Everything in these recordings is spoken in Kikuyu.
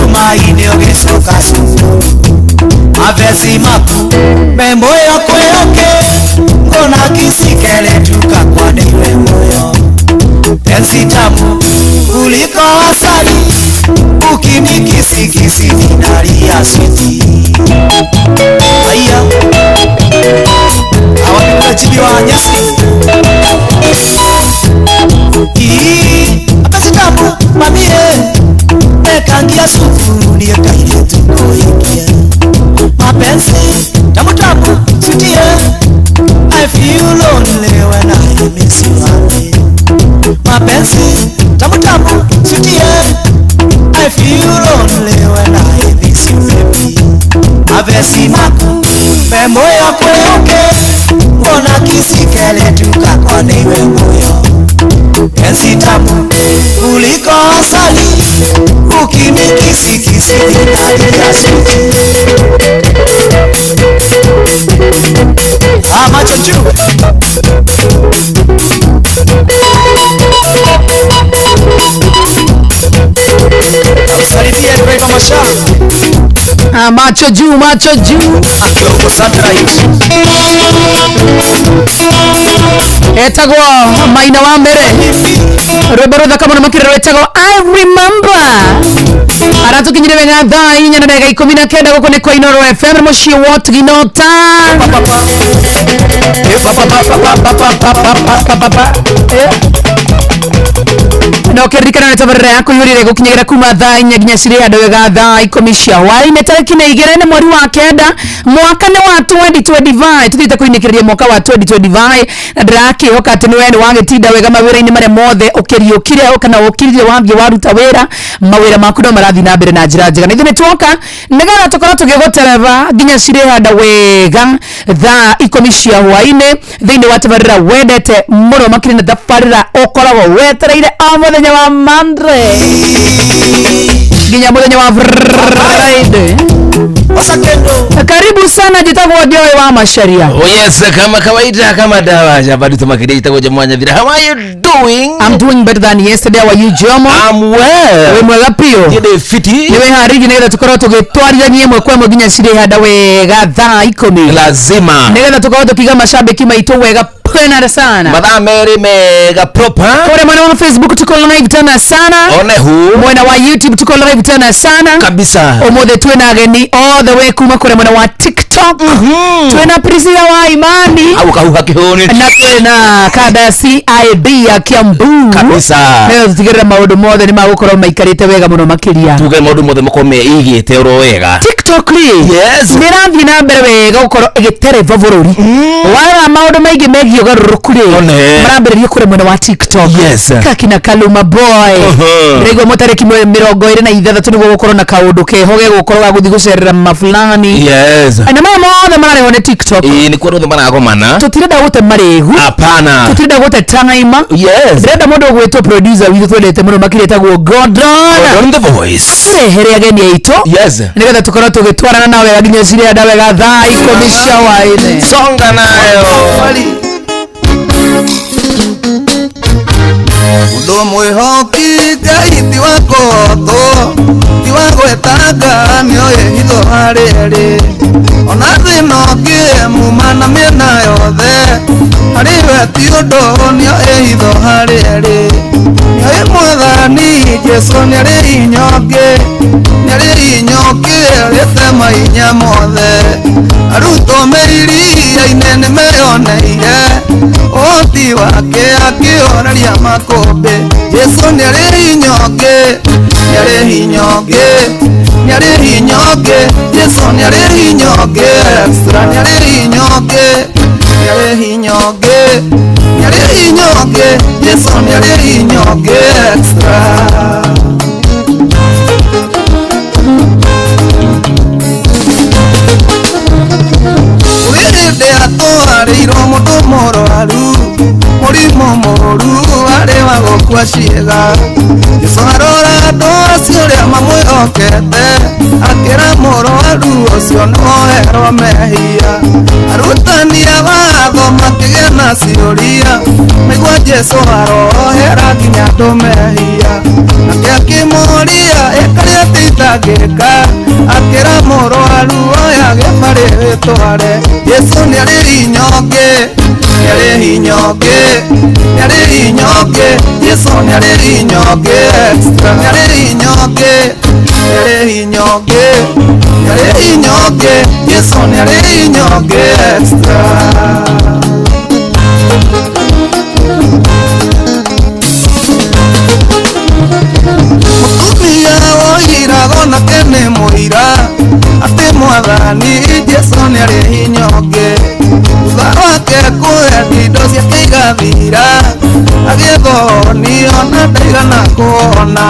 Tumaini ũgĩcoka cukuru mavesi maku me moyo kweoke ngona kisikele tukakwa niwe moyo penzi tamu kuliko asali ukinikisikisi ninalia switi. Aya awapitachibi wa nyasi mapenzi tamu mamie mekangia sukuru niyo kaire tukoikia mapenzi tamu tamu sweetie I feel lonely when I miss you honey. Mapenzi tamu tamu sweetie I feel lonely when I miss you baby. Mavesi maku me moyo kweoke mbona kisikele tukakwa niwe moyo penzi tamu kuliko asali ukinikisikisi ninalia switi. Ah, macho juu. Salimia driver Masha. Ah, macho juu, macho juu. Akiwa huko satellite. Etagwo Maina wa mbere rwimbo ruthaka muno makĩria rwĩtagwo I remember aratukinyire wega thaa inya na ndagĩka ikũmi na kenda gũkũ nĩ kwa Inooro FM mũciĩ wa Tginota. Na ũkĩririkana nĩ tabarĩra yaku ihũrĩre gũkinyagĩra kuma thaa inya nginya cirĩ handũ wega thaa ikũmi cia hwaĩ-inĩ tarĩki nĩ igĩrĩ nĩ mweri wa kenda mwaka nĩ wa 2025 tuthiĩte kũinĩkĩrĩria mwaka wa 2025 na ndĩrakĩhoka atĩ nĩwe nĩ wagĩtinda wega mawĩra-inĩ marĩa mothe ũkĩriũkire kana ũkirire wathiĩ waruta wĩra mawĩra maku no marathiĩ na mbere na njĩra njega na ithuĩ nĩ twoka nĩgetha tũkorwo tũgĩgũtereba nginya cirĩ handa wega thaa ikũmi cia hwaĩ-inĩ thĩinĩ wa tabarĩra wendete mũno makĩria na tabarĩra ũkoragwo wetereire o mũthenya wa Monday nginya mũthenya wa Friday. Karibu sana, jitagwo Joy wa Macharia. Oh yes, kama kawaida kama dawa jabadu tumakide jitagwo Jamaa Nyathira. How are you doing? I'm doing better than yesterday. How are you, Jomo? I'm well. Wĩ mwega piũ. Ndĩ fiti. Nĩ wĩharĩirie nĩgetha tũkorwo tũgĩtwarithania ĩmwe kwa ĩmwe nginya cirĩ handa wega thaa ikũmi Lazima. nĩgetha tũkorwo tũkiga mashabiki maitũ wega pena sana. Mathaa merĩ mega proper. Kule mwena wa Facebook tuko live tena sana. One hu. Mwena wa YouTube tuko live tena sana. Kabisa. Ũmũthĩ twĩna ageni all the way kuma kũrĩa mwena wa TikTok. Twĩna Priscilla wa Imani Au kahuha kihuni. na twĩna kanda ya CIB ya Kiambu. Kabisa. Nĩgetha tũtigĩrĩre maũndũ mothe nĩ magũkorwo maikarĩte wega mũno makĩria. Tuge maũndũ mothe makorwo meigĩte oro wega. TikTok rĩ Yes. nĩ ĩrathiĩ na mbere wega gũkorwo ĩgĩtereba bũrũri. Warora maũndũ maingĩ megiĩ ũgarũrũku rĩ One. marambĩrĩria kũrĩa mwena wa TikTok. Yes. Kakina Kaluma boy. Ndĩraigua mũtarĩki mĩrongo ĩrĩ na ithathatũ nĩguo gũkorwo na kaũndũ keho gegũkorwo ga gũthiĩ gũcerera mafulani. Yes. Na maya mothe mararehwo nĩ TikTok. Ĩĩ nĩ kuo andũ othe maragomana. Tũtirenda gũte marĩgu. Hapana. Tũtirenda gũte time. Yes. Ndĩrenda mũndũ ũgwĩtwo producer witũ twendete mũno makĩria etagwo Gordon. Gordon the voice. Tũrehere ageni aitũ. Yes. Nĩgetha tũkorwo tũgĩtwarana nao wega nginya cirĩ handa wega thaa ikũmi cia hwaĩ-inĩ. Songa nayo. Mũndũ mwĩhoki Ngai ti wa kũhotwo ti wa gwĩtanga nĩoĩ hitho harĩ ona thĩna ũngĩ muma na mĩena yothe harĩ we ti ũndũ nĩoĩ hitho harĩ nĩoĩ Mwathani Jesũ nĩarĩ hinya ũngĩ nĩarĩ hinya ũngĩ arĩte mahinya mothe arutwo me iria-inĩ nĩmeyoneire ũhoti wake akĩhoreria makũmbĩ Jesũ nĩarĩ hinya ũngĩ nĩarĩ hinya ũngĩ nĩarĩ hinya ũngĩ Jesũ nĩarĩ hinya ũngĩ extra nĩarĩ hinya ũngĩ nĩarĩ hinya ũngĩ nĩarĩ hinya ũngĩ Jesũ nĩarĩ hinya ũngĩ extra. Hĩndĩ atwarĩirwo mũndũ mũrwaru mũrimũ mũru arĩ wa gũkua Akĩigua ciĩga. Jesũ arora andũ acio ũrĩa mamwĩhokete, akĩra mũrwaru ũcio nĩwoherwo mehia. Arutani a watho makĩgĩa na ciũria, maigua Jesũ arohera nginya andũ mehia. Nake akĩmũũria ĩkarĩa atĩ itangĩka, akĩra mũrwaru oya gĩbarĩ wĩtware. Jesũ nĩarĩ hinya ũngĩ, nĩarĩ hinya ũngĩ, nĩarĩ hinya ũngĩ, Jesũ nĩarĩ hinya ũngĩ extra, nĩarĩ hinya ũngĩ, nĩarĩ hinya ũngĩ, nĩarĩ hinya ũngĩ, Jesũ nĩarĩ hinya ũngĩ extra. Mũtumia woiraga onake nĩ mũira atĩ mwathani Jesũ nĩarĩ hinya ũngĩ. Thutha wake kũendia indo ciake igathira, agĩthoni ona ndaigana kuona.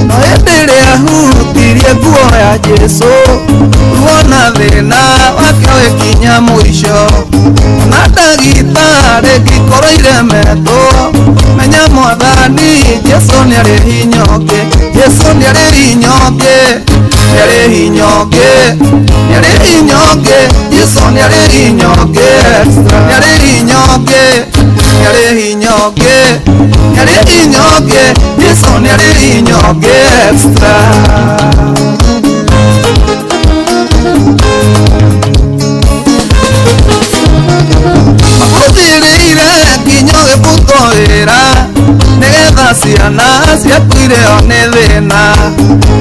No hĩndĩ ĩrĩa ahutirie nguo ya Jesũ, ruo na thĩna wake ũgĩkinya mũico. Ona ndagĩtarĩ ngĩkorwo iremetwo, menya mwathani Jesũ nĩarĩ hinya ũngĩ. Jesũ nĩarĩ hinya ũngĩ, nĩarĩ hinya ũngĩ, nĩarĩ hinya ũngĩ, Jesũ nĩarĩ hinya ũngĩ extra, nĩarĩ hinya ũngĩ, nĩarĩ hinya ũngĩ, nĩarĩ hinya ũngĩ, Jesũ nĩarĩ hinya ũngĩ extra. Mabuthĩrĩire nginya ũgĩbutwo wĩra, nĩgetha ciana ciaku irĩo nĩ thĩna.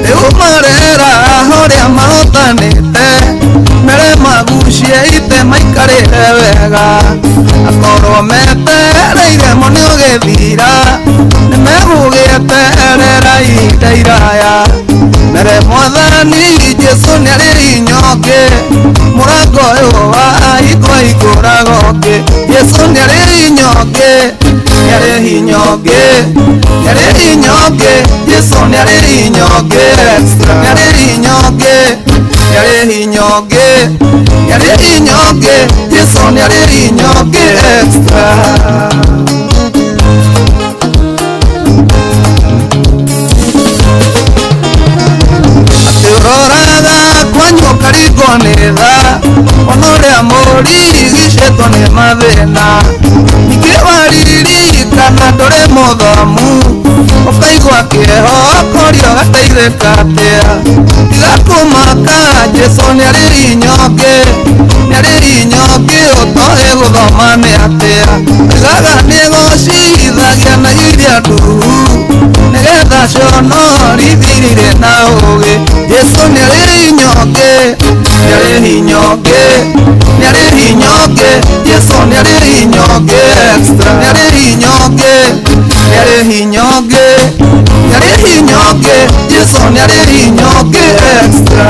Rĩu marera ũrĩa mahotanĩte, mere magucie ite maikarĩre wega. Akorwo metereire mo nĩ ũgĩthira, nĩmegũgĩeterera ihinda iraya. Mere mwathani Jesũ nĩarĩ hinya ũngĩ, mũrango ũyũ wa hingo hingũraga ũngĩ. Jesũ nĩarĩ hinya ũngĩ, nĩarĩ hinya ũngĩ, nĩarĩ hinya ũngĩ, Jesũ nĩarĩ hinya ũngĩ extra, nĩarĩ hinya ũngĩ, nĩarĩ hinya ũngĩ, nĩarĩ hinya ũngĩ, Jesũ nĩarĩ hinya ũngĩ extra. Atĩ ũroraga kwanyu ũkaringwo nĩ tha, ona ũrĩa mũrigicĩtwo nĩ mathĩna. Ningĩ waririkana ndũrĩ mũthomu, ũkaigua kĩeha ũkoria ũgateithĩka atĩa. Tiga kũmaka Jesũ nĩarĩ hinya ũngĩ, nĩarĩ hinya ũngĩ ũtoĩ gũthoma nĩ atĩa. Oigaga nĩegũcithagia na iria nduru, nĩgetha conorithirire na ũũgĩ. Jesũ nĩarĩ hinya ũngĩ, nĩarĩ hinya ũngĩ, nĩarĩ hinya ũngĩ, Jesũ nĩarĩ hinya ũngĩ extra, nĩarĩ hinya ũngĩ, nĩarĩ hinya ũngĩ, nĩarĩ hinya ũngĩ, Jesũ nĩarĩ hinya ũngĩ extra.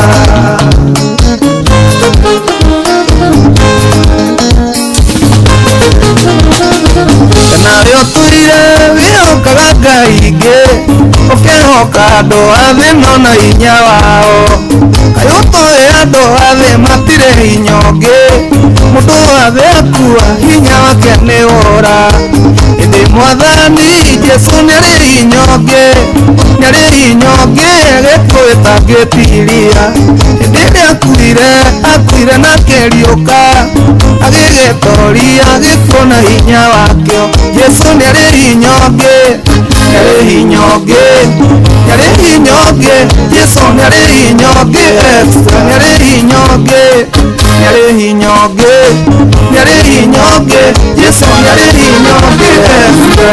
Kana ũrĩa ũtũire wĩhokaga Ngai ingĩ, ũkehoka andũ a thĩ no na hinya wao. Kaĩ ũtoĩ andũ a thĩ matirĩ hinya ũngĩ, mũndũ wa thĩ akua hinya wake nĩ wora. Ĩndĩ mwathani Jesũ nĩarĩ hinya ũngĩ, nĩarĩ hinya ũngĩ gĩkuũ gĩtangĩtiria. Hĩndĩ ĩrĩa akuire, akuire na akĩriũka, agĩgĩtoria gĩkuũ na hinya wakĩo. Jesũ nĩarĩ hinya ũngĩ, nĩarĩ hinya ũngĩ, nĩarĩ hinya ũngĩ, Jesũ nĩarĩ hinya ũngĩ extra, nĩarĩ hinya ũngĩ, nĩarĩ hinya ũngĩ, nĩarĩ hinya ũngĩ, Jesũ nĩarĩ hinya ũngĩ extra.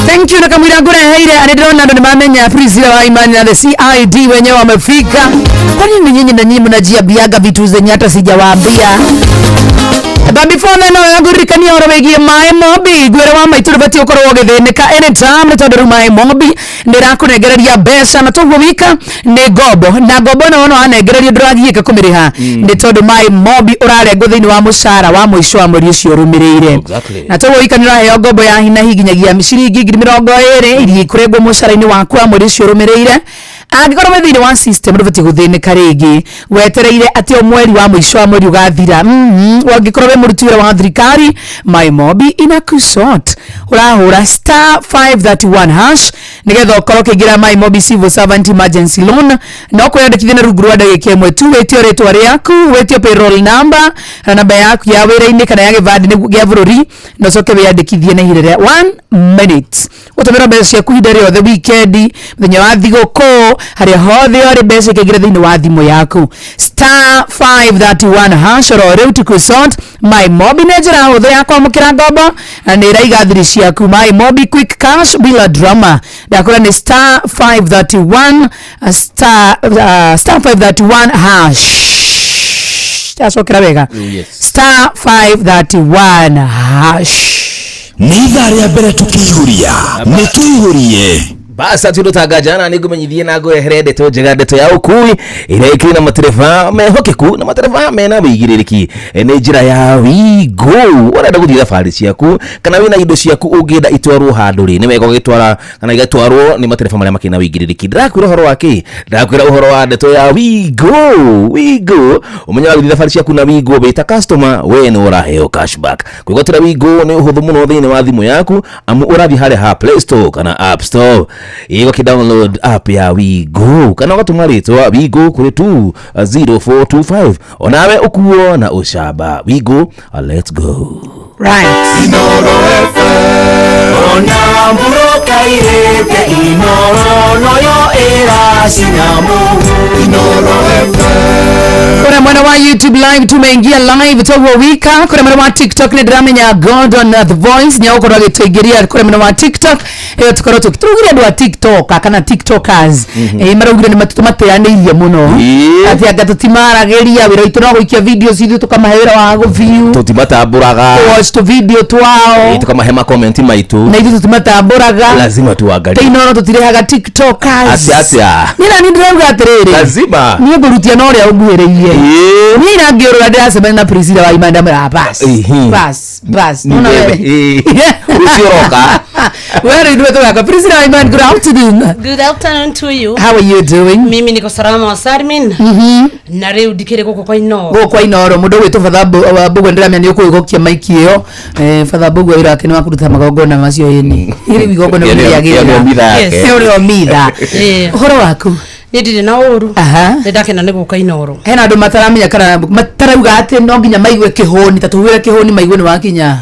Thank you na kamwira ngureheire ani ndĩrona andũ nĩmamenya Priscilla wa Imani na the CID wenyewe wamefika. Kwa nini nyinyi na nyinyi mnajiambiaga vitu zenye hata sijawaambia? But before then, no ngũririkania ũhoro wĩgiĩ maĩ mobi. Ngwĩre wa maitũ ndũbatiĩ ũkorwo ũgĩthĩnĩka anytime nĩ tondũ rĩu maĩ mobi nĩ ĩrakũnengereria mbeca, na toguo wika nĩ ngombo, na ngombo ĩno wona wanengererio ndũragiĩka kũmĩrĩha nĩ tondũ maĩ mobi ũrarengwo thĩinĩ wa mũcara wa mũico wa mweri ũcio ũrũmĩrĩire. Na toguo wika nĩ ũraheo ngombo ya hi na hi nginyagia ciringi 20,000 iria ikũrengwo mũcara-inĩ waku wa mweri ũcio ũrũmĩrĩire. Angĩkorwo wĩ thĩinĩ wa system, ndũbatiĩ gũthĩnĩka rĩngĩ wetereire atĩ o mweri wa mũico wa mweri ũgathira. Angĩkorwo wĩ mũruti wĩra wa thirikari, MyMobi inakusort. Ũrahũra *531# nĩgetha ũkorwo ũkĩingĩra MyMobi Civil Servant Emergency Loan. No kwĩyandĩkithia na rungu rwa ndagĩka 1 tu. Wĩtio rĩtwa rĩaku, wĩtio payroll number na namba yaku ya wĩra-inĩ kana ya gĩbandĩ gĩa bũrũri, na ũcoke wĩyandĩkithie na ihinda rĩa 1 minute. Ũtũmĩra mbeca ciaku ihinda rĩothe, weekend, mũthenya wa thigũkũ, harĩa hothe ũrĩ, mbeca ikaingĩra thĩinĩ wa thimũ yaku. *531# oro rĩu tukusort. MyMobi nĩ njĩra hũthũ ya kwamũkĩra ngombo na nĩ ĩraiga thiri ciaku. MyMobi, quick cash bila drama. Ndakũra nĩ *531 star *531#. Acokera wega. Yes. *531#. Nĩ ithaa rĩa mbere tũkĩihũria, nĩ tũihũrie. Basa tundo jana nĩngũmenyithie na ngũrehere ndeto njega, ndeto ya ũkui ĩrĩa ĩkĩrĩ na matereba mehokeku na matereba mena wĩigĩrĩrĩki. Nĩ njĩra ya Wigo. Ũrenda gũthiĩ thabarĩ ciaku kana wĩna indo ciaku ũngĩenda itwarwo handũ rĩ, nĩ wega ũgĩtwara kana igatwarwo nĩ matereba marĩa makĩrĩ na wĩigĩrĩrĩki. Ndĩrakwĩra ũhoro wa kĩ? Ndĩrakwĩra ũhoro wa ndeto ya Wigo. Wigo, ũmenye wa gũthiĩ thabarĩ ciaku na Wigo wĩ ta customer, we nĩ ũraheo cashback. Kwĩgwatĩra Wigo nĩ ũhũthũ mũno thĩinĩ wa thimũ yaku, amu ũrathiĩ harĩa ha Play Store kana App Store, ĩgoki download app ya Wigo kana ũgatũma rĩtwa Wigo kũrĩ 20425, onawe ũkuo na ũcamba. Wigo, let's go. Right. Ona mburoka irĩte Inoro noyo ĩracina Inoro. Kuna mwana wa YouTube live, tumeingia live toguo wika. Kuna mwana wa TikTok, nĩ ndĩramenya Gordon the Voice nĩ agũkorwo agĩtũingĩria kũrĩ mwena wa TikTok ĩyo. Tũkorwo tũgire andũ a TikTok kana TikTokers maraugire nĩ matũmateanĩirie mũno, atĩ anga tũtimaragĩria wĩra witũ no gũikia videos, ithuĩ tũkamahe wĩra wa gũ-view, Tũtimatambũraga. Watch tũ video twao. Tũkamahe makomenti maitũ. Na ithuĩ tũtimatambũraga. Lazima tuangalie. Inoro tũtirehaga TikTokers. Atĩa, atĩa? Niĩ nani ndĩrauga atĩrĩrĩ, Lazima. Niĩ ngũrutia na ũrĩa ũnguhĩrĩirie. Niĩ nangĩũrũra ndĩracemania na Priscilla wa Imanda, ndamwĩra bas, bas bas. Ni Nona mbembe. we. Ũcio ũroka. We rĩu nĩwe tũgaka. Priscilla wa Imanda, good afternoon. Good afternoon to you. How are you doing? Mimi niko salama wa Sarmin. Na rĩu ndikĩrĩ gũkũ kwa Inoro. Gũkũ kwa Inoro mũndũ ũgwĩtwo Father Mbugua, ndĩramenya nĩ ũkũgũkia maiki ĩyo. Father Mbugua wĩra wake nĩ wa kũruta magongona macio, ĩni rĩu igongona Ĩyo rĩu nĩyo rĩagĩrĩra. mitha yake. Ĩyo nĩyo mitha. Ũhoro waku? Niĩ ndirĩ na ũru. Nĩ ndakena nĩ gũka Inoro. Hena andũ mataramenya kana matarauga atĩ no nginya maigue kĩhũni, ta tũhuĩre kĩhũni maigue nĩ wakinya.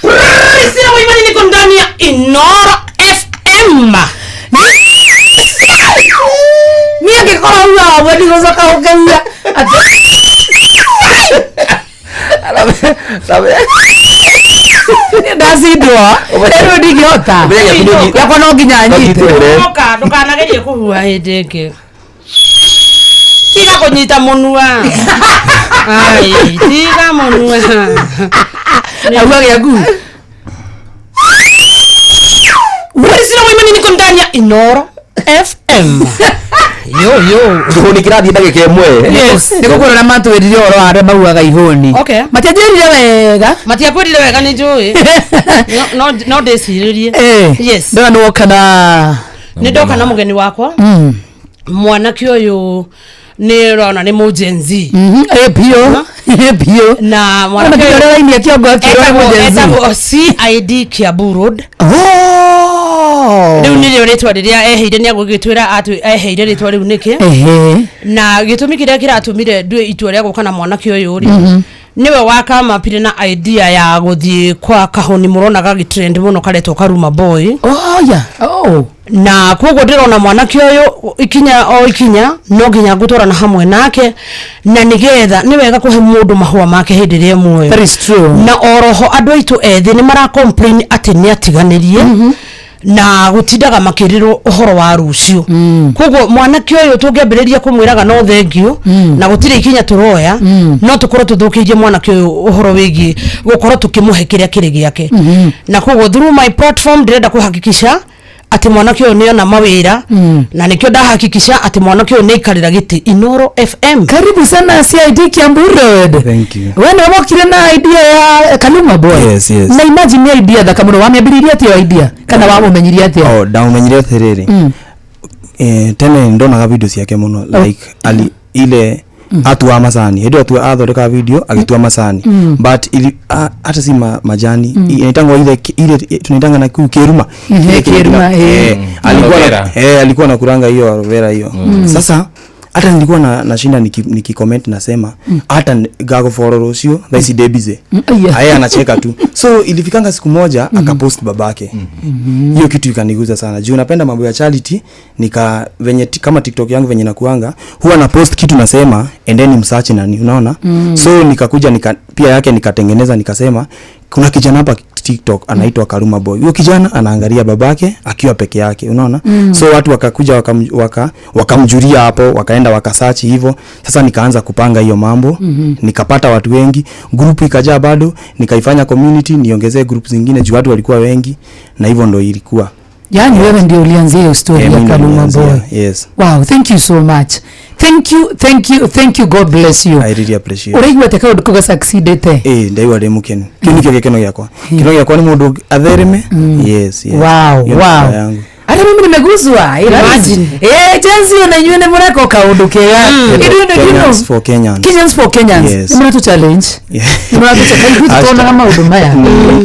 Priscilla Waimani, niko ndani ya Inoro FM. Niĩ angĩkorwo uga wamwe ndigũcoka gũkĩuga atĩ niĩ ndacindwo rĩu ndingĩhota. Ũmenye gĩaku Yakwa no nginya nyite. Nyitĩrĩre. Oka ndũkanagerie kũhuha hĩndĩ ĩngĩ. Tiga kũnyita mũnua. Ai, tiga mũnua. Auga gĩaku. Priscilla Waimani, niko ndani ya Inoro FM. Yo yo. Kĩhũni kĩrathiĩ ndagĩka 1. Yes. Nĩ gũkũrora matwĩrire ũhoro wa arĩa maugaga ihũni. Matianjĩrire wega. Matiakwĩrire wega, nĩ njũĩ. No ndĩcirĩrie. Yes. Ndona nĩ woka na Nĩ ndoka na mũgeni wakwa, mwanake ũyũ nĩ ũrona nĩ mũ Gen Z. Ĩ biũ, ĩ biũ. Na Ona mwanake nginya ũrĩa ũrainia kĩongo akĩrora etagwo mũ Gen Z. etagwo CID Kiambu Road. Oh. Rĩu nĩrĩo rĩtwa rĩrĩa eheire, nĩ agũgĩtwĩra atĩ eheire rĩtwa rĩu nĩkĩ, na gĩtũmi kĩrĩa kĩratũmire ndue itua rĩa gũka na mwanake ũyũ rĩ, nĩwe wakamapire na idea ya gũthiĩ kwa kahũni mũrona gagĩtrend mũno karetwo Karuma Boy. Oh, yeah. Oh. Na koguo ndĩrona mwanake ũyũ ikinya o ikinya no nginya ngũtwarana hamwe nake, na nĩgetha nĩ wega kũhe mũndũ mahũa make hĩndĩ ĩrĩa e muoyo. That is true. Na oroho andũ aitũ ethĩ nĩ mara complain atĩ nĩ atiganĩrie. Na gutindaga makĩrĩrwo ũhoro wa rũciũ. Koguo mwanake ũyũ tũngĩambĩrĩria kũmwĩraga no thengiũ na gũtirĩ ikinya tũroya, no tũkorwo tũthũkĩirie mwanake ũyũ ũhoro wĩgiĩ gũkorwo tũkĩmũhe kĩrĩa kĩrĩ gĩake. Na koguo through my platform ndĩrenda kũhakikisha atĩ mwanake ũyũ nĩona mawĩra, na nĩkĩo ndahakikisha atĩ mwanake ũyũ nĩaikarĩra gĩtĩ Inoro FM. Karibu sana CID Kiambu Road. Thank you. We nĩ wokire na idea ya Kaluma Boy? Yes. Na imagine nĩ idea thaka mũno. Wamĩambĩrĩirie atĩa ĩyo idea, kana wamũmenyirie atĩa? Oh, ndaumenyire atĩrĩrĩ, tene ndonaga video ciake mũno, like ali ile atua macani, hĩndĩ ĩyo atua athondeka video agĩtua macani, but ili, hata si majani, inaitangwa ile ile tunaitanga na kiu kiruma. Ile kiruma, eh. Alikuwa Aloe na, vera. alikuwa na kuranga hiyo aloe vera hiyo. Sasa hata nilikuwa na nashinda niki comment nasema hata gago follow rũciũ, thaa ici ndĩ busy. Aya. Aya, anacheka tu. So ilifikanga siku moja akapost babake. Hiyo kitu ikaniguza sana juu napenda mambo ya charity. Nika venye kama TikTok yangu venye nakuanga, huwa na post kitu nasema endeni msearch nani, unaona? So nikakuja pia yake nikatengeneza, nikasema kuna kijana hapa TikTok anaitwa Karuma Boy. Huyo kijana anaangalia babake akiwa peke yake, unaona? So watu wakakuja wakamjulia hapo, wakaenda wakasearch hivyo. Sasa nikaanza kupanga hiyo mambo, nikapata watu wengi, group ikajaa bado, nikaifanya community, niongezee group zingine juu watu walikuwa wengi, na hivyo ndo ilikuwa. Yani wewe ndio ulianzia hiyo story Eh, ya mimi ndo Kaluma nilianzia. Boy? Yes. Wow, thank you so much. Thank you, thank you, thank you. God bless you. I really appreciate. Ũraigua atĩa kaũndũ kau gasucceedĩte? Eh, ndaigua ndĩ mũkenu. Kĩu nĩkĩo gĩkeno gĩakwa. Gĩkeno gĩakwa nĩ mũndũ athereme. Yes. Wow. Hiyo nĩ furaha yangu. Hata mimi nimeguswa. Imagine. Gen Z ona inyuĩ nĩ mũreka kaũndũ kega. Kenyans for Kenyans. Kenyans for Kenyans. Yes. Nĩ mũratũ challenge. Nĩ mũratũ challenge. Ithuĩ tutonaga maũndũ maya.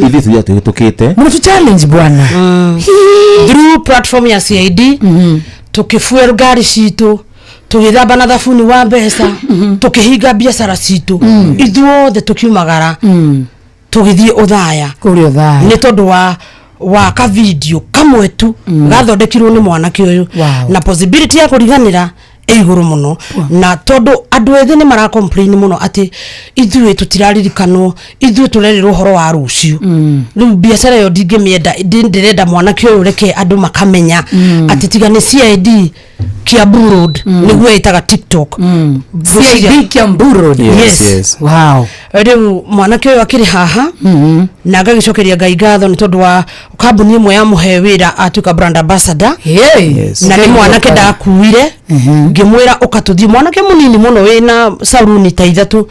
Ithuĩ tũthiaga tũhĩtũkĩte. Mũratũ challenge, bwana. Through platform ya CID tukifuel ngari citũ, tũgĩthamba na thabuni wa mbeca, tũkĩhinga biacara citũ ithuothe, tũkiumagara tũgĩthiĩ ũthaya. Kũrĩa ũthaya. Nĩ tondũ wa ka video kamwe tu gathondekirwo nĩ mwanake ũyũ. Na possibility ya kũriganĩra ĩ igũrũ mũno, na tondũ andũ ethĩ nĩ mara complain mũno atĩ ithuĩ tũtiraririkanwo, ithuĩ tũrerĩrwo ũhoro wa rũciũ. Rĩu biacara ĩyo ndingĩmĩenda, ndĩrenda mwanake ũyũ, reke andũ makamenya atĩ tiga nĩ CID Kiambu Road nĩguo ĩtaga TikTok. CID Kiambu Road. Yes, Yes. yes. Rĩu mwanake ũyũ akĩrĩ haha na ngagĩcokeria Ngai ngatho nĩ tondũ wa kambuni ĩmwe yamũhe wĩra atuĩka brand ambassador. Hey. Yes. Na nĩ mwanake ndakuire ngĩmwĩra ũka tũthiĩ, mwanake mũnini mũno wĩna saruni ta ithatũ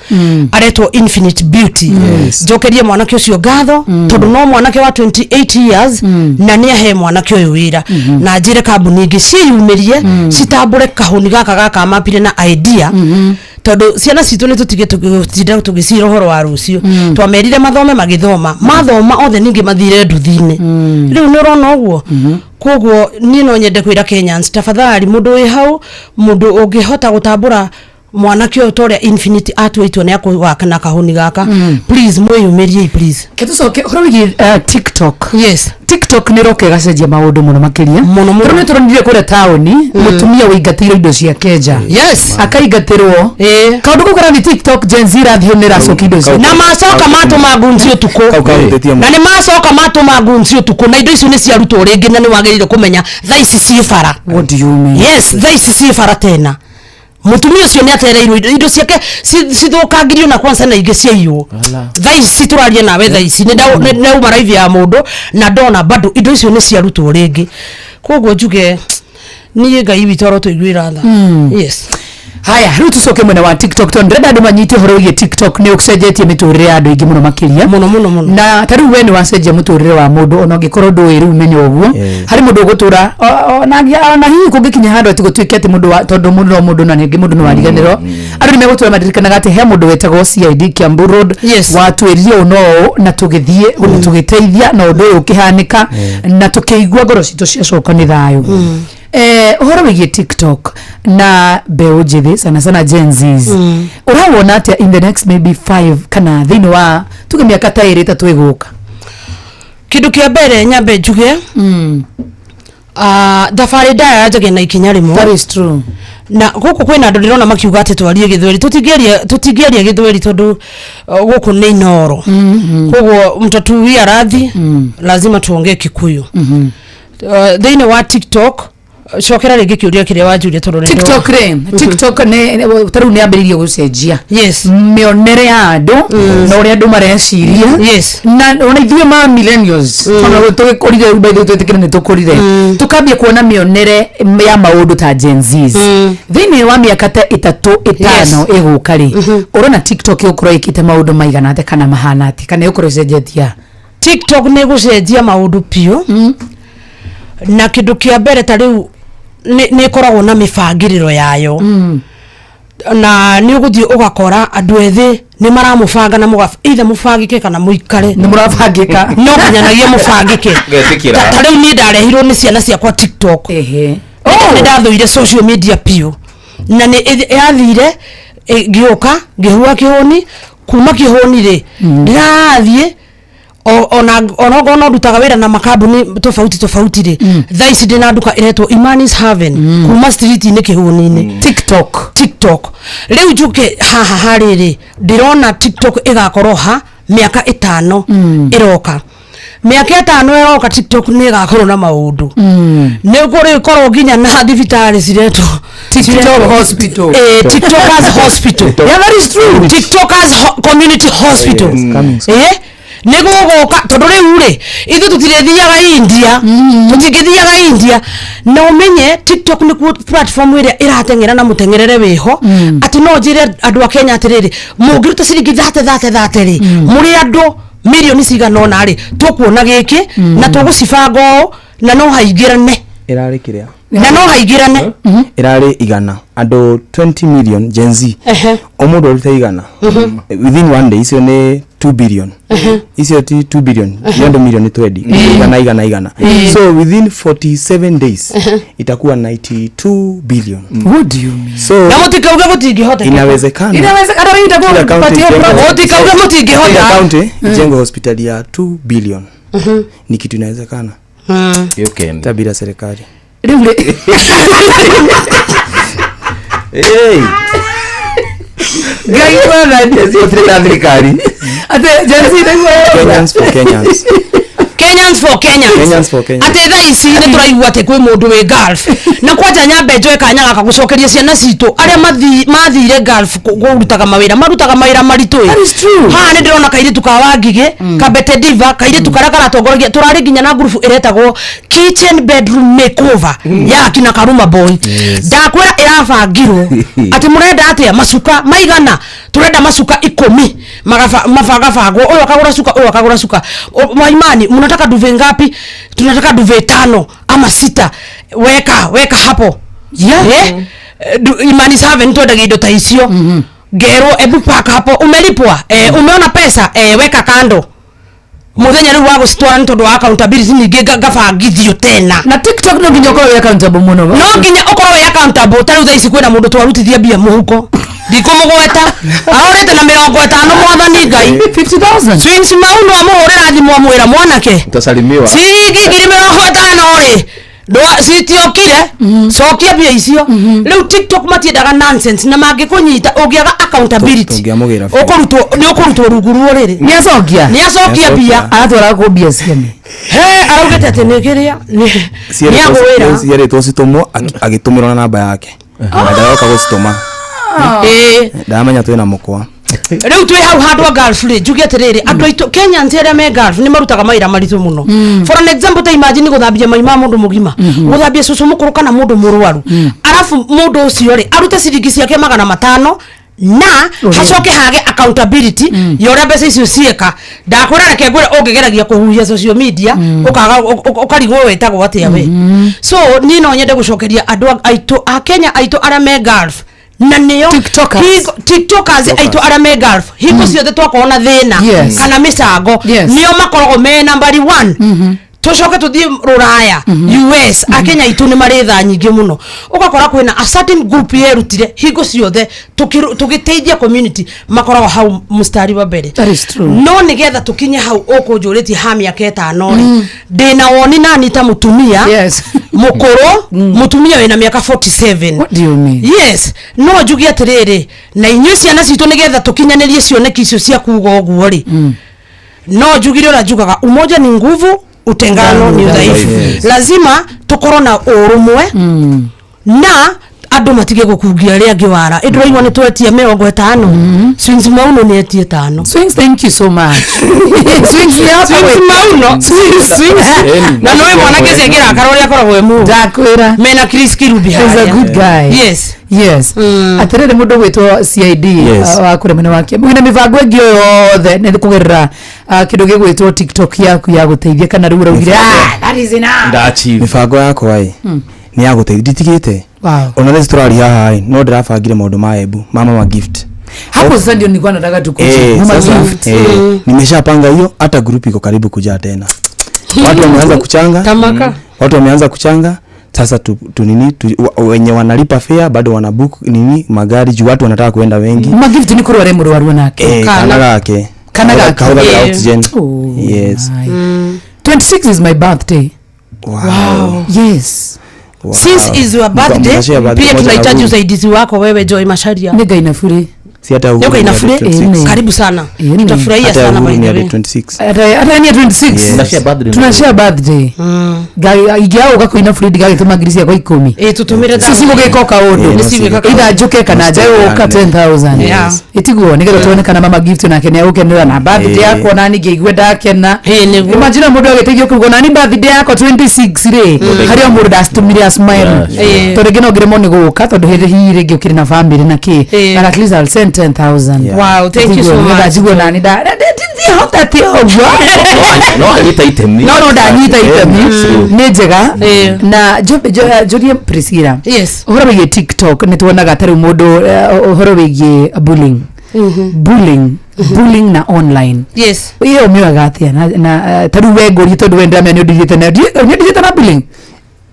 aretwo Infinite Beauty. Njokerie mwanake ũcio ngatho tondũ no mwanake wa 28 years na nĩ ahe mwanake ũyũ wĩra, na njĩre kambuni ingĩ ciĩyumĩrie citambũre kahũni gaka gakamapire na idea, tondũ ciana citũ nĩ tũtige tũgĩtinda tũgĩcira ũhoro wa rũciũ. Twamerire mathome, magĩthoma, mathoma othe ningĩ mathire nduthi-inĩ. Rĩu nĩ ũrona ũguo. Koguo niĩ no nyende kwĩra Kenyans, tafadhali, mũndũ wĩ hau, mũndũ ũngĩhota gũtambũra mwanake ũyũ ta ũrĩa Infinity atua itua nĩ akũwaka na kahũni gaka, please mwĩyumĩriei, please. Ke tũcoke ũhoro wĩgiĩ TikTok. Yes. TikTok nĩ roka ĩgacenjia maũndũ mũno makĩria. Mũno, mũno. Tondũ nĩ tũronire kũrĩa taũni mũtumia wĩingatĩirwo indo ciake nja. Akaingatĩrwo. Kaũndũ kau karathiĩ TikTok, Gen Z irathiĩ nĩ ĩracokia indo ciake. Na macoka matũma ngunci ũtukũ. Kau kahutĩtie Na nĩ macoka matũma ngunci ũtukũ na indo icio nĩ ciarutwo rĩngĩ, na nĩ wagĩrĩire kũmenya thaa ici ciĩ bara. What do you mean? Yes, thaa ici ciĩ bara tena. Mũtumia ũcio nĩ atereirwo indo ciake cithũkangirio na kwanza na ingĩ ciaiywo. Thaa ici tũraria nawe, thaa ici nĩ ndauma live ya mũndũ na ndona bado indo icio nĩ ciarutwo rĩngĩ. Koguo njuge niĩ Ngai witũ arotũiguĩra tha. Yes. Haya, rĩu tũcoke mwena wa TikTok, tondũ ndĩrenda andũ manyite ũhoro wĩgiĩ TikTok. Nĩ ũcenjetie mĩtũrĩre ya andũ aingĩ mũno makĩria. Mũno mũno mũno. Na ta rĩu we nĩ wacenjia mũtũrĩre wa mũndũ, ona ũngĩkorwo ndũĩ rĩu menya ũguo. Harĩ mũndũ ũgũtũra ona hihi kũngĩkinya handũ atĩ gũtuĩke atĩ mũndũ tondũ mũndũ no mũndũ na ningĩ mũndũ nĩ wariganĩrwo, andũ nĩ megũtũra maririkanaga atĩ he mũndũ wetagwo CID Kiambu Road watwĩrire ũũ no ũũ, na tũgĩthiĩ tũgĩteithia na ũndũ ũyũ ũkĩhanĩka na tũkĩigua ngoro citũ ciacoka nĩ thayũ. Ũhoro wĩgiĩ TikTok na mbeũ njĩthĩ, sana sana Gen Zs, ũrawona atĩa in the next maybe 5 kana thĩinĩ wa tuge mĩaka ta 2 3 ĩgũka? Kĩndũ kĩa mbere nyambe njuge, thabarĩ ndaya yanjagia na ikinya rĩmwe. That is true. Na gũkũ kwĩna andũ ndĩrona makiuga atĩ twarie gĩthweri. Tũtingĩaria gĩthweri tondũ gũkũ nĩ Inoro, koguo mtatuwia radhi, lazima tuongee Kikuyu. Thĩinĩ wa TikTok, cokera rĩngĩ kĩũria kĩrĩa wanjũria tondũ nĩ TikTok rĩ, TikTok nĩ ta rĩu nĩ yambĩrĩirie gũcenjia mĩonere ya andũ na ũrĩa andũ mareciria, na ona ithuĩ ma millennials, tondũ tũgĩkũrire rĩu, by the way, twĩtĩkĩre nĩ tũkũrire, tũkambia kuona mĩonere ya maũndũ ta Gen Zs. Thĩinĩ wa mĩaka ta 3, 5 ĩgũka rĩ, ũrona TikTok ĩgũkorwo ĩkĩte maũndũ maigana atĩa kana mahana atĩa, kana ĩgũkorwo ĩcenjetie? TikTok nĩ gũcenjia maũndũ biũ, na kĩndũ kĩa mbere ta rĩu nĩ ĩkoragwo na mĩbangĩrĩro yayo, na nĩ ũgũthiĩ ũgakora andũ ethĩ nĩ maramũbanga na mũga either mũbangĩke kana mũikare. Nĩ mũrabangĩka. No nginyanagia mũbangĩke. Ngetĩkĩra. Ta rĩu niĩ ndarehirwo nĩ ciana ciakwa TikTok. Nĩ ndathũire social media biũ, na nĩ yathire ngĩũka ngĩhua kĩhũni, kuma kĩhũni rĩ ndĩrathiĩ ona onokorwo no ndutaga wĩra na makambuni tofauti tofauti rĩ, thaa ici ndĩna nduka ĩretwo Imani's Haven kuma street-inĩ kĩhũni-inĩ. TikTok. TikTok rĩu njuke haha harĩrĩ, ndĩrona TikTok ĩgakorwo ha mĩaka 5 ĩroka. Mĩaka 5 ĩroka, TikTok nĩ ĩgakorwo na maũndũ, nĩ kũrĩkorwo nginya na thibitarĩ ciretwo TikTok hospital. TikTokers hospital. Yeah, that is true. TikTokers community hospital. Nĩ gũgũka tondũ rĩu rĩ ithuĩ tũtirĩthiaga India, tũtingĩthiaga India, na ũmenye TikTok nĩkuo platform ĩrĩa ĩrateng'era na mũteng'erere wĩho, atĩ no njĩre andũ a Kenya atĩrĩrĩ, mũngĩruta ciringi thate thate thate rĩ, mũrĩ andũ mirioni cigana ũna rĩ, tũkuona gĩkĩ na tũgũcibanga ũũ na no haingĩrane. Ĩrarĩ kĩrĩa? Na no haingĩrane. Ĩrarĩ 100 andũ 20 million Gen Z, o mũndũ arute 100 within one day, icio nĩ 2 billion. Icio ti 2 billion, nĩ andũ milioni 20, 100 100 100, so within 47 days itakuwa 92 billion. What do you mean? So Na mũtikauge gũtingĩhoteka. Inawezekana. Inawezekana rĩu itakuwa Kila county kupatia Mũtikauge kila mũtingĩhota. county ijengwe hospitali ya 2 billion, ni kitu inawezekana You can. hata bila serikali. Rĩu rĩ Hey. Ngai mwathani. Gũtirĩ na thirikari. Atĩ Gen Z nĩguo. Kenyans for Kenyans. Kenyans for Kenyans. Kenyans for Kenyans. Atĩ thaa ici nĩ tũraigua atĩ kwĩ mũndũ wĩ Gulf, na kwanja nyambe njoe kanya gaka gũcokeria ciana citũ arĩa mathire Gulf kũrutaga mawĩra, marutaga mawĩra maritũ ĩ. That is true. Haha nĩ ndĩrona kairĩtu ka Wangigĩ Kabete Diva, kairĩtu karĩa karatongoragia, tũrarĩ nginya na ngurubu ĩretagwo kitchen bedroom makeover ya akina Karuma Boy. Ndakwĩra ĩrabangirwo atĩ mũrenda atĩa, macuka maigana, turenda macuka 10, mabangabangwo, ũyũ akagũra cuka, ũyũ akagũra cuka. Maimani, mnataka duve ngapi? Tunataka duve 5 ama 6, weka weka hapo. Imani Seven twendagia indo ta icio, ngerwo ebu paka hapo, umelipwa, umeona pesa, weka kando muthenya riu wa gucitwara, nĩ tondũ wa accountability ningĩ ngabangithio tena. Na TikTok no nginya ũkorwo wĩ accountable mũno. No nginya ũkorwo wĩ accountable. Ta rĩu thaa ici kwĩna mũndũ twarutithia mbia mũhuko, ndikũmũgweta, arorĩte na 50, mwathani Ngai. 50,000. Swings Maunu amũhũrĩra thimũ amwĩra, mwanake, Utasalimiwa. ciringi 50,000 rĩ citiokire, cokia mbia icio. Rĩu TikTok matiendaga nonsense, na mangĩkũnyita ũngĩaga accountability, Tũngĩamũgĩra biũ. ũkũrutwo, nĩ ũkũrutwo rungu ruo rĩrĩ. Nĩ acokia. Nĩ acokia mbia. Aratwara kũ mbia ciene? He araugĩte atĩ nĩ kĩrĩa nĩ agwĩra. Cierĩtwo citũmwo, agĩtũmĩrwo na namba yake na ndaroka gũcitũma. Ndamenya twĩna mũkwa. Rĩu twĩ hau handũ a Gulf rĩ, njuge atĩrĩrĩ, andũ aitũ Kenyans arĩa me Gulf nĩ marutaga mawĩra maritũ mũno. For an example, ta imagine gũthambia mai ma mũndũ mũgima, gũthambia cũcũ mũkũrũ kana mũndũ mũrwaru, arabu mũndũ ũcio rĩ arute ciringi ciake 500 na hacoke hage accountability ya ũrĩa mbeca icio cieka. Ndakwĩra, reke ngwĩre, ũngĩgeragia kũhuhia social media ũkaga ũkarigwo wĩtagwo atĩa we. So niĩ no nyende gũcokeria andũ aitũ a Kenya aitũ arĩa me Gulf, na nĩo TikTokers. TikTokers aitũ arĩa me Gulf, hingo ciothe twakorwo na thĩna kana mĩcango, nĩo makoragwo me nambari 1. Tũcoke tũthiĩ rũraya, US, akenya aitũ nĩ marĩ tha nyingĩ mũno, ũgakora kwĩna a certain group yerutire hingo ciothe tũgĩteithia community, makoragwo hau mũstari wa mbere. That is true. No nĩgetha tũkinye hau ũkũnjũrĩtie ha mĩaka 5 rĩ, ndĩna woni nani ta mũtumia mũkũrũ, mũtumia wĩna mĩaka 47. What do you mean? Yes, no njuge atĩrĩrĩ, na inyuĩ ciana citũ, nĩgetha tũkinyanĩrie cioneki icio cia kuga ũguo rĩ, no njugire ũrĩa njugaga, umoja ni nguvu. Utengano ni udhaifu. Lazima tukorwo na ũrũmwe na andũ matige gũkungia arĩa angĩ wara. Ĩ ndĩraigua nĩ twetia 50. Swings Mauno nĩ etie 5. Swings, thank you so much. Swings ni hapa. Swings We. Mauno. Swings, swings. Na nĩ mwanake ũcio angĩrakara ũrĩa akoragwo e mũũru. Ndakwĩra. Mena Chris Kirubi He's a harĩa. good guy. Yes. Yes. Atirĩrĩ mũndũ gwĩtwo CID Yes. wa kũrĩa mwena wake wĩna mĩbango ĩngĩ o yothe nĩ kũgerera kĩndũ gĩgwĩtwo TikTok yaku ya gũteithia kana rĩu ũraugire, "Ah, that is enough." Ndachieve. Mĩbango yakwa ĩ nĩ ya gũteithia, nditigĩte. Wow. Ona thaici tũraria haha ĩ, no ndĩrabangire maũndũ ma Embu ma mama gift. Hapo sasa ndio nilikuwa nataka tukuje. Eh, Mama sasa, gift. eh, nimeshapanga hiyo, hata group iko karibu kujaa tena, watu wameanza kuchanga. Tamaka. Watu wameanza kuchanga sasa tu, tu nini tu, wenye wanalipa fare bado wana book nini magari juu watu wanataka kuenda wengi. Mama gift ni kũrwara mũrwaru nake. Eh, Kana. kana gake. Kana gake. Kahũthagĩra Eh. oxygen. Oh, Yes. my. 26 is my birthday. Wow. Yes. Wow. Since is your birthday, Mnashare birthday pia moja na tunahitaji Uhuru. usaidizi wako wewe Joy Macharia. Nĩ Ngai na bure. Si hata Uhuru Nyoka ni inafure. hadi 26. Eh, Karibu sana. Eh, Tutafurahia Hata sana Uhuru by ni the hadi way. 26. Hata ni 26. Yes. Tunashare birthday na Tunashare birthday. Ingĩaũka kũina bure ndigagĩtũma ngiri ciakwa 10. Eh, tutumire Sisi gũgĩka o kaũndũ. Eh, Nĩ cigwĩka kaũndũ. Either njũke kana njae gũka 10,000. Yeah. Ĩtiguo nĩgetha tuone kana mama gift nake nĩ agũkenera na birthday Eh. yakwa nani ngĩigue ndakena. Eh, nĩguo. Imagine mũndũ agĩteithio kũigua nani birthday yakwa 26 rĩ harĩa mũndũ ndacitũmire a smile. Yeah, sure. Eh. Tondũ rĩngĩ no ngĩremwo nĩ gũka tondũ hĩndĩ hihi rĩngĩ ũkĩrĩ na family na kĩ. Eh. But at least I'll send 10,000. Yeah. Wow, thank you so Nĩgetha much. njigue nani ndihota atĩ ũguo. No anyita itemi. No ndanyita itemi nĩ njega. Eh. Na njũrie Priscilla, Yes. ũhoro wĩgiĩ TikTok nĩ tuonaga ta rĩu mũndũ ũhoro wĩgiĩ bullying, bullying na online. Yes. Iyo ũmĩoyaga atĩa na ta rĩu we ngũrie tondũ we ndĩramenya nĩ ũndirĩte na nĩ ũndirĩte na bullying.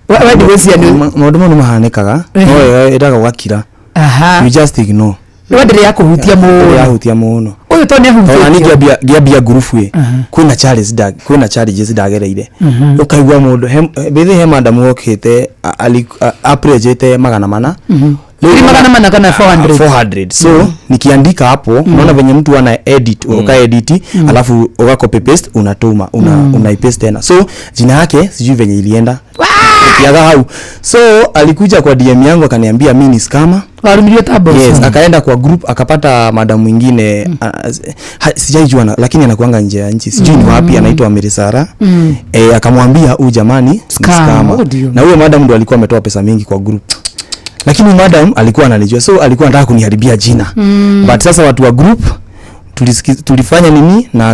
We ndigwĩciria nĩ Maũndũ mau nĩ mahanĩkaga Eh. no wega ĩndaga ũgakira. Aha. You just ignore. We ndĩrĩ ya kũhutia mũno. Yahutia mũno. Ũyũ to nĩ Ona ni ahutĩtio. ngĩambia ngurubu ĩ, kwĩna challenge kwĩna challenges ndagereire, ũkaigua mũndũ bithi he madam wokĩte aprejete 400. Rĩu Ni 400 kana 400? 400. So nikiandika hapo, unaona venye mtu ana edit, uka edit alafu uka copy paste, unatuma, unaipaste tena, so jina yake sijui venye ilienda ikiaga hau. So alikuja kwa DM yangu akaniambia mi ni scammer. Warumirio ta boss. Yes, akaenda kwa group akapata madam mwingine, sijaijua lakini anakuanga nje ya nchi, sijui ni wapi, anaitwa Mirisara. Eh, akamwambia huyu jamani ni Scam. scammer. Oh, dear. Na huyo madam ndo alikuwa ametoa pesa mingi kwa group, lakini madam alikuwa ananijua, so alikuwa anataka kuniharibia jina. But sasa watu wa group tulifanya nini na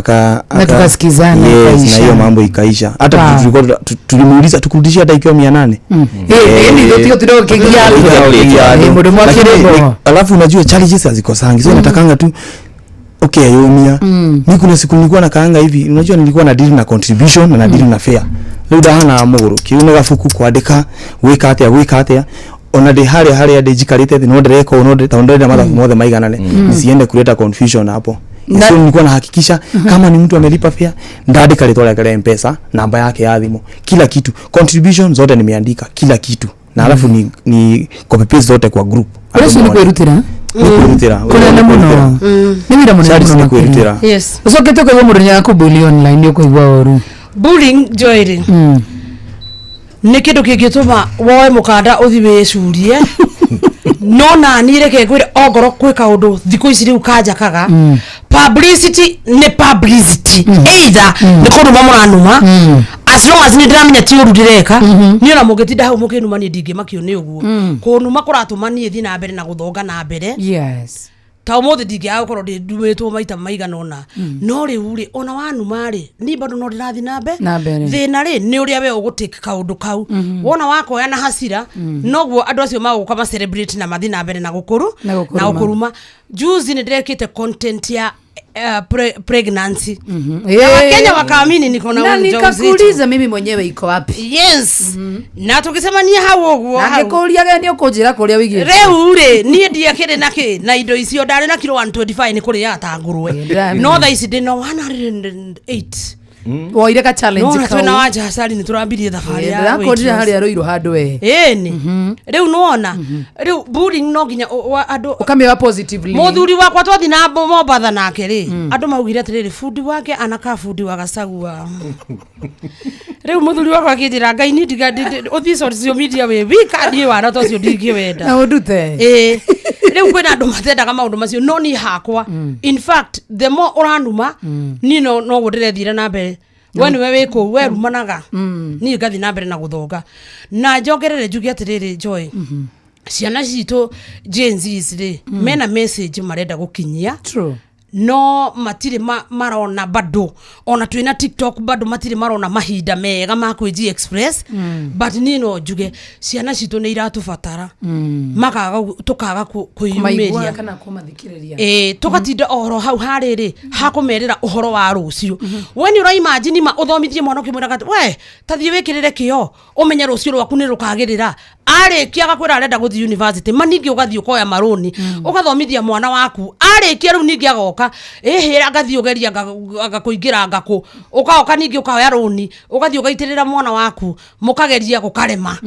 Na tukasikizana, yes, na ikaisha. hiyo mambo ikaisha. Hata Wow. tulikuwa tulimuuliza tukurudishia hata ikiwa 800. Eh, ni ndio tio kĩgia. Eh, mũndũ Lakini, mwakĩrĩ alafu unajua challenges hazikosangi, so natakanga tu okay ayumia. Mi kuna siku nilikuwa nakaanga hivi, unajua nilikuwa na deal na contribution na na deal na fare, riu ndahana mũgũrũ kiu nĩ gabuku kwandĩka gwĩka atĩa gwĩka atĩa, ona ndĩ harĩa harĩa ndĩ njikarĩte thĩ no ndĩreka ũũ no tondũ ndĩrenda mathabu mothe maiganane nisiende kuleta confusion hapo. So nilikuwa nahakikisha kama ni mtu amelipa fare, ndaandika rĩtwa rĩake rĩa M-Pesa, namba yake ya thimũ, kila kitu, contribution zote nimeandika kila kitu, na alafu ni copy paste zote kwa group. Ũrĩa ũcio nĩ kwĩrutĩra. Nĩ kwĩrutĩra. Kũnene mũno nĩ wĩra mũnene Charles mũno nĩ makĩria. kwĩrutĩra. Yes. Ũcokete ũkaigua mũndũ nĩ arakũbully online nĩ ũkũigua ũru. Bullying Joy rĩ nĩ kĩndũ kĩngĩtũma woe mũkanda ũthi wĩcurie, no nani reke ngwĩre ongorwo kwĩ kaũndũ thikũ ici rĩu kanjakaga, publicity nĩ publicity, either nĩ kũnuma mũranuma, as long as nĩ ndĩramenya ti ũru ndĩreka niĩ, ona mũngĩtinda hau mũkĩnuma niĩ ndingĩmakio nĩ ũguo kũnuma kũratũma niĩ thiĩ na mbere na gũthonga na mbere. Yes. Ta ũmũthĩ ndingĩaga gũkorwo ndĩndumĩtwo maita maigana ũna, no rĩu rĩ ona wanuma rĩ niĩ bado no ndĩrathiĩ na Na mbere. Thĩna rĩ nĩ ũrĩa we ũgũtake kaũndũ kau, wona wakoya na hasira noguo andũ acio magũka ma celebrate na mathiĩ na mbere na gũkũru Na gũkũruma. Na gũkũruma. Juzi nĩ ndĩrekĩte content ya pregnancy na Wakenya wakaamini niko na Na ujauzito. nikakuuliza mimi mwenyewe iko wapi? Yes, na tũgĩcemania hau ũguo Na hau. ngĩkũria nĩ ũkũnjĩra kũrĩa wĩigĩte. Rĩu rĩ niĩ ndiakĩrĩ na kĩ na indo icio ndarĩ na kiro 125 nĩ kũrĩaga ta ngũrwe, Ndĩramenya. no thaa ici ndĩ na 108. Woire ka challenge Nona kau. twĩna wanja hacari nĩ tũrambirie thabarĩ ya weight Ndĩrakorire loss. harĩa rũirũ handũ we. Ĩni rĩu nĩwona rĩu bullying no nginya andũ Ũkamĩoya positively. Mũthuri wakwa twathi na Mombatha nake rĩ, andũ maugire atĩrĩrĩ, bundi wake anakaa bundi wa Gacagua. Rĩu mũthuri wakwa akĩnjĩra, Ngai ni ndiga ũthiĩ social media wĩ wika, niĩ wana ta ũcio ndingĩwenda. Na ũndute. Ĩĩ, rĩu kwĩna andũ matendaga maũndũ macio, no niĩ hakwa, in fact, the more ũranuma niĩ noguo ndĩrethire na mbere. We nĩwe wĩ kũu we rumanaga, niĩ ngathiĩ na mbere na gũthonga. Na njongerere njuge atĩrĩrĩ, Joy, ciana citũ Gen Zs rĩ, mena message marenda gũkinyia. True. No matirĩ marona bado, ona twĩna TikTok bado matirĩ marona mahinda mega ma kwĩji express. But niĩ no njuge ciana citũ nĩ iratũbatara, makaga tũkaga Kũmaigua kwĩyumĩria kana kũmathikĩrĩria. Ĩĩ, tũgatinda ohoro hau harĩrĩ hakũmerĩra ũhoro wa rũciũ. We nĩ ũraimagine ma ũthomithie mwana ũkĩmwĩraga atĩ we tathiĩ wĩkĩrĩre kĩo ũmenye rũciũ rwaku nĩ rũkagĩrĩra, arĩkia agakwĩra arenda gũthiĩ university, ma ningĩ ũgathiĩ ũkoya marũni ũgathomithia mwana waku, arĩkia rĩu ningĩ agoka ĩhĩ agathiĩ ũgeria agakũingĩra ngakũ, ũkaoka ningĩ ũkoya rũni ũgathiĩ ũgaitĩrĩra mwana waku, mũkageria gũkarema.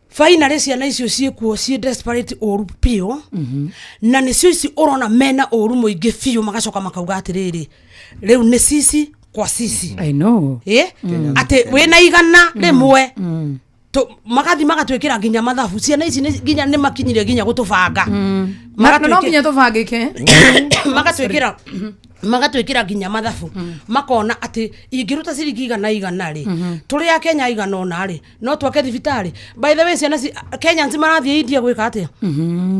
Finally ciana icio ciĩkuo ciĩ desperate ũru biũ, na nĩcio ici ũrona mena ũru mũingĩ biũ, magacoka makauga atĩrĩrĩ, rĩu nĩ sisi kwa sisi. I know. Ĩ atĩ wĩna 100, magathi magatwĩkĩra nginya mathabu. Ciana ici nginya nĩ makinyire nginya gũtũbanga. Na no nginya tũbangĩke. Magatwĩkĩra nginya mathabu, makona atĩ ingĩruta ciringi 100 rĩ, tũrĩ a Kenya 400 rĩ, no twake thibitarĩ. By the way, ciana Kenyans marathiĩ India gwĩka atĩa?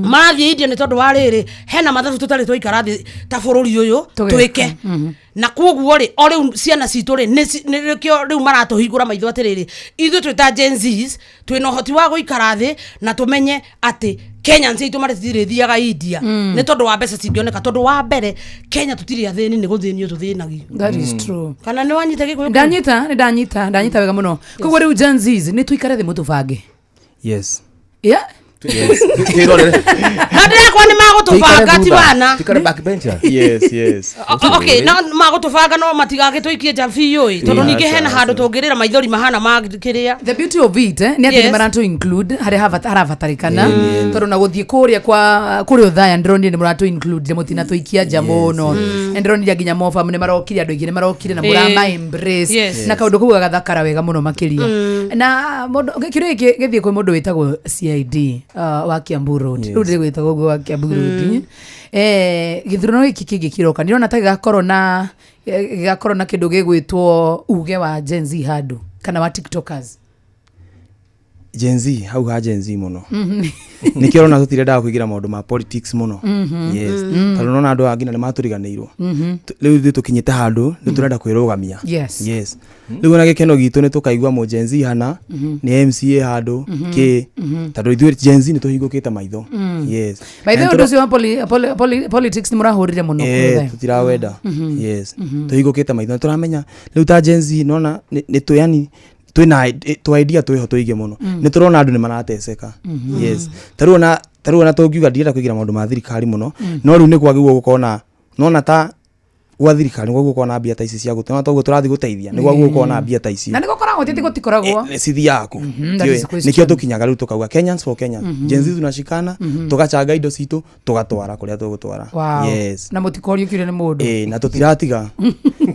Marathiĩ India nĩ tondũ wa rĩrĩ, hena mathabu tũtarĩ twaikara thĩ ta bũrũri ũyũ Tũgeka. twĩke. Na koguo rĩ, o rĩu ciana citũ rĩ, nĩkĩo rĩu maratũhingũra maitho atĩrĩrĩ, ithuĩ twĩ ta Gen Zs twĩna ũhoti wa gũikara thĩ na tũmenye atĩ Kenyans aitũ matirĩthiaga India nĩ tondũ wa mbeca cingĩoneka, tondũ wa mbere Kenya tũtirĩ athĩni, nĩ gũthĩnio tũthĩnagio. That is true. Kana nĩ wanyita Gĩkũyũ? Ndanyita, nĩ ndanyita, ndanyita wega mũno. Koguo rĩu Gen Zs nĩ tũikare thĩ mũtũbange. Yes. Yeah. Twĩrorere. Na ndĩrakwa nĩ magũtũbanga ti wana. Tuikare backbencher. Yes. Okay, no magũtũbanga no matigagĩtũikie nja biũ ĩ, tondũ ningĩ hena handũ tũngĩrĩra maithori mahana ma kĩrĩa. The beauty of it nĩ atĩ Yes. nĩ maratũ include harĩa harabatarĩkana, tondũ na gũthiĩ kũrĩa kwa kũrĩa ũthaya ndĩronire nĩ mũratũ include, mũtinatũikia nja mũno. Nĩ ndĩronire nginya mofam nĩ marokire, andũ aingĩ nĩ marokire na mũrama embrace na kaũndũ kau gagathakara wega mũno makĩria. Na mũndũ kĩũria gĩkĩ gĩthiĩ kwĩ mũndũ wĩtagwo CID wa Kiambu Road, rĩu ndĩgwĩtagwo ũguo wa Kiambu Road. Gĩthurano gĩkĩ kĩngĩ kĩroka ndĩrona ta gĩgakorwo na kĩndũ gĩgwĩtwo uge wa Gen Z handũ kana wa TikTokers. Gen Z hau ha Gen Z mũno nĩkĩo ũrona tũtirendaga kũingĩra maũndũ ma politics mũno. Yes, tondũ nona andũ aya nginya nĩ matũriganĩirwo. Rĩu ithuĩ tũkinyĩte handũ nĩ tũrenda kwĩrũgamia. Yes, rĩu ona gĩkeno gitũ nĩ tũkaigua mũ Gen Z hana nĩ MCA handũ kĩ, tondũ ithuĩ Gen Z nĩ tũhingũkĩte maitho. Yes. By the Na way, ũndũ ũcio wa politics nĩ mũrahũrire mũno kũrĩa. Tũtirawenda. Yes, tũhingũkĩte maitho, nĩ tũramenya rĩu ta Gen Z nona nĩ tũ yani twĩna tũ idea twĩho tũingĩ mũno, nĩ tũrona andũ nĩ marateseka. Yes, ta rĩu ona tũngiuga ndirenda kũingĩra maũndũ ma thirikari mũno, no rĩu nĩ kwagĩrĩirwo gũkorwo na nona ta gwa thirikari nĩ kwagĩrĩirwo gũkorwo na mbia ta ici cia gũte, nona toguo tũrathiĩ gũteithia, nĩ kwagĩrĩirwo gũkorwo na mbia ta ici. Na nĩ gũkoragwo titi gũtikoragwo. Cithiaga kũ? That is the question. Nĩkĩo tũkinyaga rĩu tũkauga Kenyans for Kenya, Gen Z tunashikana, tũgachanga indo citũ tũgatwara kũrĩa tũgũtwara. Wow. Yes. Na mũtikorio kĩũria nĩ mũndũ. Ĩĩ, na tũtiratiga,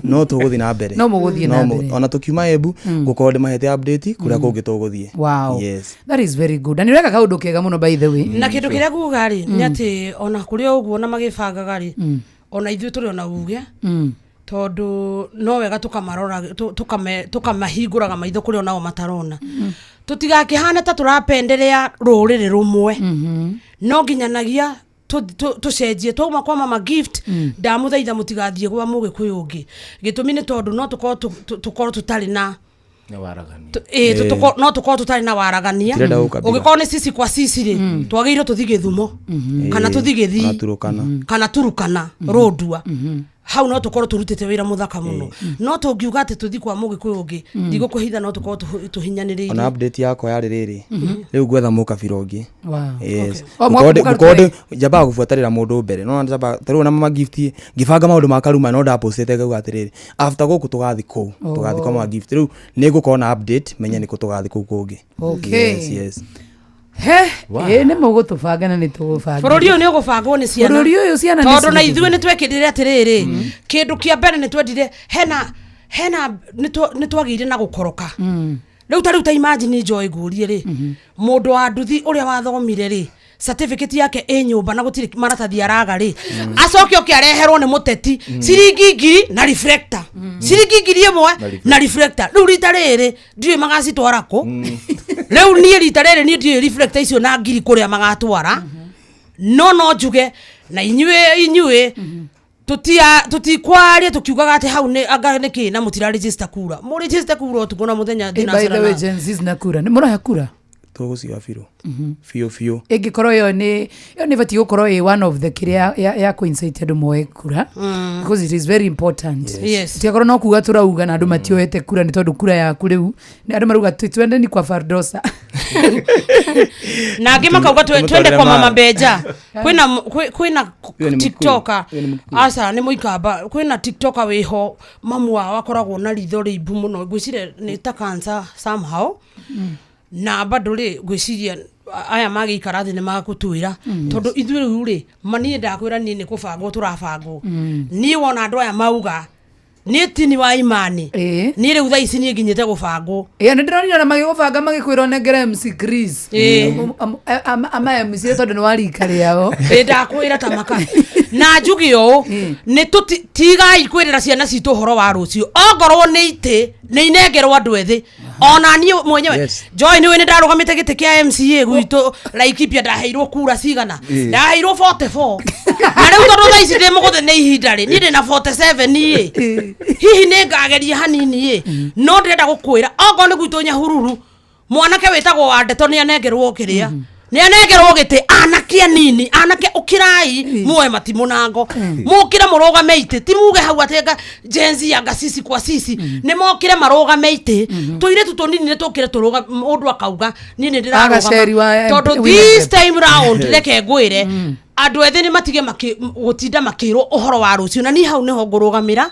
no tũgũthiĩ na mbere. No mũgũthiĩ na No mbere. Ona tũkiuma Embu ngũkorwo ndĩmahete update kũrĩa kũngĩ tũgũthiĩ. Wow. Yes. That is very good, na nĩ ũreka kaũndũ kega mũno, by the way. Na kĩndũ kĩrĩa nguga rĩ nĩ atĩ ona kũrĩ o ũguo na magĩbangaga rĩ, ona ithuĩ tũrĩ ona uge, tondũ no wega tũkamarora, tũkamahingũraga maitho kũrĩa onao matarona, tũtigakĩhane ta tũrapenderea rũrĩrĩ rũmwe. No nginyanagia tũcenjie twauma kwa Mama Gift, ndamũthaitha mũtigathiĩ gwa mũgĩkũyũ ũngĩ. Gĩtũmi nĩ tondũ no tũkorwo tũkorwo tũtarĩ na Nĩ waragania. No tũkorwo tũtarĩ na waragania. Tirenda gũkabira. Ũngĩkorwo nĩ sisi kwa sisi rĩ, twagĩrĩirwo tũthiĩ Gĩthumo kana tũthiĩ Kana Gĩthii Turukana. Kana Turukana rũndua. Hau no tũkorwo tũrutĩte wĩra mũthaka mũno, no tũngiuga atĩ tũthi kwa mũgĩkũyũ ũngĩ, ndigũkũhitha, no tũkorwo tũhinyanĩrĩirie. Ona update yakwa yarĩ rĩrĩ, rĩu ngwetha mũkabira ũngĩ. Yes. O, Gũkorwo mũkaruta gũkorwo njambaga gũbuatĩrĩra mũndũ mbere, no njambaga ta rĩu ona mama Gift, ngĩbanga maũndũ ma Karuma, no ndapostĩte ngauga atĩrĩrĩ, after gũkũ tũgathiĩ kũu, tũgathiĩ kwa mama Gift. Rĩu nĩ ngũkorwo na update menye nĩkũ tũgathiĩ kũu kũngĩ. Yes. He, ĩ nĩ mũgũtũbanga na nĩ tũgũbanga. Bũrũri ũyũ nĩ ũgũbangwo nĩ ciana. Bũrũri ũyũ ciana nĩ Tondũ na cigũthiĩ. ithuĩ nĩ twekĩrire atĩrĩrĩ, kĩndũ kĩa mbere nĩ twendire hena hena nĩ twagĩire na gũkoroka. Rĩu ta rĩu ta imagine, Joy, ngũrie rĩ, mũndũ wa nduthi ũrĩa wathomire rĩ, certificate yake ĩ nyũmba na gũtirĩ maratathi araga rĩ, acoke oke areherwo nĩ mũteti ciringi 1,000 na reflector, ciringi 1,000 na reflector. Rĩu rita rĩrĩ ndiũĩ magacitwara kũ. Rĩu niĩ rita rĩrĩ niĩ ndiũĩ reflector icio na ngiri kũrĩa magatwara, no njuge na inyuĩ tutia tutikwaria tukiugaga atĩ hau nĩ anga nĩ kĩ na mũtira register kura, mũ register kura ũtukũ na mũthenya. By the way, Thinacara. Gen Zs na kura nĩ mũroya kura? Tũgũciga biũ biũ biũ. Ĩngĩkorwo ĩyo nĩ ĩbatiĩ gũkorwo ĩ one of the kĩrĩa ya kũ-incite andũ moe kura, because it is very important. Tigakorwo no kuga tũrauga na andũ matioete kura, nĩ tondũ kura yaku rĩu nĩ andũ marauga twendeni kwa Fardosa. Na angĩ makauga Tũmũtwarĩre twende kwa mama maĩ. Mbeja, kwĩna Huyo ni Mkikuyu. TikToker. Huyo ni Mkikuyu. Aca, nĩ mũikamba. Kwĩna TikToker wĩho, mamu wao akoragwo na ritho rĩimbu mũno, ngwĩciria nĩ ta cancer somehow, na bado rĩ ngwĩciria aya magĩikara thĩ nĩ magũtwĩra, tondũ ithuĩ rĩu rĩ ma niĩ ndakwĩra, niĩ nĩ kũbangwo tũrabangwo. Niĩ wona andũ aya mauga niĩ tini wa imani, niĩ rĩu thaa ici niĩ nginyĩte gũbangwo. Ĩyo nĩ ndĩronire ona magĩgũbanga magĩkwĩra ũnengere MC Chris ama MC tondũ nĩ wa rika rĩao. Ĩ, ndakwĩra ta maka na njuge ũũ, nĩ tigai kwĩrĩra ciana citũ ũhoro wa rũciũ. Ongorwo nĩ itĩ nĩ inengerwo andũ ethĩ, ona niĩ mwenyewe. Joy, nĩ nĩ ndarũgamĩte gĩtĩ kĩa MCA gwitũ Laikipia, ndaheirwo kura cigana? Ndaheirwo 44, na rĩu tondũ thaa ici ndĩ mũgũthe nĩ ihinda rĩ, niĩ ndĩ na 47 ĩ, hihi nĩ ngageria hanini ĩ, no ndĩrenda gũkwĩra ongorwo nĩ gwitũ Nyahururu, mwanake wĩtagwo wa Ndeto nĩ anengerwo kĩrĩa, nĩ anengerwo gĩtĩ. Anake anini, anake, ũkĩrai muoe matimũ na ngo, mũkĩre mũrũgame itĩ, ti muge hau atĩ nga Gen Z anga sisi kwa sisi. Nĩ mokĩre marũgame itĩ, tũirĩtu tũnini nĩ tũkĩre tũrũga, mũndũ akauga niĩ nĩ Agaceri wa ndĩrarũgama, tondũ women this rep. time round reke ngwĩre, andũ ethĩ nĩ matige gũtinda makĩrwo ũhoro wa rũciũ, na niĩ hau nĩho ngũrũgamĩra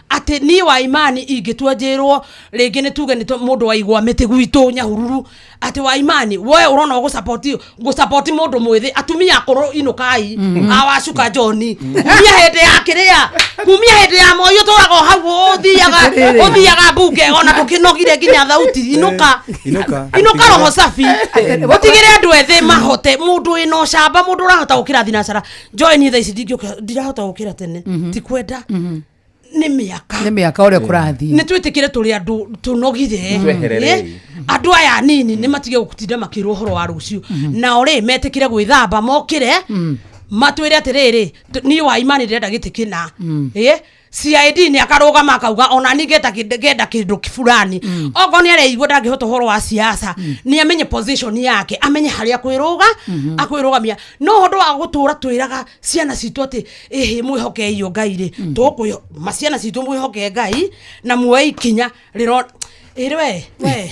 atĩ niĩ wa imani ingĩtua njĩrwo rĩngĩ nĩ tuge nĩ mũndũ waigua mĩtĩ gwitũ Nyahururu atĩ wa imani we ũrona ũgũsapoti ngũsapoti mũndũ mwĩthĩ, atumia akũrũ inũkai awacuka John, kumia hĩndĩ ya kĩrĩa, kumia hĩndĩ ya Moi ũtũraga o hau, ũthiaga Atĩrĩrĩ. ũthiaga mbunge ona ndũkĩnogire nginya thauti, inũka. Inũka. Inũka roho safi, ũtigĩre andũ ethĩ mahote, mũndũ wĩna ũcamba, mũndũ ũrahota gũkĩra thinacara. Joy, niĩ thaa ici ndingĩũkĩra, ndirahota gũkĩra tene, ti kwenda, nĩ mĩaka. Nĩ mĩaka ũrĩa kũrathiĩ. Nĩ twĩtĩkĩre tũrĩ andũ tũnogire. Twehererei. Andũ aya anini nĩ matige gũtinda makĩrwo ũhoro wa rũciũ, nao rĩ metĩkĩre gwĩthamba, mokĩre matwĩre atĩrĩrĩ, niĩ wa imani ndĩrenda gĩtĩ kĩna. CID nĩ akarũgama akauga ona niĩ ngenda ngenda kĩndũ fulani. Okorwo nĩ areigua ndangĩhota ũhoro wa siasa, nĩ amenye position yake, amenye harĩa akwĩrũga akwĩrũgamia. No ũndũ wa gũtũra twĩraga ciana citũ atĩ ĩhĩ mwĩhoke iyo Ngai rĩ, tũkwĩ ma ciana citũ mwĩhoke Ngai na muoe ikinya rĩro ĩrĩ we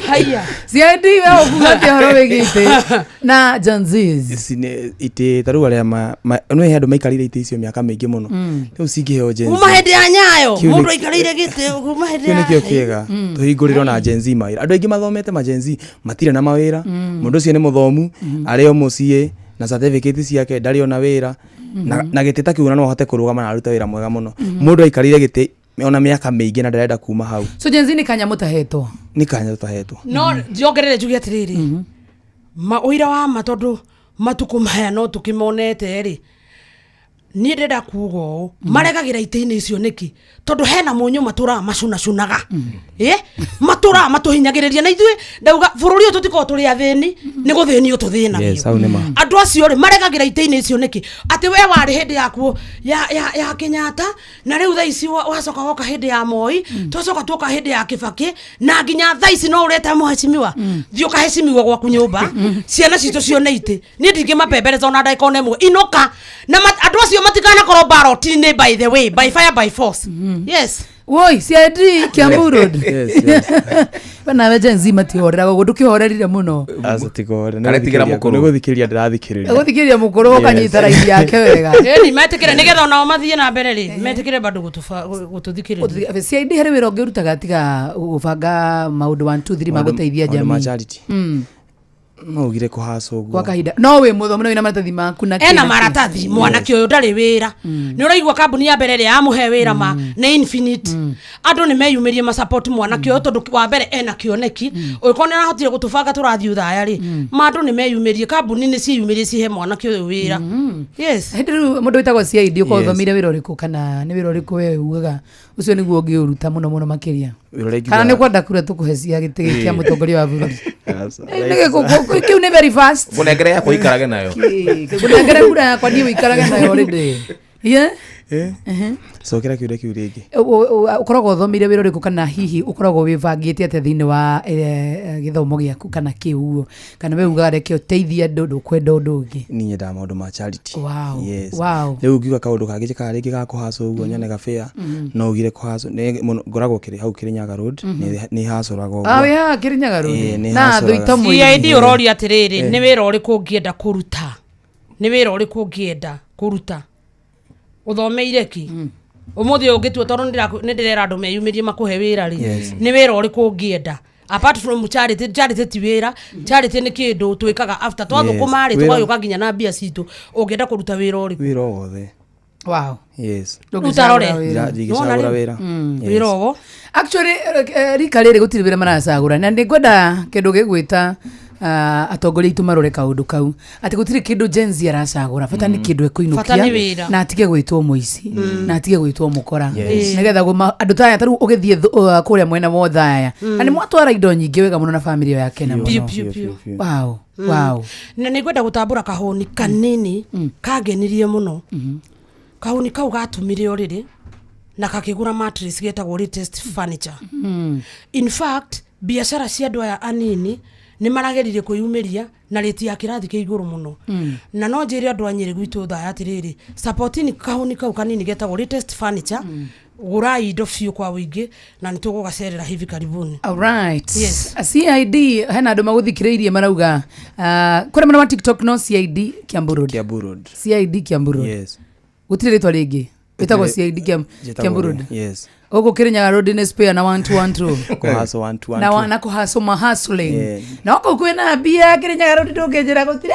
haiya. CID, we ũkuga atĩa ũhoro wĩgiĩ itĩ na Gen Zs? Ici nĩ itĩ ta rĩu arĩa no he andũ maikarĩire itĩ icio mĩaka mĩingĩ mũno, rĩu cingĩheo Gen Z. Kuma hĩndĩ ya Nyayo. Kĩu Mũndũ aikarĩire gĩtĩ kuma hĩndĩ Kĩu ya nĩkĩo kĩega tũhingũrĩrwo na Gen Z mawĩra. Andũ aingĩ mathomete ma Gen Z matirĩ na mawĩra. Mũndũ ũcio nĩ mũthomu, arĩ o mũciĩ na certificate ciake, ndarĩ ona wĩra, na gĩtĩ ta kĩu, na no ahote kũrũgama na arute wĩra mwega mũno. Mũndũ aikarĩire gĩtĩ ona mĩaka mĩingĩ na ndarenda kuma hau. So Gen Z nĩ kanyamũ tahetwo? Nĩ kanya tũtahetwo. No njongerere njuge atĩrĩrĩ, ma ũira wa ma, tondũ matukũ maya no tũkĩmonete rĩ, niĩ ndĩrenda kuga ũũ, maregagĩra itĩ-inĩ icio nĩkĩ? Tondũ hena mũnyũ matũraga macunacunaga, ĩ matũraga matũhinyagĩrĩria, na ithuĩ ndauga bũrũri ũyũ tũtikorwo tũrĩ athĩni, nĩ gũthĩnio tũthĩnagio. Yes, hau nĩ ma. Andũ acio rĩ maregagĩra itĩ-inĩ icio nĩkĩ? Atĩ we warĩ hĩndĩ yakuo ya Kenyatta, na rĩu thaa ici wacoka woka hĩndĩ ya Moi, twacoka tuoka hĩndĩ ya Kĩbakĩ, na nginya thaa ici no ũreta mũhecimiwa. Thiĩ ũkahecimiwa gwaku nyũmba, ciana citũ cione itĩ. Niĩ ndingĩmapembereza ona ndagĩka ona ĩmwe. Inũka na andũ acio. Acio matikanakorwo ballot-inĩ, by the way, by fire by force, yes. Woi, CID Kiambu Road. Yes. Bana Gen Z matihoreraga ũguo, ndũkĩhorerire mũno. Aca tigore. Karetigĩra mũkũrũ. Nĩ gũthikĩrĩria ndĩrathikĩrĩria. Gũthikĩrĩria mũkũrũ ũkanyita raithi yake wega. Ĩni metĩkĩre nĩgetha onao mathiĩ na mbere rĩ, metĩkĩre bado gũtũthikĩrĩria. CID, harĩ wĩra ũngĩ ũrutaga tiga gũbanga maũndũ 1 2 3 magũteithia Maũndũ ma jamii? charity. No ugire kũhaca ũguo. Kwa kahinda no wĩ mũthomu na wĩna maratathi maku na kĩ Ena na kĩ. maratathi, mwanake ũyũ ndarĩ wĩra. Nĩ ũraigua kambuni ya mbere ĩrĩa yamũhe wĩra ma nĩ Infinite. Andũ nĩ meyumĩrie masupport mwanake ũyũ, tondũ wa mbere ena kĩoneki. Ũngĩkorwo nĩ arahotire gũtũbanga tũrathiĩ ũthaya rĩ, ma andũ nĩ meyumĩrie, kambuni nĩ ciĩyumĩrie cihe mwanake ũyũ wĩra, yes. Hĩndĩ rĩu mũndũ wĩtagwo CID ũkorwo Yes. ũthomire wĩra ũrĩkũ, kana nĩ wĩra ũrĩkũ we ugaga ũcio nĩguo ũngĩũruta mũno mũno makĩria? Wĩra ũrĩa Kana nĩ ingiuga- kwenda kura tũkũhe cia gĩtĩ gĩkĩ kĩa mũtongoria wa bũrũri? Aca, Eh, nĩ kĩu nĩ very fast. Ngũnengere yakwa ikarage nayo. Ngũnengere kura yakwa niĩ ũikarage nayo already, yeah. Eh? Cokera kĩũria kĩu rĩngĩ. Ũkoragwo ũthomeire wĩra ũrĩkũ, kana hihi ũkoragwo wĩbangĩte atĩa thĩinĩ wa gĩthomo gĩaku kana kĩ ũguo, kana we ugaga reke ũteithie andũ, ndũkwenda ũndũ ũngĩ? Niĩ nyendaga maũndũ ma charity. Wow. Yes. Wow. Rĩu ngiuga kaũndũ kangĩ njĩkaga rĩngĩ ga kũhaca ũguo nyone gabĩa, no ugire kũhaca nĩ mũno ngoragwo kĩrĩ hau Kĩrĩnyaga Road, nĩ hacũraga Ah, ũguo. wĩ haha Kĩrĩnyaga Road? Ĩĩ, nĩ Na hacũraga. thũita mũini. CID ũroria atĩrĩrĩ, nĩ wĩra ũrĩkũ ũngĩenda kũruta? Nĩ wĩra ũrĩkũ ũngĩenda kũruta? Ũthomeire ki ũmũthĩ ũyũ ũngĩtua, tondũ nĩ ndĩrera andũ meyumĩrie makũhe wĩra rĩ, Yes. nĩ wĩra ũrĩkũ ũngĩenda apart from charity? Charity ti wĩra, charity nĩ kĩndũ twĩkaga after twathũkũma rĩ, Wĩra- tũgagĩũka nginya na mbia citũ. Ũngĩenda kũruta wĩra ũrĩkũ? Wĩra o wothe. Wow. Yes. Rĩu tarore. Ndũngĩcagũra wĩra. Ndingĩcagũra wĩra. Yes. Wĩra owo. Actually, rika rĩrĩ gũtirĩ wĩra maracagũra, na nĩ ngwenda kĩndũ gĩgwĩta atongoria aitũ marore kaũndũ kau, atĩ gũtirĩ kĩndũ Gen Z aracagũra, bata nĩ kĩndũ Bata nĩ ekũinũkia wĩra. na atige gwĩtwo mũici na atige gwĩtwo mũkora, Yes. nĩgetha andũ ta aya tarĩu ũgĩthiĩ kũrĩa mwena wa Othaya na nĩ mwatwara indo nyingĩ wega mũno na bamĩrĩ ĩyo yakena Piũ, mũno. piũ, piũ. Piũ. Wow. Na nĩ ngwenda gũtambũra kahũni kanini kangenirie mũno. Kahũni kau gatumire ũrĩrĩ na kakĩgũra mattress getagwo Latest Furniture. In fact, biacara cia andũ aya anini nĩ marageririe kwĩyumĩria na rĩti ya kĩrathi kĩa igũrũ mũno. Na no njĩre andũ a Nyĩrĩ gwitũ Thaya atĩrĩrĩ, supportini kahũni kau kanini getagwo Latest Furniture, gũrai indo biũ kwa ũingĩ, na nĩ tũgũgacerera hivi karibuni. Alright. Yes. CID, hena andũ magũthikĩrĩirie marauga kũrĩa mwena wa TikTok no CID Kiambu Road. Kiambu Road. CID Kiambu Road. Yes. Gũtirĩ rĩtwa rĩngĩ wĩtagwo CID Njĩtagwo Kiambu Road? Yes. Gũkũ Kĩrĩnyaga Road nĩ spare na 1212. Kũhaca 1 2 1 na 2. na kũhacũ ma hustling. Yeah. Na gũkũ kwĩna mbia Kĩrĩnyaga Road, ndũngĩnjĩra gũtirĩ.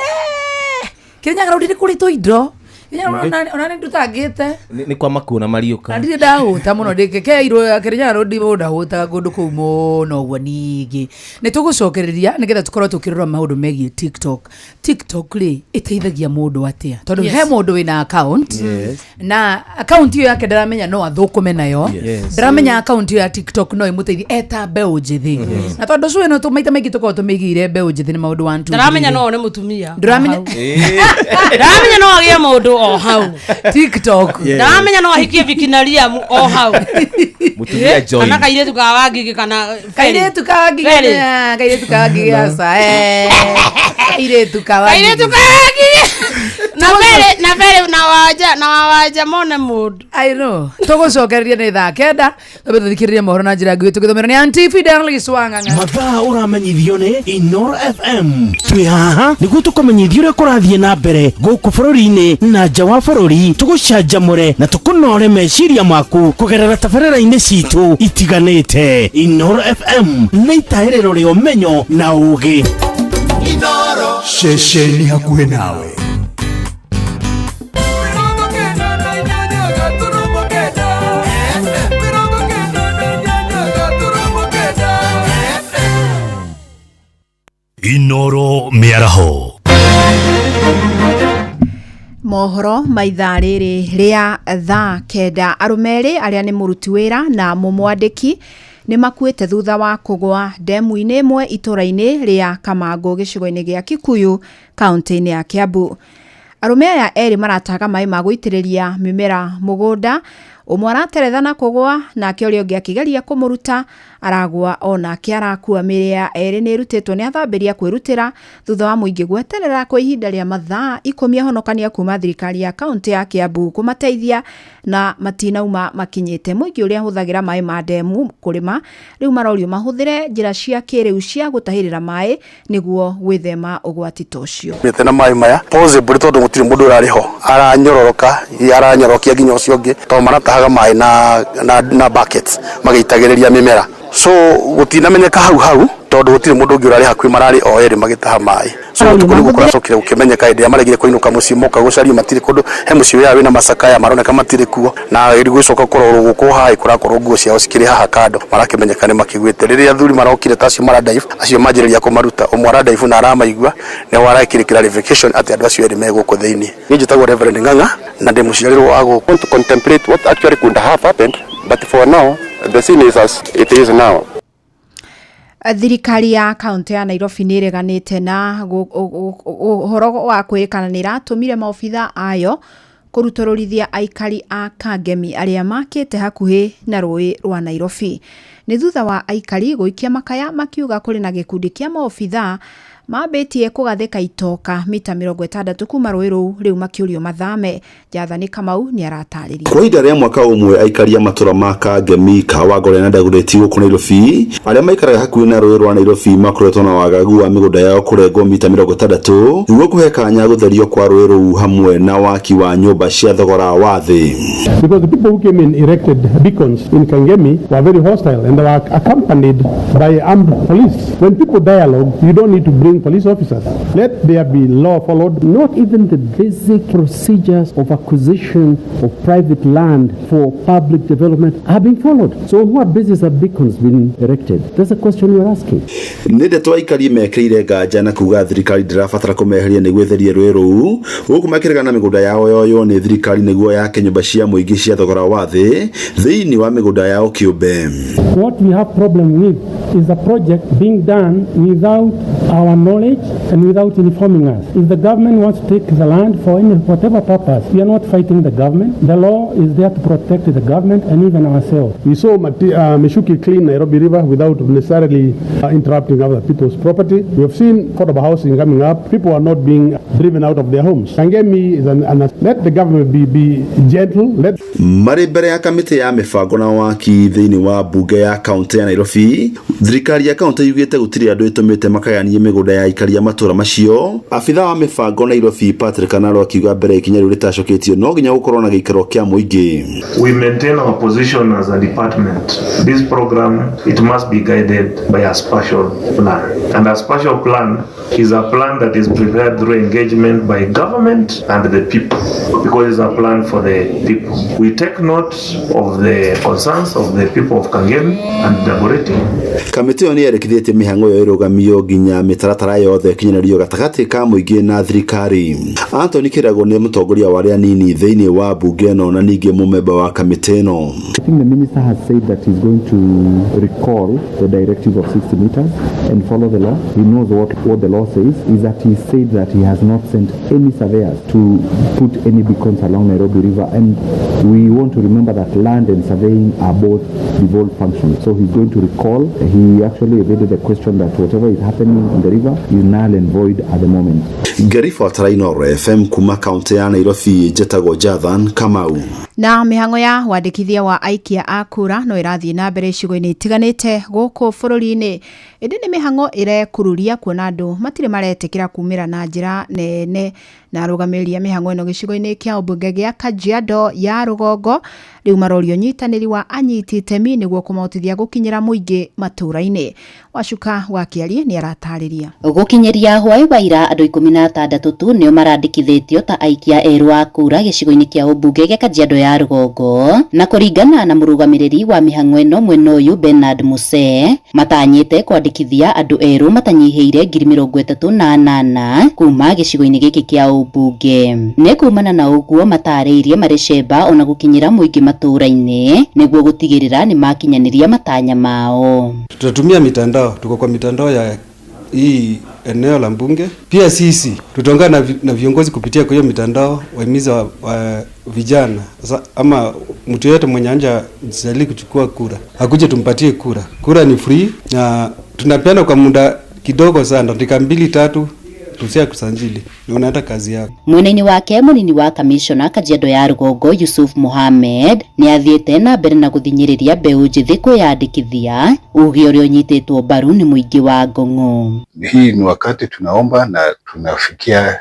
Kĩrĩnyaga Road nĩ kũrĩtwo indo. Kĩrĩnyaga Road ona nĩ ndutangĩte. Nĩ kwa makuo na mariũka. Na ndirĩ ndahũta mũno ndĩkekeirwo Kĩrĩnyaga Road mũndũ ndahũtaga kũndũ kũu mũno ũguo. Ningĩ nĩ tũgũcokereria nĩgetha tũkorwo tũkĩrora maũndũ megiĩ TikTok. TikTok rĩ, ĩteithagia mũndũ atĩa? Tondũ Yes. he mũndũ wĩna account, Yes. na account ĩyo yake ndaramenya no athũkũme nayo. Yes. Ndaramenya account ĩyo ya TikTok no ĩmũteithie eta mbeũ njĩthĩ, na tondũ cuĩ no maita maingĩ tũkoragwo tũmĩigĩire mbeũ njĩthĩ nĩ maũndũ 1 2 Ndaramenya no one mũtumia. Ndũramenya- O hau. Ndaramenya no agĩe mũndũ o hau. TikTok. Yes. Ndaramenya no ahikie Viki na Liam o hau. Mũtumia join. Kana kairĩtu ka Wangigĩ kana Ferry. Kairĩtu ka Wangigĩ. Ferry. Kairĩtu ka Wangigĩ, aca, kairĩtu ka Wangigĩ. Kairĩtu ka Wangigĩ na Ferry, na Ferry, na wanja na wawanja mone mũndũ. I know. Tũgũcokereria nĩ thaa 9, twambe tũthikĩrĩrie mohoro na njĩra nguhĩ tũgĩthomerwo nĩ Aunty Fidelis Wang'ang'a. Mathaa ũramenyithio nĩ Inoro FM. Twĩ haha nĩguo tũkũmenyithia ũrĩa kũrathiĩ na mbere gũkũ bũrũri-inĩ na nja wa bũrũri, tũgũcanjamũre na tũkũnore meciria maku kũgerera tabarĩra-inĩ citũ itiganĩte. Inoro FM nĩ itaĩrĩro rĩa ũmenyo na ũũgĩ. Ceceni hakuhĩ nawe. Inoro mĩaraho. Mohoro ma ithaa rĩrĩ rĩa thaa 9: arũme erĩ arĩa nĩ mũruti wĩra na mũmwandĩki nĩ makuĩte thutha wa kũgwa ndemu-inĩ ĩmwe itũra-inĩ rĩa Kamangũ gĩcigo-inĩ gĩa Kikuyu, kaunti-inĩ ya Kiambu. Arũme aya erĩ marataga maĩ ma gũitĩrĩria mĩmera mũgũnda Ũmwe arateretha na kũgwa nake ũrĩa ũngĩ akĩgeria kũmũruta aragwa onake arakua. Mĩĩrĩ ya erĩ nĩ ĩrutĩtwo nĩ athambĩri a kwĩrutĩra thutha wa mũingĩ gweterera kwa ihinda rĩa mathaa 10 ahonokania kuma thirikari ya kaunti ya Kiambu kũmateithia na matinauma makinyĩte. Mũingĩ ũrĩa hũthagĩra maĩ ma ndemu kũrĩma rĩu marorio mahũthĩre njĩra cia kĩrĩu cia gũtahĩrĩra maĩ nĩguo gwĩthema ũgwati ta ũcio. Mĩte na maĩ maya possibly tondũ gũtirĩ mũndũ ũrarĩ ho aranyororoka aranyorokia nginya ũcio ũngĩ tondũ maratahaga maĩ na buckets magĩitagĩrĩria mĩmera, so gũtinamenyeka hau hau tondũ gũtirĩ mũndũ ũngĩ ũrarĩ hakuhĩ, mararĩ o erĩ magĩtaha maĩ. So ũtukũ nĩguo kũracokire gũkĩmenyeka hĩndĩ ĩrĩa maregire kũinũka mũciĩ moka gũcario matirĩ kũndũ he mũciĩ ũrĩa wĩna macakaya maroneka matirĩ kuo, na gũcoka kũrorwo gũkũ haĩ kũrakorwo nguo ciao cikĩrĩ haha kando, marakĩmenyeka nĩ makĩguĩte. Rĩrĩa athuri marokire ta acio maradive, acio manjĩrĩria kũmaruta, ũmwe aradive na aramaigua nĩho arekire clarification atĩ andũ acio erĩ me gũkũ thĩinĩ. Niĩ njĩtagwo Reverend Ng'ang'a na ndĩ mũciarĩrwo wa gũkũ. Want to contemplate what actually could have happened, but for now the scene is as it is now. Thirikari ya kaunti ya Nairobi nĩ ĩreganĩte na ũhoro wa kwĩrĩkana nĩ ĩratũmire maobitha ayo kũrutũrũrithia aikari a Kangemi arĩa makĩte hakuhĩ na rũĩ rwa Nairobi. Nĩ thutha wa aikari gũikia makaya makiuga kũrĩ na gĩkundi kĩa maobitha mambĩtie kũgathĩka itoka mita 60 kuma rũĩ rũu, rĩu makĩũrio mathame. Jathani Kamau nĩ aratarĩria. Kwa ihinda rĩa mwaka ũmwe aikari a matũra ma Kangemi, Kawangware na Dagoretti gũkũ Nairobi arĩa maikaraga hakuhĩ na rũĩ rwa Nairobi makoretwo na wagagu wa mĩgũnda yao kũrengwo mita 60 nĩguo kũhe kanya gũtherio kwa rũĩ rũu hamwe na waki wa nyũmba cia thogora wa thĩ. Because the people who came and erected beacons in Kangemi were very hostile and they were accompanied by armed police. When people dialogue, you don't need to bring police officers. Let there be law followed. Not even the basic procedures of acquisition of private land for public development are being followed. So on what basis have beacons been erected? That's a question we're asking. Nĩ ndeto aikari mekĩrĩire nganja na kuga thirikari ndĩrabatara kũmeheria nĩguo ĩtherie rũĩ rũu, gũkũ makĩregana na mĩgũnda yao yoywo nĩ thirikari nĩguo yake nyũmba cia mũingĩ cia thogora wa thĩ thĩinĩ wa mĩgũnda yao kĩũmbe. What we have problem with is a project being done without our knowledge and without informing us. If the government wants to take the land for any whatever purpose, we are not fighting the government. The law is there to protect the government and even ourselves. We saw Michuki clean Nairobi River without necessarily interrupting other people's property. We have seen affordable housing coming up. People are not being driven out of their homes. Kangemi is an let the government be gentle. Let Marĩ mbere ya kamĩtĩ ya mĩbango na waki thĩinĩ wa mbunge ya kaunti ya Nairobi, thirikari ya kaunti yugĩte gũtirĩ andũ ĩtũmĩte makayanie mĩgũnda ya aikari a matũra macio. Abitha wa mĩbango Nairobi Patrick Kanaro akiuga mbere ikinya rĩu rĩtacoketio no nginya gũkorwo na gĩikaro kĩa mũingĩ. We maintain our position as a department. This program, it must be guided by a spatial plan. And a spatial plan is a plan that is prepared through engagement by government and the people, because it's a plan for the people. We take note of the concerns of the people of Kangemi and Dagoretti. Kamĩtĩ ĩyo nĩ yerĩkithĩtie mĩhang'o ĩyo ĩrũgamio nginya mĩtaratara yothe ĩkinyanĩrio gatagatĩ ka mũingĩ na thirikari. Anthony Kĩrago nĩ mũtongoria wa arĩa anini thĩinĩ wa mbunge ĩno na ningĩ mũmemba wa kamĩtĩ ĩno. I think the minister has said that he's going to recall the directive of 60 meters and follow the law. He knows what the law says, is that he said that he has not sent any surveyors to put any beacons along Nairobi River, and we want to remember that land and surveying are both devolved functions. So he's going to recall. He actually evaded the question that whatever is happening in the river is null and void at the moment. Ngĩribotera Inooro FM kuma kaunti ya Nairobi, njĩtagwo Jathan Kamau. Na mĩhang'o ya wandĩkithia wa aikia a kura no ĩrathiĩ na mbere icigo-inĩ itiganĩte gũkũ bũrũri-inĩ, ĩndĩ nĩ mĩhang'o ĩrekururia kuona andũ matirĩ maretĩkĩra kumĩra na njĩra nene. Na arũgamĩrĩri a mĩhang'o ĩno gĩcigo-inĩ kĩa ũmbunge gĩa Kajiado ya rũgongo rĩu marorio ũnyitanĩri wa anyiti itemi nĩguo kũmahotithia gũkinyĩra mũingĩ matũũra-inĩ. Wacuka wa Kĩarie nĩ aratarĩria. Gũkinyĩria hwaĩ wa ira andũ 16 tu nĩo marandĩkithĩtio ta aikia erũ a kura gĩcigo-inĩ kĩa ũmbunge gĩa Kajiado ya rũgongo, na kũringana na mũrũgamĩrĩri wa mĩhang'o ĩno mwena ũyũ Bernard Muse, matanyĩte kwandĩkithia andũ erũ matanyihĩire 38,000 kuma gĩcigo-inĩ gĩkĩ kĩa ũmbunge. Nĩ kumana na ũguo matarĩirie marĩ cemba ona gũkinyĩra mũingĩ matũũra-inĩ nĩguo gũtigĩrĩra nĩ makinyanĩria matanya mao. Tutatumia mitandao, tuko kwa mitandao hii eneo la mbunge. Pia sisi tutaungana na viongozi kupitia kwa hiyo mitandao, wahimiza vijana sasa, ama mtu yeyote mwenye anja msajili kuchukua kura akuje tumpatie kura. Kura ni free na tunapeana kwa muda kidogo sana, dakika 2-3 tusia kusanjili na unaenda kazi yako. Mwena-inĩ wake mũnini wa kamishona Kajiado ya rũgongo Yusuf Mohamed nĩ athiĩte na mbere na gũthinyĩrĩria mbeũ njĩthĩ kwĩyandĩkithia uge ũrĩa ũnyitĩtwo mbaru nĩ mũingĩ wa Ngong'o. Hii ni wakati tunaomba na tunafikia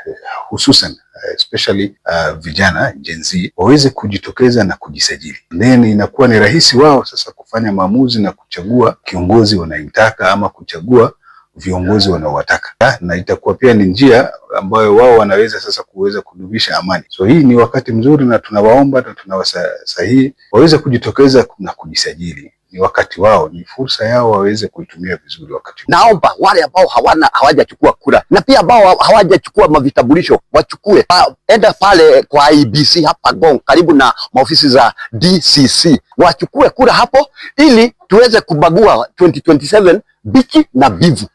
hususan especially vijana Gen Z waweze kujitokeza na kujisajili. Then inakuwa ni rahisi wao sasa kufanya maamuzi na kuchagua kiongozi wanayemtaka ama kuchagua viongozi wanaowataka, na itakuwa pia ni njia ambayo wao wanaweza sasa kuweza kudumisha amani. So hii ni wakati mzuri na tunawaomba na tunawasahihi waweze kujitokeza na kujisajili. Ni wakati wao, ni fursa yao waweze kuitumia vizuri wakati. Naomba wale ambao hawajachukua kura na pia ambao hawajachukua mavitambulisho wachukue. Enda pale kwa IBC hapa Ngong karibu na maofisi za DCC wachukue kura hapo ili tuweze kubagua 2027 bichi na bivu.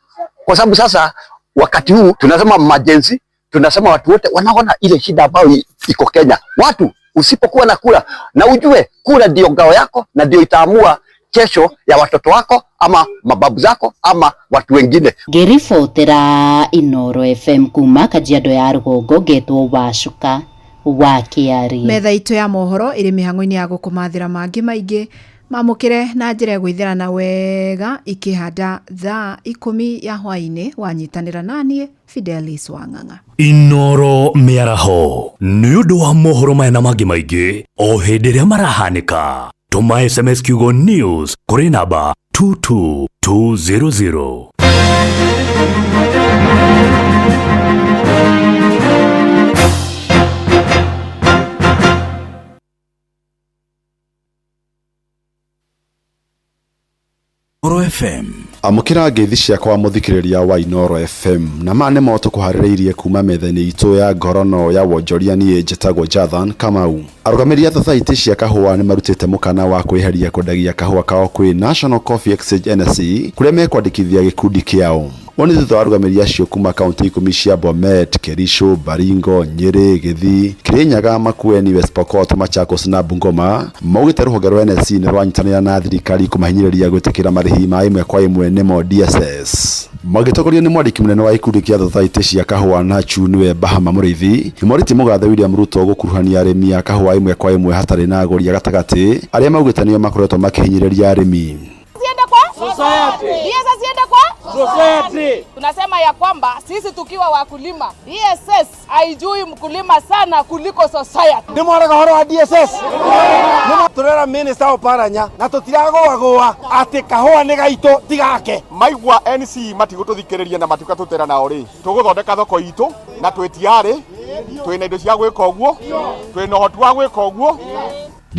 Kwa sababu sasa wakati huu tunasema majenzi, tunasema watu wote wanaona ile shida ambayo iko Kenya. Watu usipokuwa na kura, na ujue kura ndio ngao yako na ndio itaamua kesho ya watoto wako ama mababu zako ama watu wengine. Ngĩribotera Inoro FM kuma Kajiado ya rũgongo ngetwo Wacuka wa Kĩari. Metha itũ ya mohoro ĩrĩ mĩhang'o-inĩ ya gũkũmathĩra mangĩ maingĩ mamũkĩre na njĩra ĩgũithĩrana wega ikĩhanda thaa 10 ya hwaĩ-inĩ wanyitanĩra naniĩ Fidelis Wang'ang'a. Inoro mĩaraho nĩ ũndũ wa mohoro maya na mangĩ maingĩ o hĩndĩ ĩrĩa marahanĩka. Tũma SMS kiugo news kũrĩ namba 22200. Inooro FM. Amũkĩra ngeithi ciakwa mũthikĩrĩria wa Inooro FM na ma nĩmo tũkũharĩrĩirie kuma metha-inĩ itũ ya ngorono ya wonjoria. Niĩ njĩtagwo Jathan Kamau. Arũgamĩrĩri a thothaitĩ cia kahũa nĩ marutĩte mũkana wa kwĩheria kwendagia kahũa kao kwĩ National Coffee Exchange NSE kũrĩa mekwandĩkithia gĩkundi kĩao. Ũũ nĩ thutha wa arũgamĩrĩri acio kuma kaunti 10 cia Bomet, Kericho, Baringo, Nyeri, Gĩthii, Kirinyaga, Makueni, West Pokot, Machakos na Bungoma maugĩte rũhonge rwa NSE nĩ rwanyitanĩra na thirikari kũmahinyĩrĩria gwĩtĩkĩra marĩhi ma ĩmwe kwa ĩmwe nĩmo DSS. Magĩtongorio nĩ mwandĩki mũnene wa ikundi kĩa thothaitĩ cia kahũa Nachu nĩwe Bahama Mũrĩithi, nĩmorĩtie mũgathe William Ruto gũkuruhania arĩmi a kahũa ĩmwe kwa ĩmwe hatarĩ na agũri a gatagatĩ arĩa maugĩte nĩo makoretwo makĩhinyĩrĩria arĩmi. DSS iende kwa society. Tunasema ya kwamba sisi tukiwa wakulima, DSS haijui mkulima sana kuliko society. Ni mwaraga horo wa DSS. Ni turera minister Oparanya na tutiragwagwa ati kahũa nĩ gaitũ tigake. Maigua NC matigũtũthikĩrĩria na matikatũtera nao rĩ. Tũgũthondeka thoko itũ na twĩtiarĩ, twĩna indo cia gwĩka ũguo, twĩna ũhoti wa gwĩka ũguo.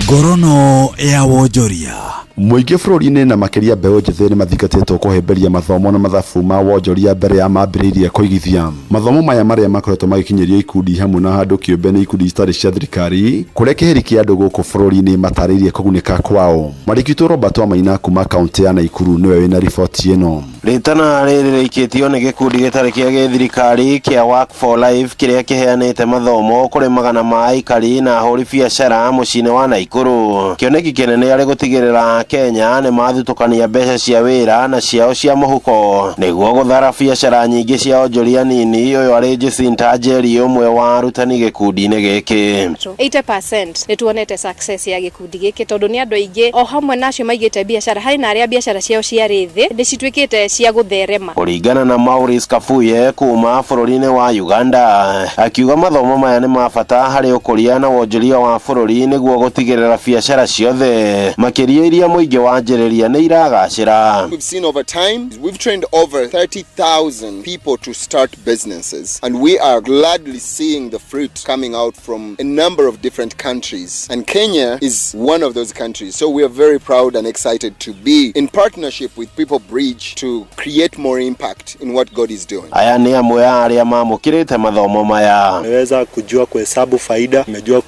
Ngorono ya wonjoria. Mũingĩ bũrũri-inĩ na makĩria mbeũ njĩthĩ nĩ mathingatĩtwo kũhĩmbĩria mathomo na mathabu ma wonjoria mbere ya mambĩrĩirie kũigithia. Mathomo maya marĩa makoretwo magĩkinyĩrio ikundi hamwe na handũ kĩũmbe nĩ ikundi citarĩ cia thirikari kũrĩa kĩheri kĩa andũ gũkũ bũrũri-inĩ matarĩirie kũgunĩka kwao. Mwandĩki witũ Robert Wamaina kuma kaunti ya Naikuru nĩwe wĩna riboti ĩno. Rĩtana rĩrĩ rĩikĩtio nĩ gĩkundi gĩtarĩ kĩa gĩthirikari kĩa Work for Life kĩrĩa kĩheanĩte mathomo kũrĩ magana ma aikari na ahũri biacara mũciĩ-inĩ wa Naikuru. Kĩoneki kĩnene arĩ gũtigĩrĩra Kenya nĩ mathutũkania mbeca cia wĩra na ciao cia mũhuko nĩguo gũthara biacara nyingĩ cia onjoria nini. Ũyũ arĩ Jacinta Njeri, ũmwe wa arutani gĩkundi-inĩ gĩkĩ. 80% nĩ tuonete success ya gĩkundi gĩkĩ tondũ nĩ andũ aingĩ o hamwe na acio maigĩte biacara harĩ na arĩa biacara ciao ciarĩ thĩ nĩ cituĩkĩte cia gũtherema. Kũringana na Maurice Kafuye kuma bũrũri-inĩ wa Uganda, akiuga mathomo maya nĩ ma bata harĩ ũkũria na wonjoria wa bũrũri nĩguo gũtigĩrĩra biacara ciothe makĩria iria mũingĩ wanjĩrĩria nĩ iragacĩra. We've seen over time, we've trained over 30,000 people to start businesses, and we are gladly seeing the fruit coming out from a number of different countries, and Kenya is one of those countries. So we are very proud and excited to be in partnership with People Bridge to create more impact in what God is doing. Aya nĩ amwe a arĩa mamũkĩrĩte mathomo maya. Nimeweza kujua kuhesabu faida, nimejua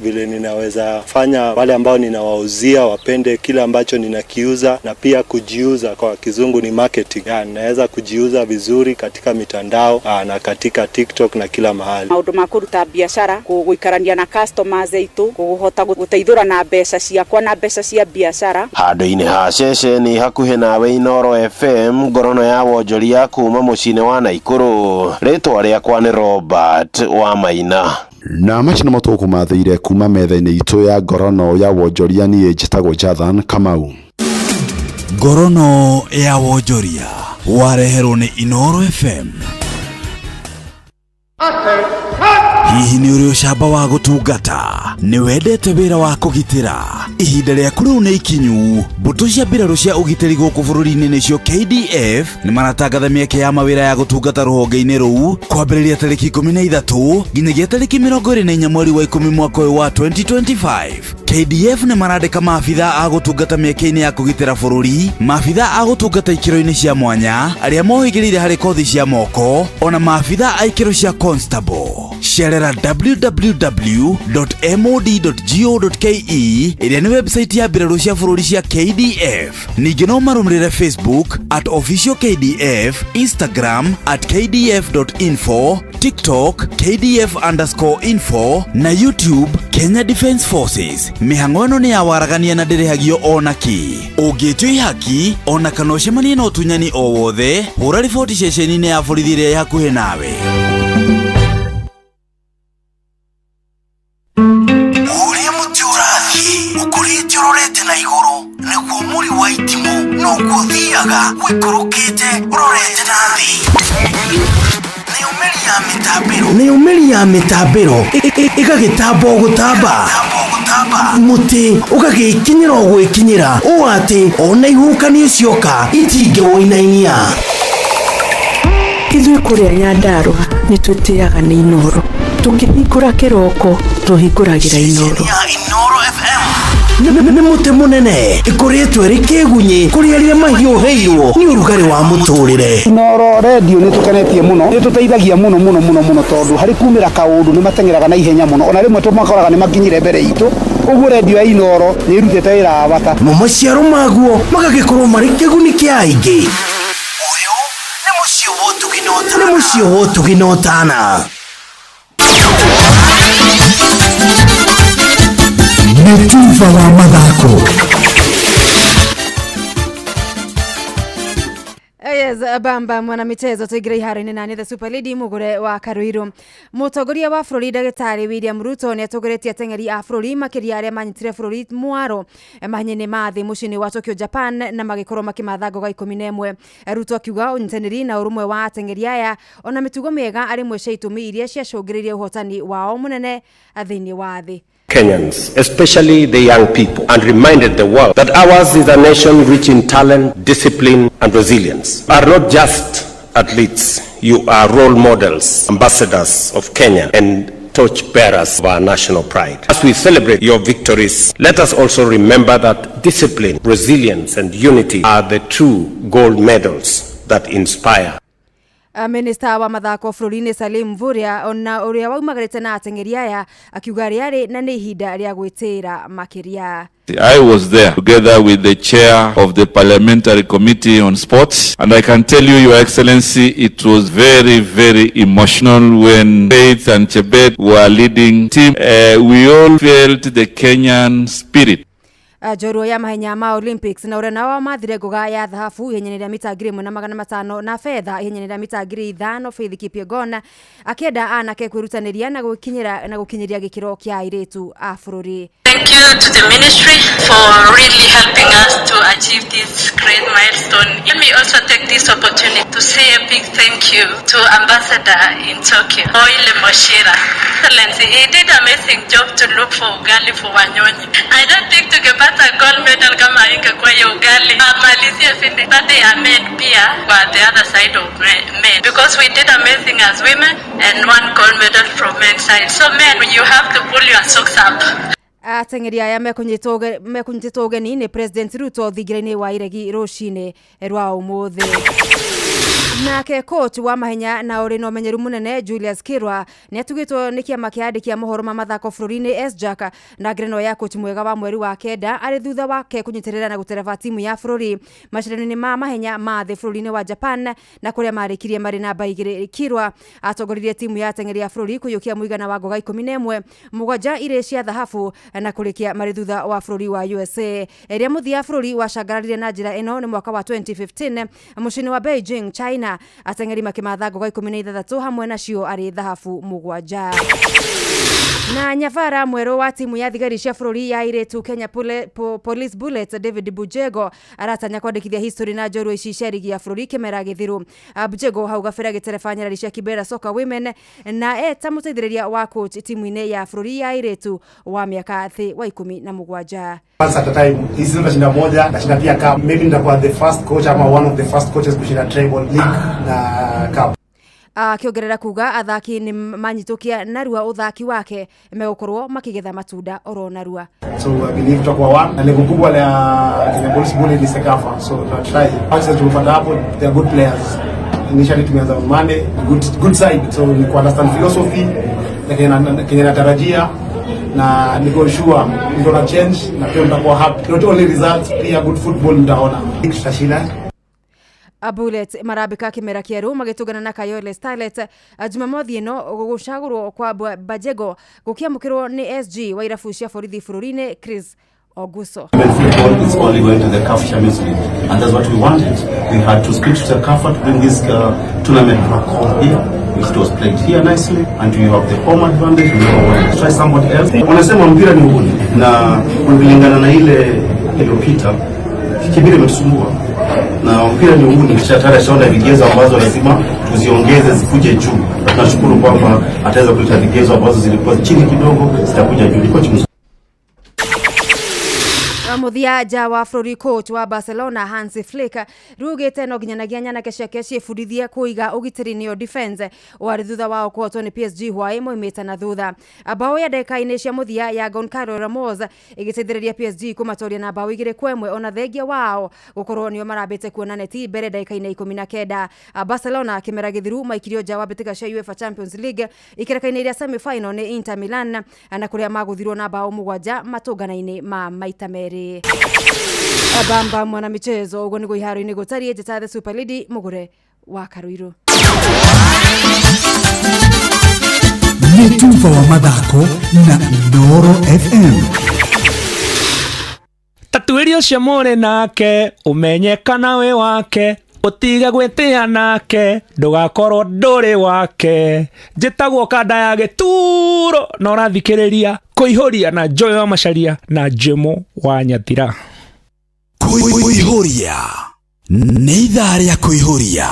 vile ninaweza fanya wale ambao ninawauzia wapende kila kile ambacho ninakiuza na pia kujiuza, kwa kizungu ni marketing. Ya, naweza kujiuza vizuri katika mitandao na katika TikTok na kila mahali. Maundu ma kuruta biashara, guikarania na customers aitu, guhota guteithura na mbeca ciakwa na mbeca cia biashara. Handũ-inĩ ha ceceni hakuhĩ nawe Inooro FM, ngorono ya wonjoria kuma mũciĩ-inĩ wa Naikuru. Rĩtwa rĩakwa nĩ Robert wa Maina. Na macio nĩmo tũkũmathĩire kuma metha-inĩ itũ ya ngorono ya wonjoria. Niĩ njĩtagwo Jathan Kamau. Ngorono ya wonjoria wareherwo nĩ Inooro FM. Hihi nĩ ũrĩ ũcamba wa gũtungata? Nĩ wendete wĩra wa kũgitĩra? Ihinda rĩaku rĩu nĩ ikinyu. Mbũtũ cia mbirarũ cia ũgitĩri gũkũ bũrũri-inĩ nĩcio KDF nĩ maratangatha mĩeke ya mawĩra ya gũtungata rũhonge-inĩ rũu kwambĩrĩria tarĩki 13 nginyagia tarĩki 24 mweri wa 10 mwaka ũyũ wa 2025. KDF nĩ marandĩka maabitha a gũtungata mĩeke-inĩ ya kũgitĩra bũrũri, maabitha a gũtungata ikĩro-inĩ cia mwanya, arĩa mohĩgĩrĩire harĩ kothi cia moko, ona maabitha a ikĩro cia constable. Cerera www.mod.go.ke ĩrĩa nĩ website ya mbirarũ cia bũrũri cia KDF. Ningĩ no marũmĩrĩre Facebook at official KDF, Instagram at kdf.info, TikTok kdf_info na YouTube Kenya Defence Forces. Mĩhang'o ĩno nĩ ya waragania na ndĩrĩhagio ona kĩ. Ũngĩtio ihaki ona kana ũcemanie na ũtunyani o wothe, hũra riboti ceceni-inĩ ya borithi ĩrĩa ĩ hakuhĩ nawe. Ũrĩa mũtĩ ũrathiĩ ũkũrĩte ũrorete na igũrũ nĩguo mũri wa itimũ noguo ũthiaga ũikũrũkĩte ũrorete na thĩ. Nayo mĩri ya mĩtambĩro, nayo mĩri ya mĩtambĩro ĩgagĩtamba o gũtamba, mũtĩ ũgagĩkinyĩra o gwĩkinyĩra ũũ atĩ ona ihuhũkanio cioka itingĩwũinainia. Ithuĩ kũrĩa Nyandarũa nĩ twĩtĩaga nĩ Inooro. Tũkĩhingũra kĩroko tũhingũragĩra Inooro. Inooro FM nĩ mũtĩ mũnene ĩkũrĩtwo ĩrĩ kĩgunyĩ kũrĩ arĩa mahiũhĩirwo nĩ ũrugarĩ wa mũtũrĩre. Inooro redio nĩ tũkenetie mũno, nĩ tũteithagia mũno mũno mũno mũno, tondũ harĩ kumĩra kaũndũ nĩ mateng'eraga na ihenya mũno, ona rĩmwe tũmakoraga nĩ makinyire mbere itũ. Ũguo redio ya Inooro nĩ ĩrutĩte wĩra wa bata. Mo maciaro maguo magagĩkorwo marĩ kĩguni kĩa aingĩ. Ũyũ nĩ mũciĩ wa ũtugi na ũtana, nĩ mũciĩ wa ũtugi na ũtana. Nĩ tuba wa mathako. Yes, bamba mwanamichezo tuingire iharo-inĩ nani the super lady mugure wa Karuiru. Mũtongoria wa bũrũri ndagĩtarĩ William Ruto nĩ atongoretie ateng'eri a bũrũri makĩria arĩa manyitire bũrũri mwaro mahenya-inĩ ma thĩ mũciĩ-inĩ wa Tokyo, Japan, na magĩkorwo makĩmatha ngoga 11. Ruto akiuga ũnyitanĩri na ũrũmwe wa ateng'eri aya ona mĩtugo mĩega arĩ imwe cia itũmi iria ciacũngĩrĩirie ũhotani wao mũnene thĩinĩ wa thĩ. Kenyans, especially the young people, and reminded the world that ours is a nation rich in talent, discipline, and resilience. Are not just athletes, you are role models, ambassadors of Kenya, and torchbearers of our national pride. As we celebrate your victories, let us also remember that discipline, resilience, and unity are the true gold medals that inspire. Minista wa mathako bũrũri-inĩ Salim Mvurya ona ũrĩa waumagarĩte na ateng'eri aya akiuga rĩarĩ na nĩ ihinda rĩa gwĩtĩĩra makĩria. I was there together with the chair of the Parliamentary Committee on Sports, and I can tell you, Your Excellency, it was very, very emotional when Faith and Chebet were leading team. We all felt the Kenyan spirit. Njorua ya mahenya ma Olympics na ũrĩa nao mathire ngũga ya thahabu ihenya-inĩ rĩa mita 1500 na betha ihenya-inĩ rĩa mita 5000, Faith Kipyegon akĩenda anake kwĩrutanĩria na gũkinyĩra na gũkinyĩria gĩkĩro kĩa airĩtu a bũrũri. Thank you to the ministry for really helping us to achieve this great milestone. Let me also take this opportunity to say a big thank you to Ambassador in Tokyo, Oile Moshira. Excellency, he did amazing job to look for ugali for Wanyonyi. I don't think tungepata gold medal kama ingekuwa hiyo ugali. Amalizie fini. But they are men pia were the other side of men. Because we did amazing as women and one gold medal from men's side. So men, you have to pull your socks up. Ateng'eri aya mekũnyitĩtwo ũgeni nĩ President Ruto thingira-inĩ wa iregi rũcinĩ rwa ũmũthĩ. Nake coach wa mahenya na ũrĩ na ũmenyeru mũnene Julius Kirwa nĩ atugĩtwo nĩ kĩama kĩa andĩki a mohoro ma mathako bũrũri-inĩ SJAK na ngerenwa ya coach mwega wa mweri wa kenda arĩ thutha wake kũnyitĩrĩra na gũtereba timu ya bũrũri macindano-inĩ ma mahenya ma thĩ bũrũri-inĩ wa Japan na kũrĩa marĩkirie marĩ namba 2. Kirwa atongoririe timu ya ateng'eri a bũrũri kũiyũkia mũigana wa ngoga 11, 7 irĩ cia thahabu na kũrĩkia marĩ thutha wa bũrũri wa USA. Ĩrĩa mũthia bũrũri wacangararire na njĩra ĩno nĩ mwaka wa 2015 mũciĩ-inĩ wa Beijing, China, ateng'eri makĩmatha ngoga 16 hamwe nacio arĩ thahabu 7. Na nyabara mwerũ wa timu ya thigari cia bũrũri ya airĩtu Kenya Police Bullets David Bujego aratanya kwandĩkithia history na njorua ici cia rigi ya bũrũri kĩmera gĩthiru. Bujego hau gabere agĩtereba nyarari cia Kibera Soccer Women na eta mũteithĩrĩria wa coach timu-inĩ ya bũrũri ya airĩtu wa mĩaka thĩ wa 17. Once at a time, hii season nashinda moja, nashinda pia cup. Maybe nitakuwa the first coach ama one of the first coaches kushinda treble league na cup. Akĩongerera kuga athaki nĩ manyitũkia narua ũthaki wake megũkorwo makĩgetha matunda oro narua. So I believe tutakuwa one na lengo kubwa la Kenya Police Bullet ni CECAFA, so tutatry. Access tumepata hapo, they are good players. Initially tumeanza on Monday, good side. So ni ku understand philosophy na Kenya natarajia na niko sure niko na change na pia mtakuwa happy. Not only results, pia good football mtaona. Tutashinda. Bullet marambika kĩmera kĩerũ magĩtũngana na Kayole Starlet Jumamothi ĩno gũcagũrwo kwa Bajego gũkĩamũkĩrwo nĩ SG wa irabu cia borithi bũrũri-inĩ Chris Oguso. Football is only going to the CAF Champions League, and that's what we wanted. We had to speak to the CAF to bring this tournament back home here. It was played here nicely, and we have the home advantage. We never wanted to try somebody else. Wanasema mpira ni uhuni, na kulingana na ile iliyopita Kibira imetusumbua na mpira ni uhuni. Tayari ashaona vigezo ambazo lazima tuziongeze zikuje juu. Tunashukuru kwamba ataweza kuleta vigezo ambazo zilikuwa chini kidogo zitakuja juu. Ni kocha mzuri. Muthia nja wa bũrũri coach wa Barcelona Hansi Flick rugĩte no nginyanagia nyanake ciake ciĩbundithie kũiga ũgitĩri nĩyo defense warĩ thutha wao kũhotwo nĩ PSG hwaĩ moimĩte na thutha. Bao ya ndagĩka-inĩ cia mũthia ya Goncalo Ramos ĩgĩteithĩrĩria PSG kũmatoria na bao 2-1 ona thengia wao gũkorwo nĩo marambĩte kuona neti mbere ndagĩka-inĩ 19. Barcelona kĩmera gĩthiru maikirio nja wa mbĩtĩka cia UEFA Champions League ikereka-inĩ iria semi-final nĩ Inter Milan na kũrĩa magũthirwo na bao 7 matũngana-inĩ ma maita merĩ. Bamba mwana michezo ugo niguo iharo-inĩ gũtariĩ njĩta the Super Lady mũgũre wa Karuiru. Nĩ tuba wa mathako na Inooro FM. Tatuĩria ũcio mũrĩ nake ũmenye kana wĩ wake ũtige gwĩtĩa nake ndũgakorwo ndũrĩ wake. Njĩtagwo kanda ya gĩturo na ũrathikĩrĩria Kũihũria na Joy wa Macharia na Jemo wa Nyathira. Kũihũria nĩ ithaa rĩa kũihũria.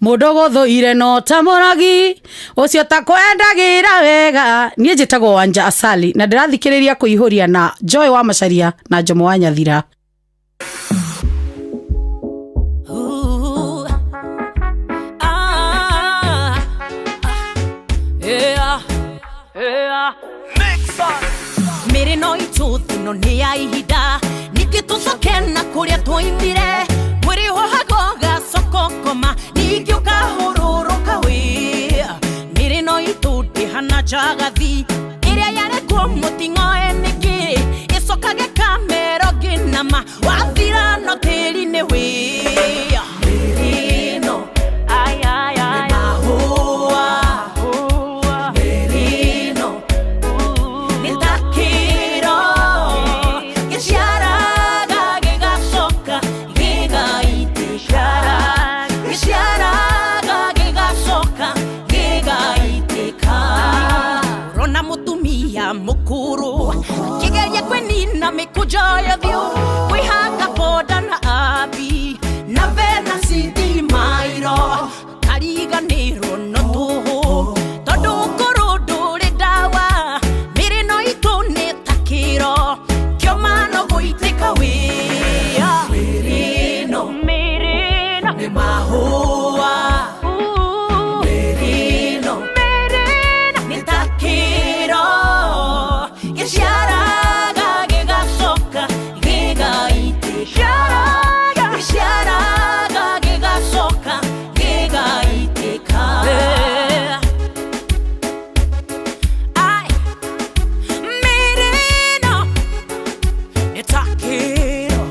Mũndũ gũthũire no ta mũrogi ũcio takwendagĩra wega. Niĩ njĩtagwo Wanja Asali na ndĩrathikĩrĩria Kũihũria na Joy wa Macharia na Jomo wa Nyathira. Mĩrĩ no itũthi no nĩ ya ihinda ningĩ tũcoke na kũrĩa twoimire mwĩrĩ wohago gacokokoma ningĩ ũkahũrũrũka wĩ mĩrĩ no itũ ndĩhana njagathi ĩrĩa yarekwo mũting'oe nĩkĩ ĩcokage kamero ngĩnama wathira no tĩri-inĩ wĩ mĩrĩ no nĩ mahũa mukuru akigeria kwenina mikujo ya thiu kwihaka boda na abi na vena cidi mairo kariganirwo no tuhu tondu nguru nduri ndawa mĩrĩ no itũ nĩ ta kĩro kĩoma no gũitĩka wĩa mĩrĩ no nĩ mahũa mĩrĩ no nĩ ta kĩro gĩciaraga ta kĩro.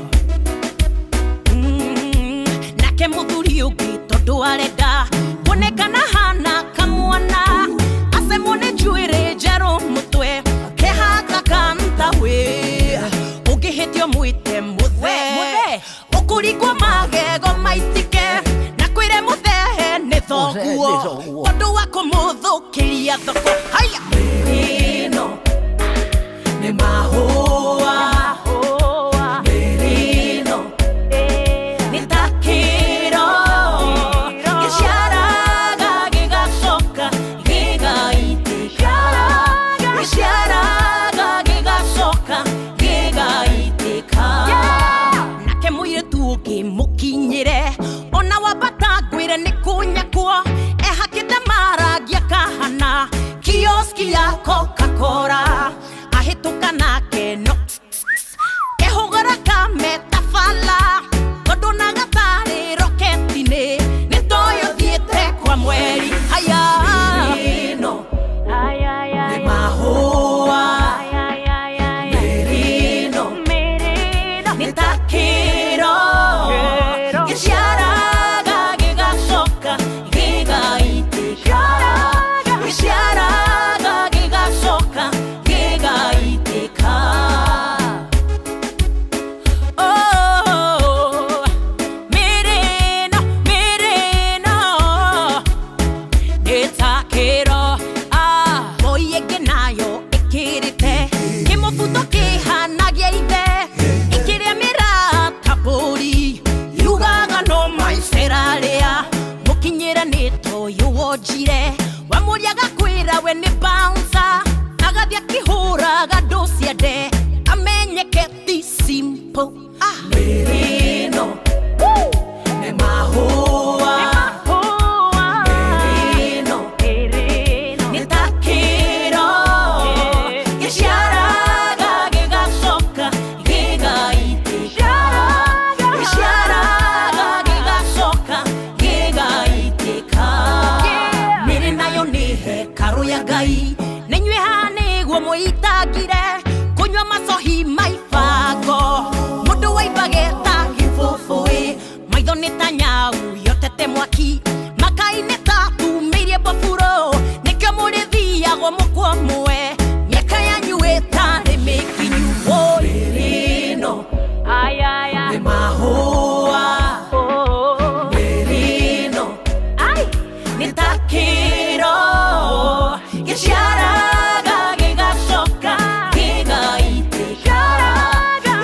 Nake mũthuri ũngĩ tondũ arenda kuonekana hana kamwana acemwo nĩ njuĩrĩ njerũ mũtwe kehaka kantawe ũngĩhĩtio mwĩte mũthe ũkũringwo magego maitike na kwĩre mũthehe nĩ thoguo tondũ wa kũmũthũkĩria thoko haya mĩrĩno nĩ mahũa mĩrĩno nĩ ta kĩro gĩciaraga gĩgacoka gĩgaitĩka gĩciaraga gĩgacoka gĩgaitĩka nake mũirĩtu ũngĩ mũkinyĩre ona wambata ngwĩre nĩ kũnyakwo ehakĩte marangi akahana kioski ya Coca-Cola ahĩtũka nake no kehũgũra kametabala tondũ na gatarĩ roketi-inĩ nĩ toyũ thiĩte kwa mweri haya ĩno nĩ mahũa mĩrĩno nĩ ta kĩro gĩciaraga gĩgacoka gĩgaitĩka gĩciaraga gĩgacoka gĩgaitĩka. Oh, mĩrĩno mĩrĩno nĩ ta kĩro mboi ĩngĩ nayo ĩkĩrĩte kĩmũbuto kĩhana gĩa ithe ĩkĩrĩa mĩrata mbũri yugaga no maicerarĩa mũkinyĩre nĩ toyũ wonjire wamũria agakwĩra we nĩ bouncer agathiĩ akĩhũraga ndũ ciende amenyeke ti simple mĩrĩno nĩ mahũa mĩrĩno nĩ ta kĩro gĩciaraga gĩgacoka gĩgaitĩka gĩciaraga gĩgacoka gĩgaitĩka mĩrĩ nayo nĩ hekarũ ya Ngai nĩnyuĩ haha nĩguo mwĩitangire kũnyua macohi maibango mũndũ waimbage ta gĩbũbũĩ maitho nĩ ta nyau yotete mwaki makai nĩ ta tumĩirie mbaburo nĩkĩo mũrĩthiagwo mũkwa mwe mĩaka yanyu ĩtarĩ mĩkinyu mĩrĩno nĩ mahũa mĩrĩno nĩ ta kĩro gĩciaraga gĩgacoka gĩgaitĩka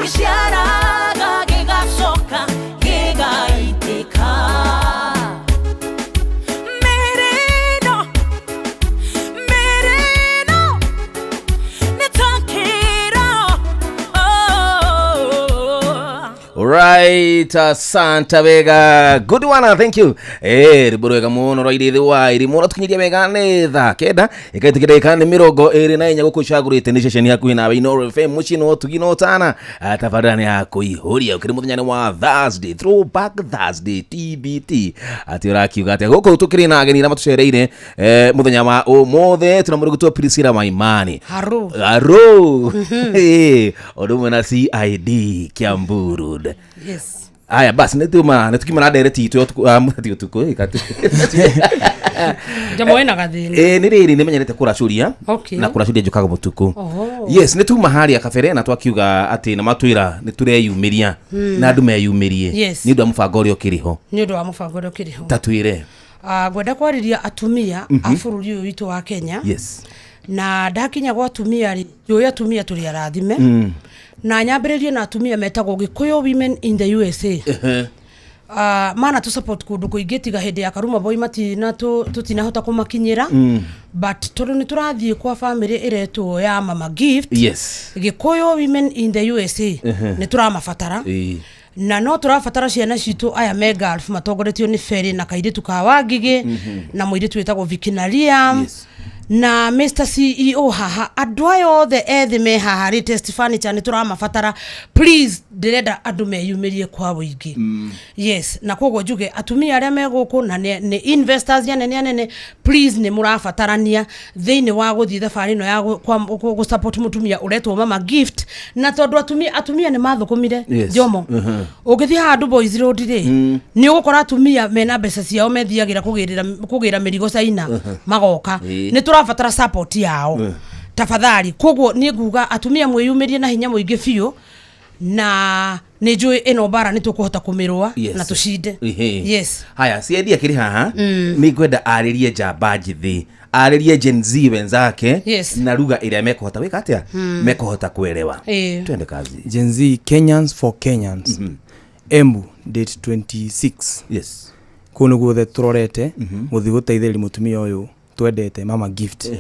gĩciaraga gĩgacoka gĩgaitĩka mĩrĩno mĩrĩno nĩ ta kĩro oh. Right, asante wega. Good one, thank you. Rwĩmbo rwega mũno rwa irĩthĩ wa irimũ rwatũkinyirie wega nĩ thaa 9 ĩkaitĩkĩra ndagĩka nĩ 24 gũkũ icagũrĩte nĩ ceceni hakuhĩ nawe Inooro FM mũciĩ nĩ ũtugi na ũtana. Tabarĩra nĩ ya kũihũria ũkĩrĩ mũthenya nĩ wa Thursday, Throwback Thursday TBT. Atĩ ũrakiuga atĩa gũkũ tũkĩrĩ na ageni arĩa matũcereire mũthenya wa ũmũthĩ tũna mũrũgũtwo Priscilla Waimani. Haro. Haro. Ũndũ ũmwe na CID Kiambu Road. Yes. Aya basi nä nä tukima na ndereti itå ti å tukå Njomo wĩna gathĩna. nä rä rä nä menyerete kå racå Okay. na kå racå ria njå kaga må tukå Oho. yes nä tuma harä a kabere na twakiuga atä na matwä ra nä tå reyumä ria na andå meyumä rie Yes. nä å ndå wa må bango å rä a å kä rä ho Nĩ ũndũ wa mũbango ũrĩa ũkĩrĩ ho. ta twä re Ngwenda kwarĩria atumia a bũrũri ũyũ witũ wa Kenya. Yes. Na ndakinya gwa atumia rĩ, njũĩ atumia tũrĩ arathime. Na nyambĩrĩrie na atumia metagwo Gĩkũyũ Women in the USA. Mana tũ support kũndũ kũingĩ tiga hĩndĩ ya Karuma Boy matina tũtinahota kũmakinyĩra. But tondũ nĩ tũrathiĩ kwa family ĩretwo ya Mama Gift. Yes. Gĩkũyũ Women in the USA nĩ tũramabatara. Na no tũrabatara ciana citũ aya me Gulf matongoretio nĩ Ferĩ na kairĩtu ka Wangigĩ na mũirĩtu wĩtagwo Vicky na Liam. Yes. Na Mr CEO haha andũ aya othe ethĩ me haha latest furniture nĩ tũramabatara, please ndĩrenda andũ meyumĩrie kwa ũingĩ. Yes, na koguo njuge atumia arĩa me gũkũ na nĩ investors anene anene, please nĩ mũrabatarania thĩinĩ wa gũthiĩ thabarĩ ĩno ya gũ support mũtumia ũretwo Mama Gift, na tondũ atumia nĩ mathũkũmire. Jomo, ũngĩthiĩ haha Boys Road rĩ, nĩ ũgũkora atumia mena mbeca ciao methiagĩra kũgĩra mĩrigo China, magoka. Nĩ tũrabatara support yao, tafadhali. Koguo niĩ nguga atumia mwĩyumĩrie na hinya mũingĩ biũ, na nĩ njũĩ ĩno mbara nĩ tũkũhota kũmĩrũa na tũcinde. Yes. Haya, CID akĩrĩ haha, nĩ ngwenda arĩrie njamba njĩthĩ, arĩrie Gen Z wenzake na lugha ĩrĩa mekũhota gwĩka atĩa, mekũhota kuelewa. Twende kazi. Gen Z, Kenyans for Kenyans, Embu date 26. Kũu nĩguo guothe tũrorete gũthiĩ gũteithĩrĩria mũtumia ũyũ twendete, Mama Gift.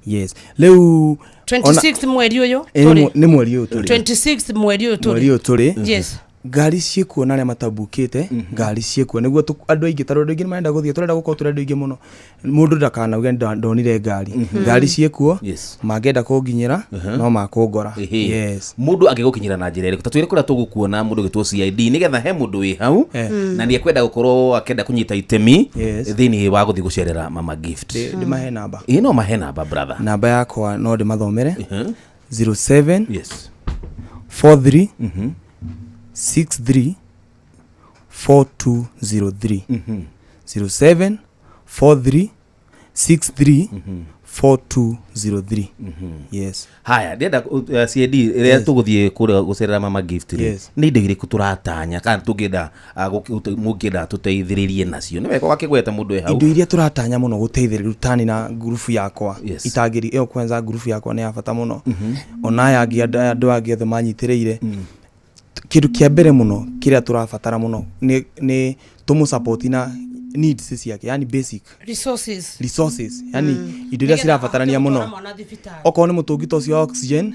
Yes, rĩu 26 mweri ũyũ Ĩ, tũrĩ. Nĩ mweri ũyũ tũrĩ. 26 mweri ũyũ tũrĩ. Mweri ũyũ tũrĩ. Ngari ciĩkuo na arĩa matabukĩte ngari ciĩkuo nĩguo andũ aingĩ, tondũ andũ aingĩ nĩ marenda gũthiĩ, tũrenda gũkorwo tũrĩ andũ aingĩ mũno, mũndũ ndakanauge ndonire ngari. Ngari ciĩkuo, mangĩenda kũnginyĩra no makũngora. Yes. Mũndũ angĩgũkinyĩra na njĩra ĩrĩkũ? Ta twĩre kũrĩa tũgũkuona mũndũ ũgĩtwo CID, nĩgetha he mũndũ wĩ hau na nĩ ekwenda gũkorwo akĩenda kũnyita itemi thĩinĩ wa gũthiĩ gũcerera Mama Gift. Ndĩmahe namba? Ĩ, no mahe namba, brother. Namba yakwa no ndĩmathomere: 07 43 63 4203. 07 43 63 4203. Yes. Haya, ndĩrenda CID, rĩrĩa tũgũthiĩ kũrĩa gũcerera Mama Gift rĩ, nĩ indo irĩkũ tũratanya kana tũngĩenda mũngĩenda tũteithĩrĩrie nacio? Nĩ wega wakĩgweta mũndũ wĩ hau. Indo iria tũratanya mũno gũteithĩrĩria tani na ngurubu yakwa itangĩri ĩyo, kwanza ngurubu yakwa nĩ ya bata mũno, ona aya angĩ, andũ angĩ othe manyitĩrĩire. Kĩndũ kĩa mbere mũno kĩrĩa tũrabatara mũno nĩ tũmũ na needs ciake, yani basic resources. Resources, yani indo iria Nĩgetha cirabatarania ahote mũno. gũtwara mwana thibitarĩ. Okorwo nĩ mũtũngi ta ũcio wa oxygen,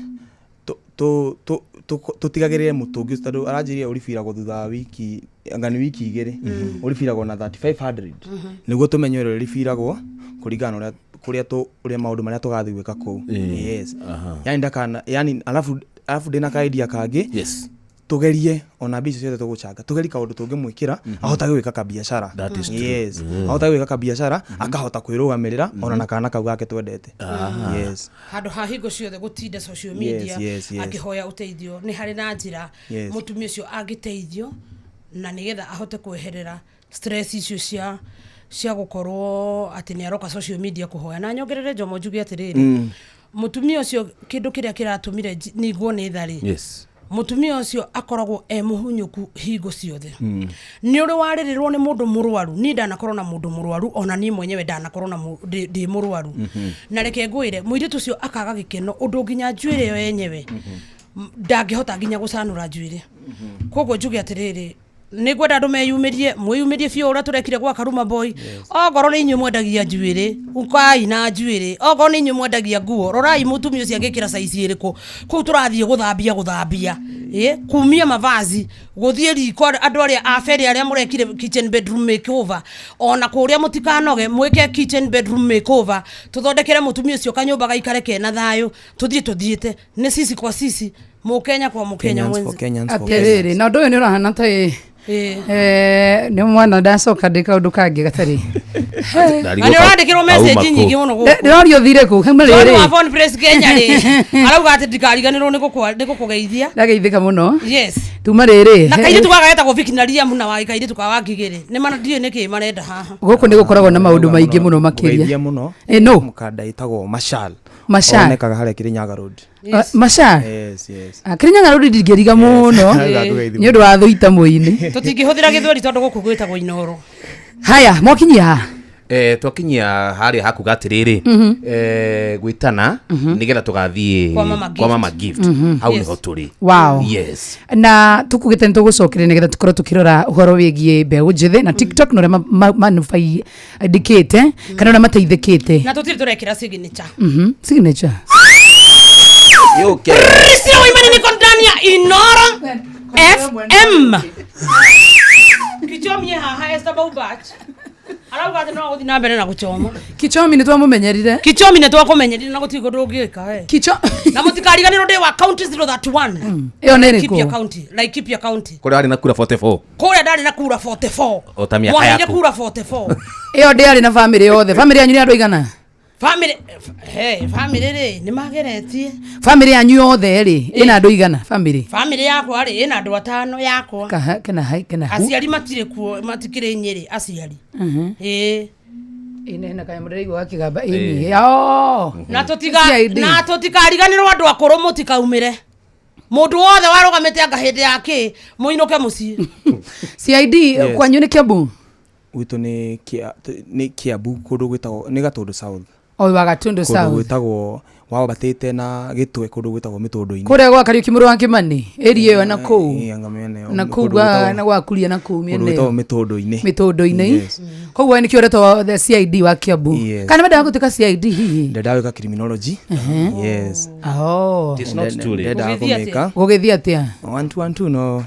tũtigagĩrĩre mũtũngi ũcio, tondũ aranjĩrire ũribiragwo thutha wa wiki, anga nĩ wiki 2, ũribiragwo na 3500. Nĩguo tũmenye ũrĩa ũribiragwo kũringana na ũrĩa kũrĩa tũ ũrĩa maũndũ marĩa tũgathiĩ gwĩka kũu. Yes. Yani ndakana, yani alafu ndĩna ka idea kangĩ. Tugerie ona mbia icio ciothe tũgũcanga, tugerie kaũndũ tũngĩmwĩkĩra ahotage gwĩka kabiacara. That is true. Yes, ahotage gwĩka kabiacara, akahota kwĩrũgamĩrĩra ona na kana kau gake twendete. Yes. Handũ ha hingo ciothe gũtinda social media akĩhoya ũteithio, nĩ harĩ na njĩra mũtumia ũcio angĩteithio na nĩgetha ahote kweherera stress icio cia gũkorwo atĩ nĩ aroka social media kũhoya. Na nyongerere, Njomo, njuge atĩrĩrĩ, mũtumia ũcio kĩndũ kĩrĩa kĩratũmire ningwo nĩ tharĩ, mũtumia ũcio akoragwo e mũhunyũku hingo ciothe. Nĩ ũrĩ warĩrĩrwo nĩ mũndũ mũrwaru? Niĩ ndanakorwo na mũndũ mũrwaru, ona niĩ mwenyewe ndanakorwo na ndĩ mũrwaru. Na reke ngwĩre, mũirĩtu ũcio akaga gĩkeno ũndũ nginya njuĩrĩ ĩyo yenyewe ndangĩhota nginya gũcanũra njuĩrĩ. Koguo njuge atĩrĩrĩ, nĩ ngwenda andũ meyumĩrie, mwĩyumĩrie biũ ũrĩa tũrekire gwa Karuma Boy. Ongorwo nĩ inyuĩ mwendagia njuĩrĩ, ukai na njuĩrĩ. Ongorwo nĩ inyuĩ mwendagia nguo, rorai mũtumia ũcio angĩkĩra saizi ĩrĩkũ. Kũu tũrathiĩ gũthambia ĩ kumia mavazi, gũthiĩ riko, andũ arĩa a beri arĩa mũrekire kitchen bedroom makeover, ona kũrĩa mũtikanoge mwĩke kitchen bedroom makeover, tũthondekere mũtumia ũcio kanyũmba gaikare kena thayũ. Tũthiĩ tũthiĩte nĩ sisi kwa sisi, mũkenya kwa mũkenya Kenyans for mwenzi. Kenyans for Atĩrĩrĩ, na ũndũ ũyũ nĩ ũrahana ta ĩ nĩ mwana ndacoka ndĩ kaũndũ kangĩ gatarĩ. Na nĩ ũrandĩkĩrwo message nyingĩ mũno gũkũ. Ndĩrorio thire kũ hauma John wa rĩrĩ. Phone Press Kenya rĩ, arauga atĩ ndikariganĩrwo nĩ gũkũgeithia. Ndageithĩka mũno. Tuma rĩrĩ. Na kairĩtu gaka getagwo Vicky na Liam na wa kairĩtu ka Wangigĩrĩ nĩ mana ndiũĩ nĩkĩ marenda haha. Gũkũ nĩ gũkoragwo na maũndũ maingĩ mũno Mũgeithia makĩria. Mũno. Ĩ, no. Mũkanda ĩtagwo Mashal. Mashal. Onekaga harĩa Kirinyaga Road. Mashal? Yes. Ah, Kirinyaga Road ndingĩriga mũno Ndakũgeithia. nĩ ũndũ wa thũita mũinĩ. Tũtingĩhũthĩra gĩthweri tondũ gũkũ gwĩtagwo Inoro. Haya, mwakinyia haha? Twakinyia harĩa hakuga atĩrĩrĩ, gwĩtana nĩgetha tũgathiĩ Kwa Mama kwa Mama Gift. Hau nĩho tũrĩ. Yes. Na tukugite nĩ tũgũcokeria nĩgetha tũkorwo tũkĩrora ũhoro wĩgiĩ mbeũ njĩthĩ na TikTok na ũrĩa manubaidĩkĩte kana ũrĩa mateithĩkĩte. Na tũtirĩ tũrekĩra signature. Signature. Yũke. Priscilla Waimani, niko ndani ya Inoro FM. Kichomie haha Esther Baubach. Arauga atĩ no gũthiĩ na mbere na gũchoma. Kichomi nĩ twamumenyerire. Kichomi nĩ twakũmenyerire na gũtirĩ kũndũ ũngĩka we. Kicho Na mũtikariganĩrwo ndĩ wa county 031. Ĩyo nĩ Laikipia ĩrĩkũ? County, Laikipia County. Kũrĩa warĩ na kura 44. Kũrĩa ndarĩ na kura 44. O ta mĩaka Mwaheire yaku. kura 44. Ĩyo ndĩarĩ na bamĩrĩ yothe. Bamĩrĩ yanyu nĩ andũ aigana? Family hey, family rĩ nĩ mageretie. Bamĩrĩ yanyu yothe rĩ ĩna andũ aigana? Bamĩrĩ. Family yakwa rĩ ĩna andũ atano yakwa. Kaha kena hai kena hu. Aciari matirĩ kuo matikĩrĩ Nyĩrĩ aciari. Mhm. Ĩĩ. Ĩna kanyamũ ndĩraigua gakĩgamba ĩni. Oh. Na tũtiga CID. na tũtikariganĩrwo andũ akũrũ mũtikaumĩre. Mũndũ wothe warũgamĩte anga hĩndĩ ya kĩ mũinũke mũciĩ. CID Yes. kwanyu nĩ Kiambu? Gwitũ nĩ nĩ Kiambu kũndũ gwĩtagwo nĩ Gatũndũ South. O wa Gatũndũ Kũndũ South. gwĩtagwo wambatĩte na gĩtwe kũndũ gwĩtagwo mĩtũndũ-inĩ. Kũrĩa gwa Kariũki mũrũ wa Kĩmani area ĩyo na kũu. Ĩĩ, anga mĩena ĩyo. Na kũu Kũndũ gwa gwĩtagwo- na gwa kuria na kũu kũndũ mĩena gwĩtagwo ĩyo. mĩtũndũ-inĩ. Mĩtũndũ-inĩ. Yes. Koguo we nĩkĩo ũretwo the CID wa Kiambu. Yes. Kana mendaga gũtuĩka CID hihi? Ndendaga gwĩka criminology. Yes. Oh. It is not too late. Ndendaga kũmĩka. Gũgĩthiĩ atĩa? One two one two no.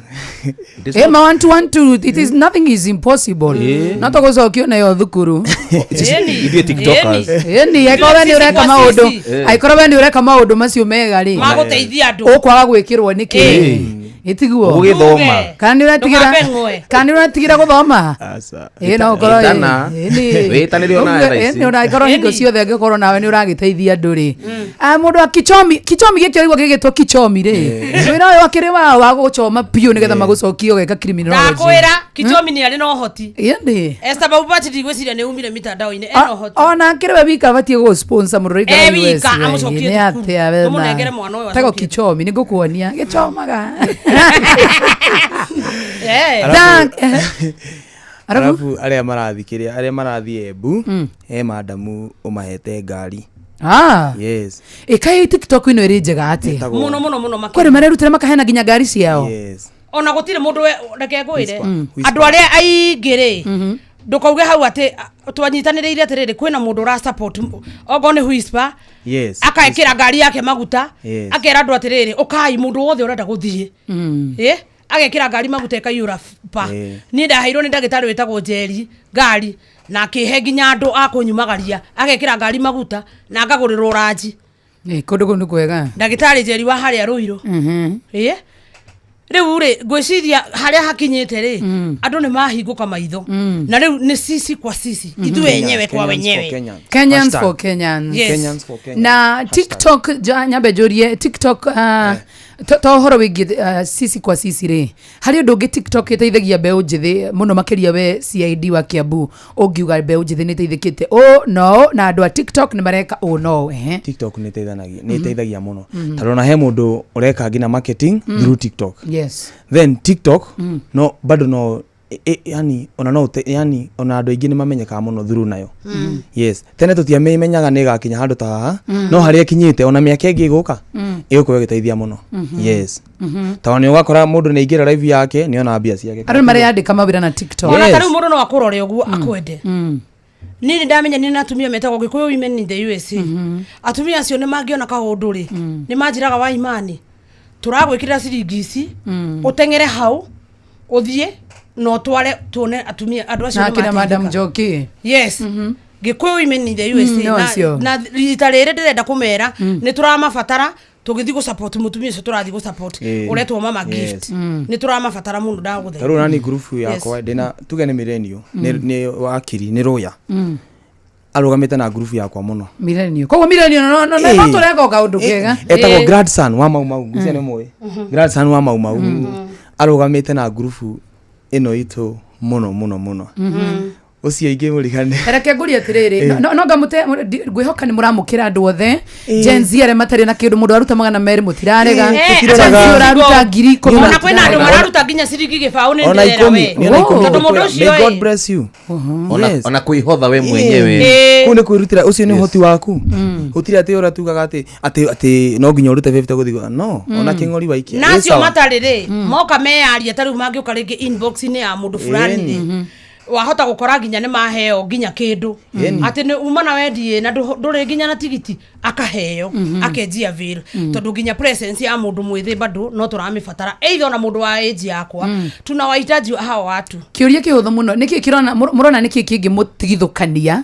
Eh, ma one two one two it is nothing is impossible. No tũgũcokio nayo thukuru. Ithuĩ tiktokers. Ĩni angĩkorwo we nĩ ũreka maũndũ angĩkorwo we nĩ ũreka maũndũ macio mega rĩ Magũteithia andũ. ũkwaga gwĩkĩrwo nĩkĩ ĩtiguo Ũgĩthoma. kana nĩ ũratigĩra Ndũkambe ng'we. kana nĩ ũratigĩra gũthoma Aca. ĩ no ũkorwo Ĩtana. Wĩtanĩre ona thaa ici. ũngĩkorwo hingo ciothe angĩkorwo nawe nĩ ũragĩteithia andũ rĩ Ah, mũndũ wa kichomi kichomi gĩkĩ ũraigua gĩgĩtwo kichomi rĩ wĩra ũyũ akĩrĩ wao wa gũchoma biũ nĩgetha magũcokie ũgeka criminology Ndakwĩra Kichomi nĩ arĩ na ũhoti. ĩndĩ Esther Baubati ndigwĩciria nĩ umire mitandao-inĩ ena ũhoti. ona akĩrĩ we wika abatiĩ gũ sponsor mũndũ ũraikara E US wika, we. amũcokie Nĩ thukuru. atĩa we Tũmũnengere mwana ũyũ tego acokie kichomi nĩ ngũkuonia gĩchomaga Eh. Arabu? Arabu arĩa marathikĩrĩria arĩa marathiĩ Embu he madamu ũmahete ngari. Ah. Yes. ĩkaĩ tiktok ĩno ĩrĩ njega atĩa Ĩtagwo- Mũno mũno mũno makĩria. kwĩ marerutĩra makaheana nginya ngari ciao Yes. Ona gũtirĩ mũndũ we reke ngwĩre. Mm. Andũ arĩa aingĩ rĩ ndũkauge hau atĩ twanyitanĩrĩire atĩrĩrĩ kwĩna mũndũ ũra support okorwo nĩ whisper Yes. akaĩkĩra ngari yake maguta Yes. akera andũ atĩrĩrĩ ũkai mũndũ wothe ũrenda gũthiĩ ĩ agekĩra ngari maguta ĩkaiyũra pa Eh. niĩ ndaheirwo nĩ ndagĩtarĩ wĩtagwo Njeri ngari na akĩhe nginya andũ a kũnyumagaria agekĩra ngari maguta na ngagũrĩrwo ranji Ĩ, kũndũ kũu nĩ kwega ndagĩtarĩ Njeri wa harĩa Rũirũ Mhm. ĩ rĩu rĩ ngwĩciria harĩa hakinyĩte rĩ andũ nĩ mahingũka maitho na rĩu nĩ sisi kwa sisi ithuĩ enyewe kwa wenyewe Kenyans for Kenyans. Yes. Kenyans for Kenyans. Na TikTok nyambe njũrie TikTok to ũhoro wĩgiĩ sisi kwa sisi rĩ harĩ ũndũ ũngĩ TikTok ĩteithagia mbeũ njĩthĩ mũno makĩria we CID wa Kiambu ũngiuga mbeũ njĩthĩ nĩ ĩteithĩkĩte ũ no na andũ a TikTok nĩ mareka ũ no ehe TikTok nĩ ĩteithanagia nĩ ĩteithagia mũno tondũ ona he mũndũ ũreka nginya marketing through TikTok. Yes. Then TikTok no bado no yani ona no yani ona andũ aingĩ nĩ mamenyekaga mũno through nayo. Yes. Tene tũtiamĩmenyaga nĩ ĩgakinya handũ ta haha no harĩa ĩkinyĩte ona mĩaka ĩngĩ ĩgũka ĩgũkorwo ĩgĩteithia mũno. Yes. Tondũ nĩ ũgakora mũndũ nĩ aingĩra live yake nĩ ona mbia ciake. Andũ nĩ mareyandĩka mawĩra na TikTok. Ona ta rĩu mũndũ no akũrore ũguo akwende niĩ nĩ ndamenya nĩ na atumia metagwo Gĩkũyũ Women in the USA atumia acio nĩ mangĩona kaũndũ rĩ nĩ manjĩraga wa imani tũragwĩkĩrĩra ciringi ici ũteng'ere hau ũthiĩ na ũtware tuone atumia andũ acio Na nĩ akina Madam mateithĩka. Njoki. Yes. Gĩkũyũ Women in the USA No acio. na rita rĩrĩ ndĩrenda kũmera nĩ tũramabatara tũgĩthiĩ gũ support mũtumia ũcio tũrathiĩ gũ support ũretwo mama Yes. gift nĩ tũramabatara mũno ndagũthaitha. Ta rĩu nani group yakwa ndĩna tuge nĩ millennial nĩ wakiri nĩ lawyer arũgamĩte na group yakwa mũno. Millennial. Koguo millennial no no no tũreka o kaũndũ kega. Etagwo grandson wa Mau Mau ngwĩciria nĩ mũĩ grandson wa Mau Mau arũgamĩte na group ĩno itũ mũno mũno mũno ũcio ingĩ mũrigane reke ngũrie atĩrĩrĩ no ngamũte ngwĩhoka nĩ mũramũkĩra andũ othe Gen Z arĩa matarĩ na kĩndũ mũndũ aruta 200 mũtirarega Eh, Gen Z ũraruta 10,000 Ona kwĩna andũ mararuta nginya ciringi gĩbaũ nĩ ona ndĩrera ikũmi we nĩ ona ikũmi tondũ mũndũ ngũkwĩra, ũcio may God ĩ bless you. Ona Yes. ona kwĩhotha we mwenyewe. Kũu nĩ kwĩrutĩra ũcio nĩ ũhoti waku gũtirĩ atĩ ũrĩa tugaga atĩ atĩ atĩ no nginya ũrute 50 gũthiĩ no ona kĩng'ori waikia na Wĩ acio sawa. matarĩ rĩ moka meyaria ta rĩu mangĩũka rĩngĩ inbox-inĩ ya mũndũ fulani rĩ Wahota gũkora nginya nĩ maheo nginya kĩndũ. Ĩni. Atĩ nĩ uma na wendi na ndũrĩ nginya na tigiti akaheo. Akenjia veil. Tondũ nginya presence ya mũndũ mwĩthĩ bado no tũramĩbatara, either ona mũndũ wa age yakwa. Tunawahitaji hawa watu. Kĩũria kĩhũthũ mũno, nĩkĩ kĩrona mũrona nĩkĩ kĩngĩmũtigithũkania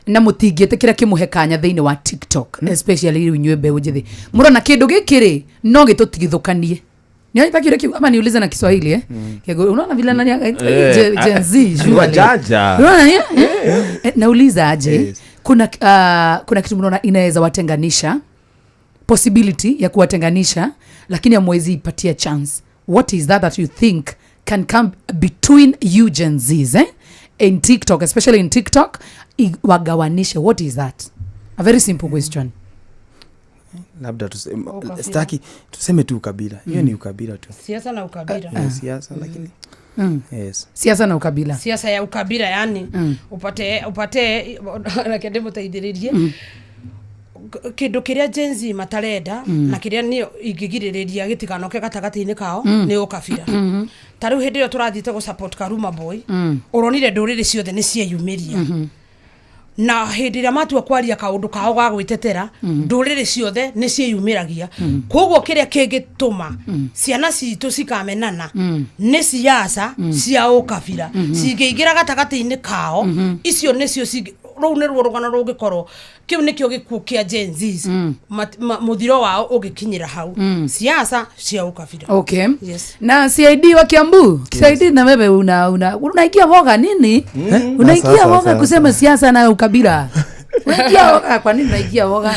na mũtingĩtĩkĩra kĩmũhe kanya thĩinĩ wa TikTok, especially rĩu inyuĩ mbeũ njĩthĩ? Mũrona kĩndũ gĩkĩ rĩ no gĩtũtigithũkanie? Nionyesha kile kiu ama niulize na Kiswahili, eh? Unaona vile nani Gen Z surely. Wajanja. Unaona, eh? Eh, nauliza aje, kuna kitu mnaona inaweza watenganisha, possibility ya kuwatenganisha, lakini hamwezi ipatia chance? What is that that you think can come between you Gen Zs, eh? In TikTok, especially in TikTok, wagawanishe? What is that? A very simple question. Labda Ukabila. Sitaki tuseme tu ukabila hiyo. Ni ukabila tu. Siasa na ukabila. Eh, siasa, lakini yes. Siasa na ukabila. Siasa ya ukabila, yani upate reke ndĩmũteithĩrĩrie. Kĩndũ kĩrĩa Gen Z matarenda na kĩrĩa niĩ ingĩgirĩrĩria gĩtikanoke gatagatĩ-inĩ kao nĩ ũkabira. Ta rĩu hĩndĩ ĩyo tũrathiĩte gũ support Karuma Boy, ũronire ndũrĩrĩ ciothe nĩ cieyumĩria, na hĩndĩ ĩrĩa matua kwaria kaũndũ kao ga gwĩtetera, ndũrĩrĩ ciothe nĩ ciĩyumĩragia. Koguo kĩrĩa kĩngĩtũma ciana citũ cikamenana nĩ siasa cia ũkabira cingĩingĩra gatagatĩ-inĩ kao. Icio nĩcio rũu nĩruo rũgano rũngĩkorwo kĩu nĩkĩo gĩkuũ kĩa Gen Zs. Mũthiro wao ũngĩkinyĩra hau, siasa cia ũkabira. Okay. Yes. Na CID wa Kiambu, CID, na wewe una unaingia woga nini? Unaingia Sasa, woga sasa. kusema siasa na ukabila. Unaingia woga, kwa nini unaingia woga?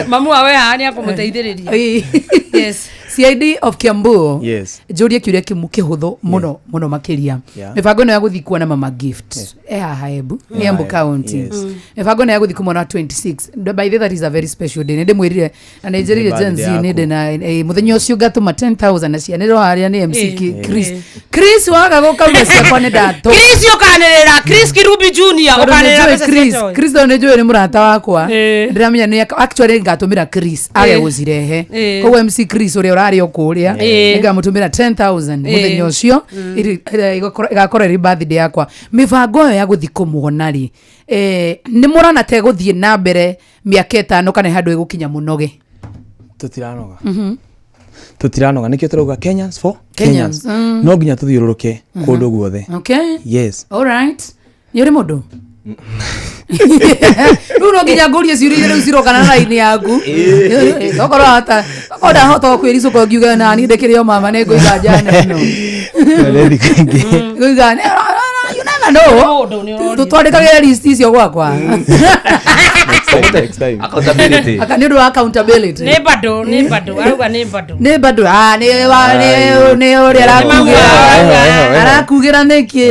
Mamu awe haha nĩ akũmũteithĩrĩria. Yes. CID of Kiambu. Yes. Njũrie kĩũria kĩmwe kĩhũthũ mũno mũno makĩria. Mĩbango ĩno ya gũthiĩ kuona Mama Gift e haha Embu, nĩ Embu County. Mĩbango ĩno ya gũthiĩ kũmwona 26, by the way, that is a very special day. Nĩ ndĩmwĩrire na nĩ njĩrire Nĩ Gen Z birthday nĩ ndĩ na mũthenya ũcio ngatũma 10,000 na cianĩrwo harĩa nĩ MC Chris. Chris waga gũkauga ciakwa nĩ ndatũ. Chris ũkanĩrĩra, Chris Kirubi Junior. Tondũ Ũkanĩrĩra nĩnjũĩ mbeca cia Chris, Joy. Chris tondũ nĩnjũĩ nĩ mũrata wakwa, ndĩramenya nĩ actually ngatũmĩra Chris age gũcirehe. Koguo MC Chris ũrĩa ũrarĩ o kũrĩa, nĩngamũtũmĩra 10,000 mũthenya ũcio. Ĩgakorwo ĩrĩ birthday yakwa. Mĩbango ĩyo ya gũthiĩ kũmuona rĩ, nĩ mũrona te gũthiĩ na mbere mĩaka 5 kana handũ ĩgũkinya mũnoge? Tutiranoga. Tutiranoga, nikio turauga Kenyans for Kenyans, Kenyans. No nginya tuthiũrũrũke kũndũ guothe. Yes. Alright, nĩ ũrĩ mũndũ rĩu no nginya ngũrie ciũria iria rĩu cirokana na raini yaku. Okorwo hata okorwo ndahota kwĩricũka ngiuge na niĩ ndĩkĩrĩ o mama nĩ ngũiga njane ĩno. Ngũiga you never know. Mũndũ nĩ ũroria. Tũtwandĩkagĩre list icio gwakwa. Next time. Accountability. Aka nĩ ũndũ wa accountability. Nĩ bado, nĩ bado arauga, nĩ bado. Nĩ bado, ah, nĩ nĩ ũrĩa arakugĩra. Arakugĩra nĩkĩ?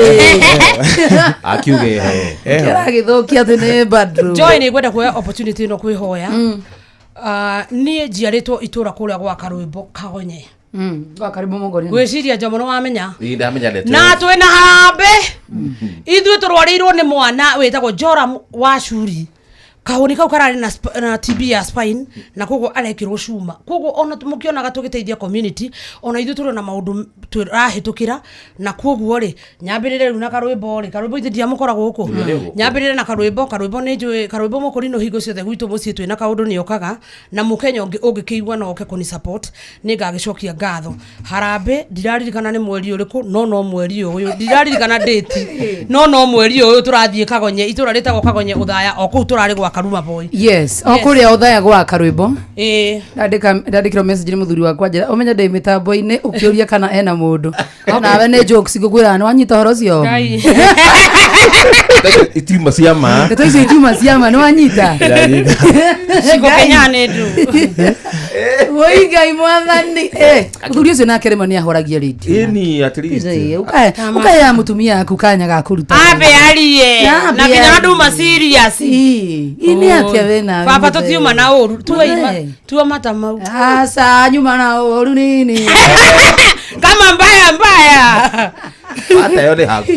Akiuge he. Kĩragĩthũkia atĩ nĩ bado. Joy, nĩ ngwenda kuoya opportunity ĩno kwĩhoya. Ah, niĩ njiarĩtwo itũra kũrĩa gwa Karwĩmbo Kagonye. Gwa karibu Mũngorino. Ngwĩciria Njomo nĩ wamenya. Ii, ndamenya ndeto. Na twĩna harambe ithuĩ tũrwarĩirwo nĩ mwana wĩtagwo Joram wa Curi. Kahũni kau kararĩ na TB ya spine, na koguo arekĩrwo cuma. Koguo ona mũkĩonaga tũgĩteithia community, ona ithuĩ tũrĩ na maũndũ tũrahĩtũkĩra. Na koguo rĩ, nyambĩrĩre rĩu na karwĩmbo rĩ, karwĩmbo ithe ndiamũkora gũkũ. Nyambĩrĩre na karwĩmbo. Karwĩmbo nĩ njũĩ karwĩmbo mũkũrinũ hingo ciothe gwitũ mũciĩ twĩna kaũndũ nĩ okaga na mũkenya ũngĩ ũngĩkĩigua no oke kũni support, nĩ ngagĩcokia ngatho. Harambĩ ndiraririkana nĩ mweri ũrĩkũ, no mweri ũyũ, ndiraririkana date, no mweri ũyũ tũrathiĩ Kagonye, itũra rĩtagwo Kagonye Ũthaya, o kũu tũrarĩ gwa Karuma Boy. Yes, o kũrĩa Ũthaya gwa karwĩmbo. Ndandĩkĩrwo message nĩ mũthuri wakwa, njĩra ũmenye ndĩ mĩtambo-inĩ, ũkĩũria kana ena mũndũ nawe nĩ jokes ngũkwĩra nĩ wanyita ũhoro ũcio. Ngai. Itiuma cia ma. Ndeto icio itiuma ciama, nĩ wanyita. Ciko Kenya nĩ ndu. Woi Ngai mwathani. Eh, mũthuri ũcio nake rĩmwe nĩ ahoragia radio. Ĩni, at least. Ũkaheaga mũtumia waku kanya ga kũruta. Ambe arie. Ambe Na nginya arie. nduma serious. Ii nĩ atĩa we nawe? Baba, Mũthee? tũtiuma na ũru. Mũthee. Tua mata mau. Aca, nyuma na ũru nini? Kama mbaya mbaya. Hata yo nĩ haku.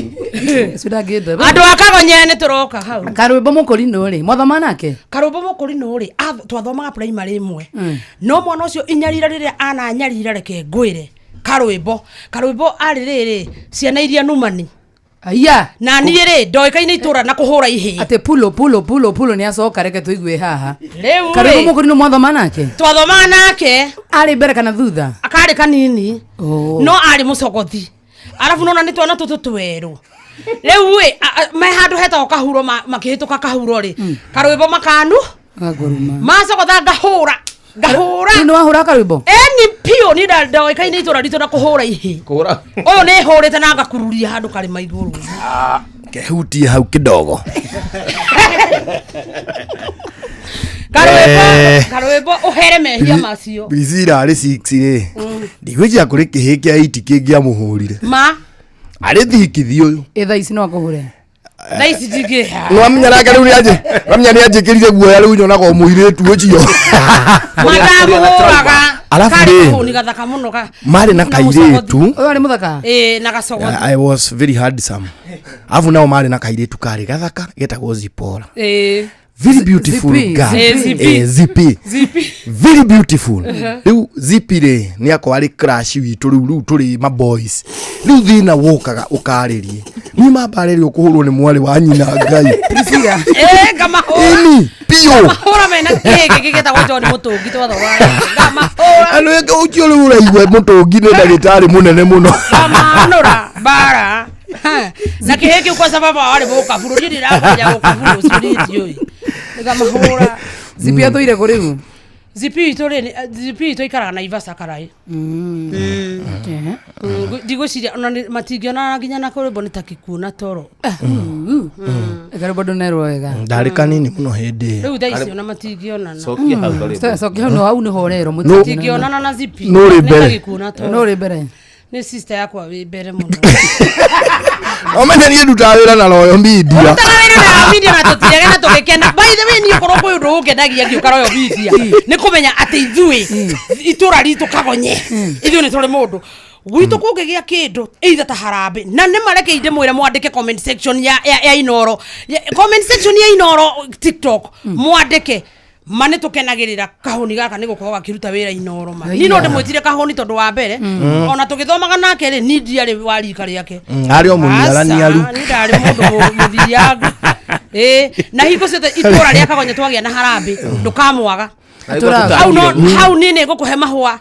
Cindangĩte. Andũ a Kagonye nĩ tũroka hau. Karwĩmbo mũkũrinũ rĩ, mwathoma nake? Karũmbo mũkũrinũ rĩ, twathomaga primary ĩmwe, no mwana ũcio inyarira rĩrĩa ananyarira, reke ngwĩre, karwĩmbo arĩ rĩrĩ ciana iria numani. Aya. Na niĩ rĩ ndoĩkaine itũra na kũhũra ihĩĩ. Atĩ pulo pulo pulo pulo nĩ acoka, reke tũigue haha. Rĩu Karwĩmbo rĩ mũkũrinũ mwathoma nake? Twathomaga nake. Arĩ mbere kana thutha? Akarĩ kanini. Oh. No arĩ mũcogothi, arabu nona nĩ twana tũtũ twerũ rĩu ĩ me handũ hetagwo kahuro, makĩhĩtũka kahuro rĩ, karwĩmbo makanu. Gakũruma. Macogotha ngahũra ngahũra. Rĩu nĩ wahũra karwĩmbo? Eni piũ, ni ndoĩkaine itũra ritũ na kũhũra ihĩ. Kũhũra. Ũyũ nĩ hũrĩte na ngakururia handũ karĩma igũrũ. Kehutie hau kidogo. Karwĩmbo, karwĩmbo ũhere mehia macio. Priscilla arĩ 6 rĩ, ndigwĩciria kũrĩ kĩhĩ kĩa 8 kĩngĩamũhũrire. Ma. Arĩ thikithi ũyũ. Ĩ thaa ici no akũhũre? Thaa ici ndingĩha. Nĩwamenya nake rĩu nĩanjĩ wamenya nĩanjĩkĩrire guoya, rĩu nyonaga o mũirĩtu ũcio. Mandamũhũraga. Alafu Karĩ rĩ, kahũni gathaka mũno ka marĩ na kairĩtu. Ũyũ arĩ mũthaka. Ĩ, na gacogothi. I was very handsome, alafu nao marĩ na kairĩtu karĩ gathaka getagwo Zipora. Very beautiful Zipi, girl. Zipi. Zipi. Zipi. Very beautiful. Rĩu Zipi rĩ, nĩ akorwo arĩ crush witũ rĩu tũrĩ ma boys. Rĩu thĩna wokaga ũkarĩrie niĩ mambarĩria ũkũhũrwo nĩ mwarĩ wa nyina Ngai. Ĩ, ngamahũra. Ĩni piũ. Ngamahũra mena kĩĩ gĩkĩ gĩtagwo John Mũtũngi twathomaga. Ngamahũra. Andũ ũcio rĩu ũraigua Mũtũngi nĩ ndagĩtarĩ mũnene mũno. Ngamanũra mbara. Ha, na kĩhĩ kĩu kwa sababu warĩ mũkaburu, niĩ ndĩramenya mũkaburu ũcio niĩ ndiũĩ. Ngamahũra. Zipi athũire kũ rĩu? Zipi witũ rĩ, Zipi witũ aikaraga Naivasha Karai. Ndigwĩciria ona matingĩonana nginya na kũrĩmbo nĩ ta gĩkuũ na toro. Karwĩmbo ndũnerwo wega. Ndarĩ kanini mũno hĩndĩ ĩyo. Rĩu thaa ici ona matingĩonana. Cokia hau karwĩmbo. Cokia hau, no hau nĩho ũrerwo. Matingĩonana na Zipi. Nũ ũrĩ Nĩ ta mbere? gĩkuũ na toro. Nũ ũrĩ mbere? Nĩ sister yakwa wĩ mbere mũno. Omenya niĩ ndutaga wĩra na Royal Media. Rutaga wĩra na Royal Media na tũtirege na tũgĩkena. By the way, niĩ korwo kwĩ ũndũ ũngenagia ngĩũka Royal Media nĩ kũmenya atĩ ithuĩ itũra ritũ Kagonye ithuĩ nĩ tũrĩ mũndũ gwitũ kũngĩgĩa kĩndũ either ta harambĩ na nĩ mareke ndĩmwĩre mwandĩke comment section ya Inoro. Comment section ya Inoro TikTok mwandĩke ma nĩ tũkenagĩrĩra kahũni gaka nĩ gũkorwo gakĩruta wĩra Inoro ma. Niĩ no ndĩmwĩtire kahũni tondũ wa mbere ona tũgĩthomaga nake rĩ, niĩ ndiarĩ wa rika rĩake. Arĩ o mũniaraniaru. Aca, niĩ ndarĩ mũndũ mũthiangu. Ĩ, na hingo ciothe itũra rĩa Kagonye twagĩa na harambĩ ndũkamwaga. Hau no hau niĩ nĩ ngũkũhe mahũa.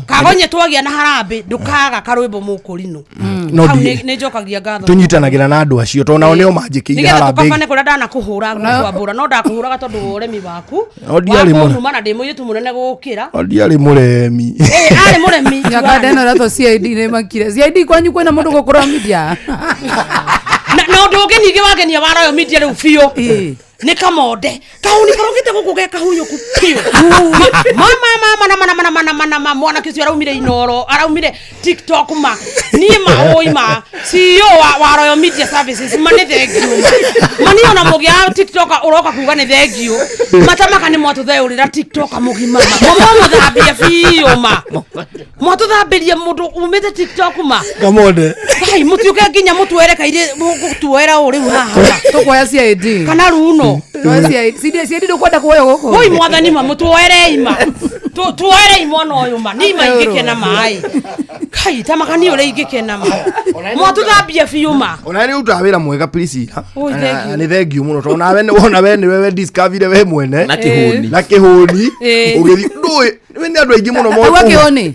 Kagonye twagĩa na harambĩ ndũkaga karwĩmbo mũkũrinũ. No Hau nĩ njokagia ngatho. Tũnyitanagĩra na andũ acio tondũ nao nĩo manjĩkĩire Nĩgetha harambĩ. tũkabane kũrĩa ndanakũhũra ngũkwambũra, no ndakũhũraga tondũ wa ũremi waku. No ndiarĩ mũremi. Wakũnuma na ndĩ mũirĩtu mũnene gũgũkĩra. O ndiarĩ mũremi. Ĩ, arĩ mũremi. Nyakanda ĩno ĩratwo CID nĩ makire. CID kwanyu kwĩna mũndũ gũkũra media? Na ũndũ ũngĩ ningĩ wangenia wa Royal Media rĩu biũ nĩ kamonde kahuni karokĩte gũkũ ge kahunyũku biũ. Mama mama na mana mana mana mana ma mwanake ũcio araumire Inoro, araumire TikTok ma niĩ ma ũi ma CEO wa Royal Media Services ma nĩ thengiũ ma ma niĩ ona mũgĩa TikTok ũroka kuga nĩ thengiũ matamaka nĩ mwatũtheũrĩra TikTok mũgima ma mwamũthambia biũ ma mwatũthambĩria mũndũ umĩte TikTok ma. Kamonde. Ngai mũtiũke nginya mũtuere kairĩ mũgũtuoera ũ rĩu haha Tũkuoya CID. Kana runo. Tuoya CID. CID ndũkwenda kuoya gũkũ? Woi mwathani ma mũtuoerei ma tuoerei mwana ũyũ ma niĩ ma ingĩkena maĩ kai tamakani ũrĩa ingĩkena ma mwatũthambia biũ ma. Ona nĩ ũrutaga wĩra mwega Priscilla. Oi, thank you. Nĩ thank you mũno tondũ nawe wona we nĩwe we discoverire we mwene. Na kĩhũni. Na kĩhũni. Ĩ. Ũgĩthiĩ ndũĩ nĩ andũ aingĩ mũno moĩ Auga kũhũra. kĩhũni?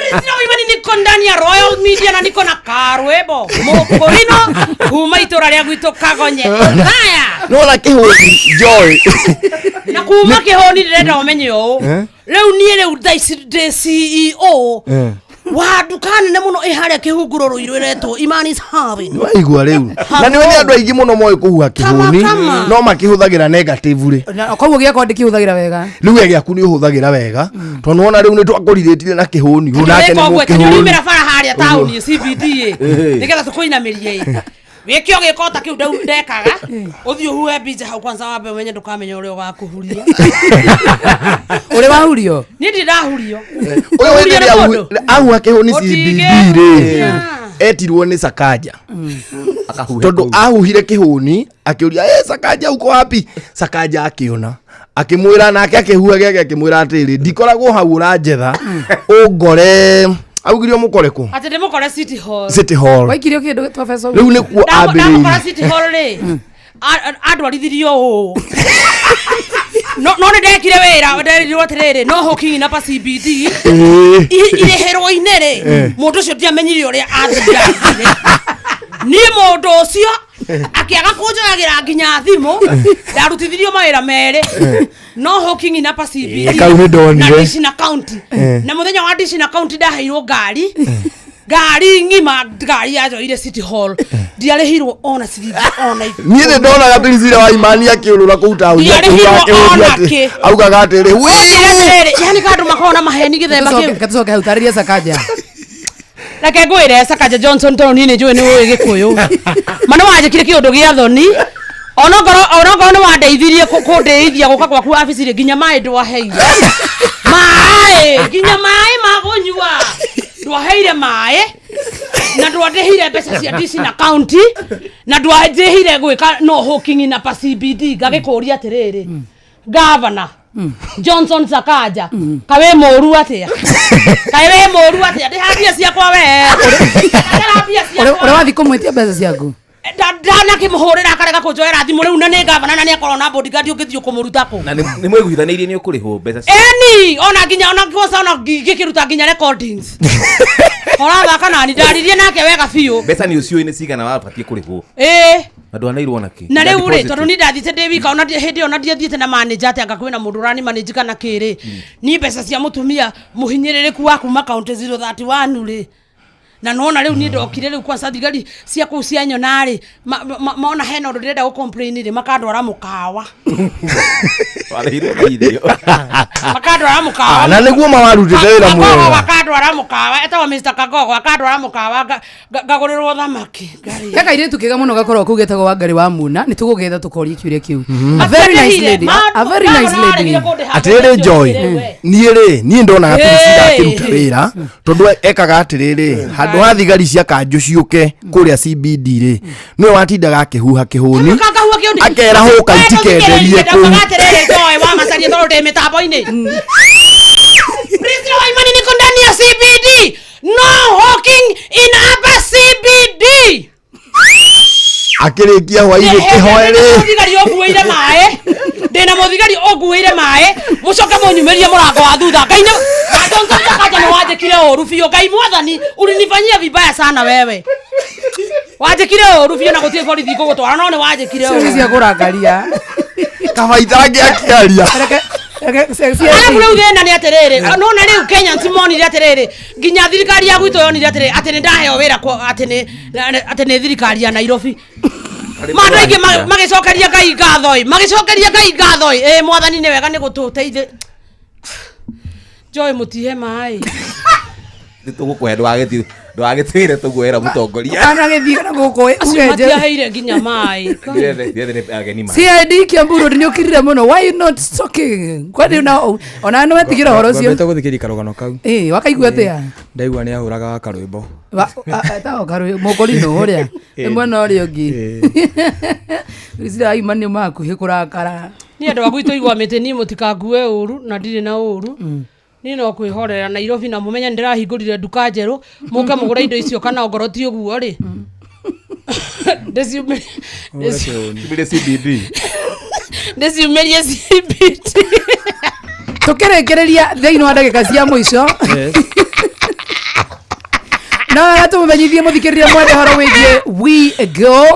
Sina niko ndani ya Royal Media na niko na karwebo mũkũrinũ kuma itũra rĩa gwitũ Kagonye haya. No na kĩhũni Joy. Na kuma kĩhũni ndĩrenda ũmenye ũũ. Eh? Rĩu niĩ rĩu thaa ici ndĩ CEO Eh. wa nduka nene mũno ĩ harĩa kĩhunguro rũirũ ĩretwo Imani's Haven. Waigua rĩu na nĩ nĩ andũ aingĩ mũno moĩ kũhuha kĩhũni Kama, kama. no makĩhũthagĩra negative rĩ. Na koguo gĩakwa ndĩkĩhũthagĩra wega. Rĩu we gĩaku nĩ ũhũthagĩra wega tondũ wona rĩu nĩ twakũrirĩtire na kĩhũni ũyũ nake nĩ Nĩ mũkĩhũni. ũrimĩra bara harĩa taũni CBD ĩ nĩgetha tũkũinamĩrie ĩ wĩke ũgĩka ota kĩu ndekaga ũthiĩ ũhuhe mbinja hau kwanza wambe ũmenye ndũkamenya ũrĩa ũgakũhuria. Ũrĩ wahurio? Niĩ ndirĩ ndahurio. Ũyũ Ũhurio hĩndĩ nĩ ĩrĩa mũndũ? ahuha kĩhũni CBD rĩ, etirwo nĩ Sakaja tondũ ahuhire kĩhũni akĩũria, "Eh, Sakaja uko wapi?" Sakaja akĩona akĩmwĩra nake akĩhuha gĩake akĩmwĩra atĩrĩ, "Ndikoragwo hau ũranjetha ũngore Augire ũmũkore kũ? Atĩ ndĩmũkore City Hall. City Hall. Waikirio kĩndũ Professor. Rĩu nĩkuo Ndamũkora ambĩrĩirie. City Hall rĩ, andwarithirio ũũ no no nĩ ndekire wĩra, nderirwo atĩrĩrĩ, no hũkingi na pa CBD irĩhĩrwo-inĩ rĩ, mũndũ ũcio ndiamenyire ũrĩa athirangire niĩ. Mũndũ ũcio akĩaga kũnjoyagĩra nginya thimũ. Ndarutithirio mawĩra merĩ, no hũkingi na pa CBD Kau nĩ ndonire. na Dishina County. Na mũthenya wa Dishina County ndaheirwo ngari, ngari ng'ima, ngari yanjoire City Hall, ndiarĩhirwo ona ciringi ona Niĩ nĩ ndonaga Priscilla wa Imani akĩũrũra kũu taũni Ndiarĩhirwo ona kĩ. augaga atĩrĩ, Atĩrĩrĩ, yani kandũ makoragwo na maheni gĩthemba kĩu. Gatucoke hau tarĩria Sakaja. Reke ngwĩre, Sakaja Johnson, tondũ niĩ nĩ njũĩ nĩ ũĩ gĩkũyũ, ma nĩ wanjĩkire kĩũndũ gĩa thoni. Onokorwo nĩ wandeithirie kũndĩithia gũka gwaku wabici rĩ, nginya maĩ ndwaheire maĩ, nginya maĩ ma kũnyua ndwaheire maĩ, na ndwandĩhire mbeca cia DC na county, na ndwanjĩhire gwĩka no hũkingi na pa CBD. Ngagĩkũria atĩrĩrĩ, Gavana Johnson Sakaja, kawe mũru atĩa? Kaĩ wĩ mũru atĩa? Ndĩha mbia ciakwa we. Ndĩha mbia ciakwa. Ũrĩa wathiĩ kũmwĩtia mbeca ciaku. Ndanakĩmũhũrĩra akarega kũnjoera thimũ rĩu, na nĩ gavana na nĩ akorwo na bodyguard ũngĩthiĩ kũmũruta kũ? Na nĩ mwĩguithanĩirie nĩ ũkũrĩhwo mbeca Eni ona nginya ona kwanza ona ngĩkĩruta nginya recordings ũrathaka nani, ndaririe nake wega biũ. Mbeca nĩ ũciũĩ nĩ cigana wabatiĩ kũrĩhwo? Ĩĩ. Na ndwanairwo na kĩ? Na rĩu rĩ, Deposit. tondũ ni ndathiĩte ndĩ wika, ona hĩndĩ ĩyo ona ndiathiĩte na manager atĩ anga kwĩna mũndũ ũrani manage kana kĩrĩ, ni mbeca cia mũtumia mũhinyĩrĩrĩku wa kuma kaunti 031 rĩ, na nona rĩu niĩ ndokire rĩu kwanza thigari cia kũu cianyona rĩ, mona hena ũndũ ndĩrenda gũ complain rĩ, makandwara mũkawa. Warĩhirwo na irio. Makandwara mũkawa. Ah, na nĩguo mawarutĩte wĩra Kagogo mwega. akandwara mũkawa, etagwo Mr Kagogo, akandwara mũkawa, ngagũrĩrwo thamaki ngarĩa. He kairĩtu kega mũno gakoragwo kũu getagwo Wangari wa Muna, nĩ tũgũgetha tũkorie kĩũria kĩu. A very nice lady. A very nice lady. Atĩrĩrĩ Joy, niĩ rĩ, niĩ ndonaga Priscilla akĩruta wĩra tondũ ekaga atĩrĩrĩ, handũ ha thigari cia kanjũ ciũke kũrĩa CBD rĩ, nĩwe watindaga akĩhuha kĩhũni, akera hũka itikenderie kũu. Atĩrĩrĩ Joy wa Macaria, tondũ ndĩ mĩtambo-inĩ, Priscilla Waimani niko ndani ya CBD, no hawking in upper CBD. Akĩrĩkia hwainĩ kĩhoe rĩ, Mũthigari ũnguĩire maĩ, ndĩna mũthigari ũnguĩire maĩ, mũcoke mũnyumĩrie mũrango wa thutha. Ngai nĩ Johnson Sakaja, nĩ wanjĩkire ũru biũ. Ngai mwathani, ulinifanyia vibaya sana wewe, wanjĩkire ũru biũ, na gũtirĩ borithi ngũgũtwara, no nĩ wanjĩkire Ciũria cia ũru. kũrakaria. Kabaita angĩakĩaria. Arabu rĩu thĩna nĩ atĩrĩrĩ, nona rĩu Kenyans monire atĩrĩrĩ, nginya thirikari ya gwitũ yonire atĩrĩrĩ, atĩ nĩ ndaheo wĩra atĩ nĩ thirikari ya Nairobi. Mandũ aingĩ magĩcokeria Ngai ngatho ĩ, magĩcokeria Ngai ngatho ĩ. Ĩ mwathani nĩ wega nĩ gũtũteithia. Joy, mũtihe maĩ. Nĩ tũgũkũhe, ndũgagĩtwĩre tũguoera mũtongoria. Kanagĩthiĩ na gũkũ Acio uge matiaheire nginya maĩ. Ndĩrethe nĩ ageni maĩ. CID Kiambu Road nĩ ũkirire mũno, why you not talking? Kwani ona ona nĩ wetigĩra ũhoro ũcio? Ngwambĩte gũthikĩrĩria karũgano kau. Ĩ wakaigua atĩa? Ndaigua nĩ ahũraga karwĩmbo. Etagwo karũ mũkorino ũrĩa nĩ mwena ũrĩa ũngĩ. Priscilla Waima nĩ makuhĩ kũrakara. Niĩ andũ a gwitũ igwa mĩtĩ, niĩ mũtikangue ũru na ndirĩ na ũru, niĩ no kwĩhorera Nairobi, na mũmenye nĩ ndĩrahingũrire nduka njerũ, mũke mũgũre indo icio, kana ongorwo ti ũguo rĩ, Ciumĩrie CBD. ndĩciumĩrie CBD. Tũkĩrĩkĩrĩria thĩinĩ wa ndagĩka cia mũico, no wega tũmũmenyithie mũthikĩrĩria mwende horo wĩgiĩ We Go.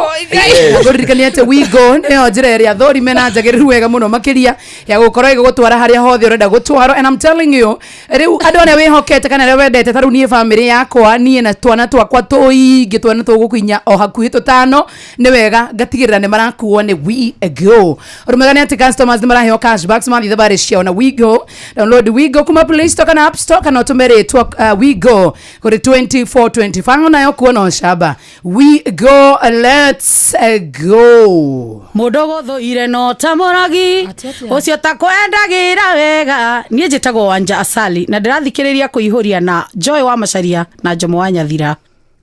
Ngũririkania atĩ We Go nĩyo njĩra ĩrĩa thũrime na njagĩrĩru wega mũno makĩria ya gũkorwo ĩgĩgũtwara harĩa hothe ũrenda gũtwarwo. And I'm telling you, rĩu andũ arĩa wĩhokete kana arĩa wendete, ta rĩu niĩ bamĩrĩ yakwa, niĩ na twana twakwa tũingĩ, twana tũgũkinya o hakuhĩ tũtano, nĩ wega ngatigĩrĩra nĩ marakuo nĩ We Go. Ũndũ mwega nĩ atĩ customers nĩ maraheo cashbacks mathiĩ thabarĩ ciao na We Go. Download We Go kuma Play Store kana App Store, kana ũtũme rĩtwa We Go kũrĩ 2425, nayo kuona ũcamba. We Go, let's go. Mũndũ gũthũire no ta mũrogi ũcio takwendagĩra wega. Niĩ njĩtagwo Wanja Asali na ndĩrathikĩrĩria kũihũria na Joy wa Macaria na Njomo wa Nyathira.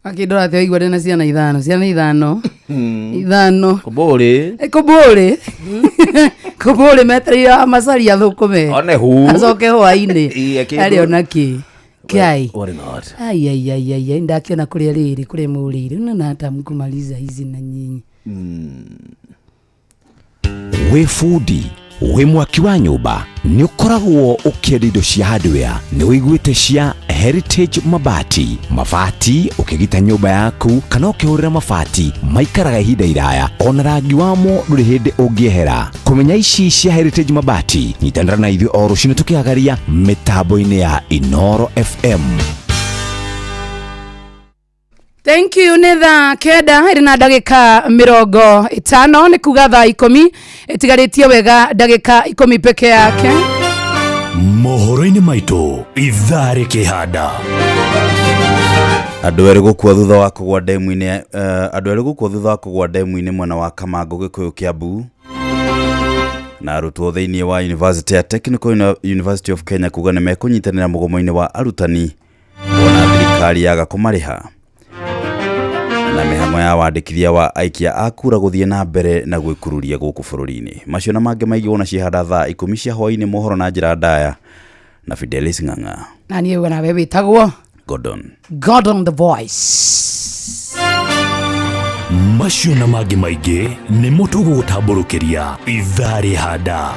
Akĩndora atĩ waigua ndĩna ciana ithano, ciana ithano ithano. Kũmbũrĩ. Kũmbũrĩ, kũmbũrĩ metereire wa Macaria thũkũme One hu. acoke hwainĩ. Ĩĩ, Arĩ ona kĩ. Kai. Worry not. Ai ai ai ai ai ndakiona kuria riri kuria murire na hata mkumaliza hizi na nyinyi. Wĩ bundi wĩ mwaki wa nyũmba nĩ ũkoragwo ũkĩenda indo cia hardware nĩ ũiguĩte cia Heritage Mabati mabati ũkĩgita nyũmba yaku kana ũkĩhũrĩra mabati maikaraga ihinda iraya ona rangi wamo ndũrĩ hĩndĩ ũngĩehera kũmenya ici cia Heritage Mabati nyitanĩra na ithuĩ o rũcinĩ tũkĩhagaria mĩtambo-inĩ ya Inoro FM. Thank you nĩ thaa 9 ĩrĩ na ndagĩka 50 nĩ kuga thaa 10 ĩtigarĩtie wega ndagĩka 10 peke yake. Mohoro-inĩ maitũ ithaa rĩkĩhanda. Andũ erĩ gũkua thutha wa kũgwa ndemu-inĩ andũ erĩ gũkua thutha wa kũgwa ndemu-inĩ mwena wa Kamango Gĩkũyũ Kĩambu. Na arutwo thĩinĩ wa University ya Technical University of Kenya kuga nĩ mekũnyitanĩra mũgomo-inĩ wa arutani wona thirikari yaga kũmarĩha. Na mĩhang'o ya wandĩkithia wa aikia a kura gũthiĩ na mbere na gwĩkururia gũkũ bũrũri-inĩ. Macio na mangĩ maingĩ wona ciehanda thaa 10 cia hwaĩ-inĩ mohoro na njĩra ndaya na Fidelis Ng'ang'a. Na niĩ we nawe wĩtagwo Gordon. Gordon the Voice. Macio na mangĩ maingĩ nĩmo tũgũgũtambũrũkĩria ithaa rĩhanda.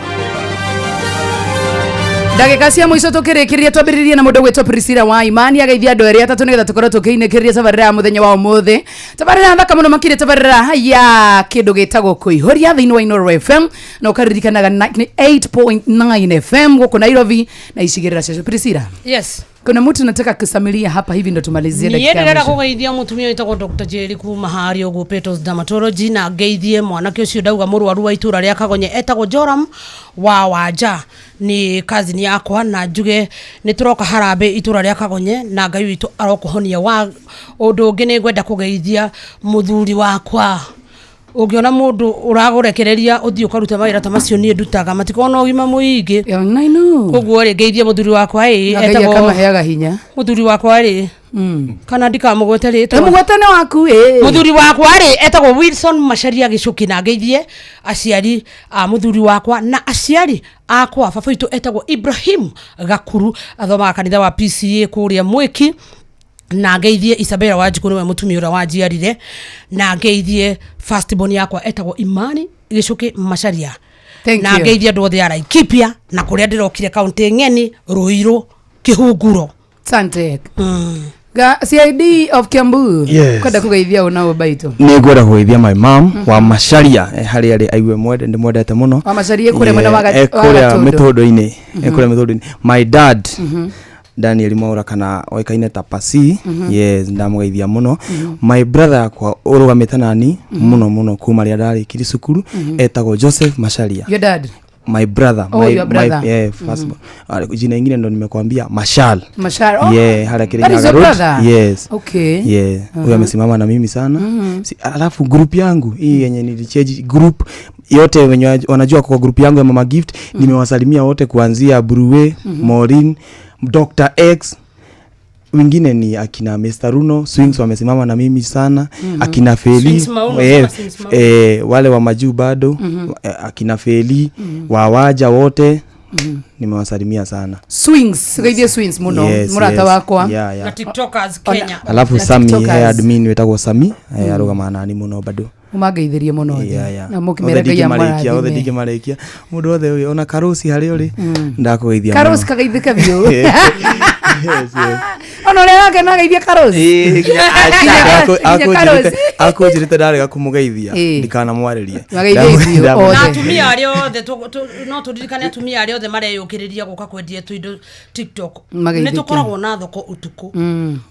Ndagĩka cia mũico tũkĩrĩkĩrĩria twambĩrĩrie na mũndũ gwĩtwo Priscilla wa Imani ageithia andũ erĩ atatũ nĩgetha tũkorwo tũkĩinĩkĩrĩria tabarĩra ya mũthenya wa ũmũthĩ. Tabarĩra thaka mũno makĩria tabarĩra ya kĩndũ gĩtagwo kũihũria thĩinĩ wa Inoro FM na ũkaririkanaga 98.9 FM gũkũ Nairobi na icigĩrĩra ciacio. Priscilla. Yes. Kuna mtu nataka kusamilia hapa hivi ndo tumalizie niĩ dakika ya ndĩrenda mwisho. kũgeithia mũtumia wĩtagwo Dr. Jerry kuma harĩa ũguo Petals Dermatology na ngeithie mwanake ũcio ndauga mũrwaru wa itũra rĩa Kagonye etagwo Joram wa Wanja nĩ cousin yakwa na njuge nĩ tũroka harambĩ itũra rĩa Kagonye na Ngai witũ arokũhonia. Wa ũndũ ũngĩ nĩ ngwenda kũgeithia mũthuri wakwa ũngĩona mũndũ ũragũrekereria ũthiĩ ũkarute mawĩra ta macio niĩ ndutaga matikoragwo na ũgima mũingĩ. Koguo rĩ ngeithie mũthuri wakwa ĩ Na Ngai akamaheaga hinya. Mũthuri wakwa rĩ kana ndikamũgwete rĩtwa. Mũgwete nĩ waku ĩ. Mũthuri wakwa rĩ etagwo Wilson Macharia Gĩcũki na ngeithie aciari a mũthuri wakwa na aciari akwa. Baba witũ etagwo Ibrahim Gakuru athomaga kanitha wa PCA kũrĩa Mwĩki na ngeithie Isabella Wanjikũ nĩwe mũtumia ũrĩa wanjiarire na ngeithie first born yakwa etagwo Imani Gĩcũkĩ Macharia Thank na you. ngeithie andũ othe a Laikipia na kũrĩa ndĩrokire kaunti ng'eni Ruiru Kĩhunguro. Asante. Ga CID of Kiambu. Yes. Kwenda kugeithia una baito. Nĩ ngwenda kũgeithia my mom wa Macharia harĩa arĩ aigue mwende ndĩmwendete mũno. Wa Macharia kũrĩa mwena wa Eh, wa kũrĩa Gatũndũ. mĩtũndũ-inĩ. Kũrĩa mĩtũndũ-inĩ. My dad Daniel Mwaura kana oĩkaine ta Pasi. Yes, ndamũgeithia mũno. My brother yakwa ũrũgamĩte nani mũno mũno kuma rĩrĩa ndarĩkirie cukuru etagwo Joseph Macharia. Your dad. My brother. Oh, my, your brother. My, yeah, first, jina ingine ndo nimekuambia Mashal. Mashal. Oh, yeah, harĩa that is Kirinyaga your Road. brother? Yes. Okay. Yeah. Huyo amesimama na mimi sana. Si, alafu group yangu hii yenye nilichange group yote wenye wanajua kwa group yangu ya Mama Gift nimewasalimia wote kuanzia Bruwe, Maureen, Dr. X, wengine ni akina Mr. Runo Swings wamesimama na mimi sana. Akina Feli Swings Mauno, sema Swings Mauno. Wale wa majuu bado akina Feli wawaja wote nimewasalimia sana. Swings, geithie Swings muno Yes, murata yes. wakwa. Yeah, yeah. Na TikTokers Kenya. Alafu Na Sami TikTokers. admin wetagwo Sami arũgamaga nani mũno bado. Mũmangeithĩrie mũno othe. Yeah, yeah. Na Othe mũkĩmera Ngai ndingĩmarĩkia, othe amũrathime. ndingĩmarĩkia mũndũ wothe ũyũ ona Karosi harĩa ũrĩ ndakũgeithia Karosi mũno. kageithĩke biũ. Yes, yes. Ona ũrĩa wake no ageithie Karosi. Nginya Karosi. Akũnjĩrĩte ndarega kũmũgeithia Ĩĩ. ndikanamwarĩrie. Mageithie biũ othe. Na atumia arĩa othe no tũririkane atumia arĩa othe mareyũkĩrĩria gũka kwendia tũindo TikTok. Mageithĩke. Nĩ tũkoragwo na thoko ũtukũ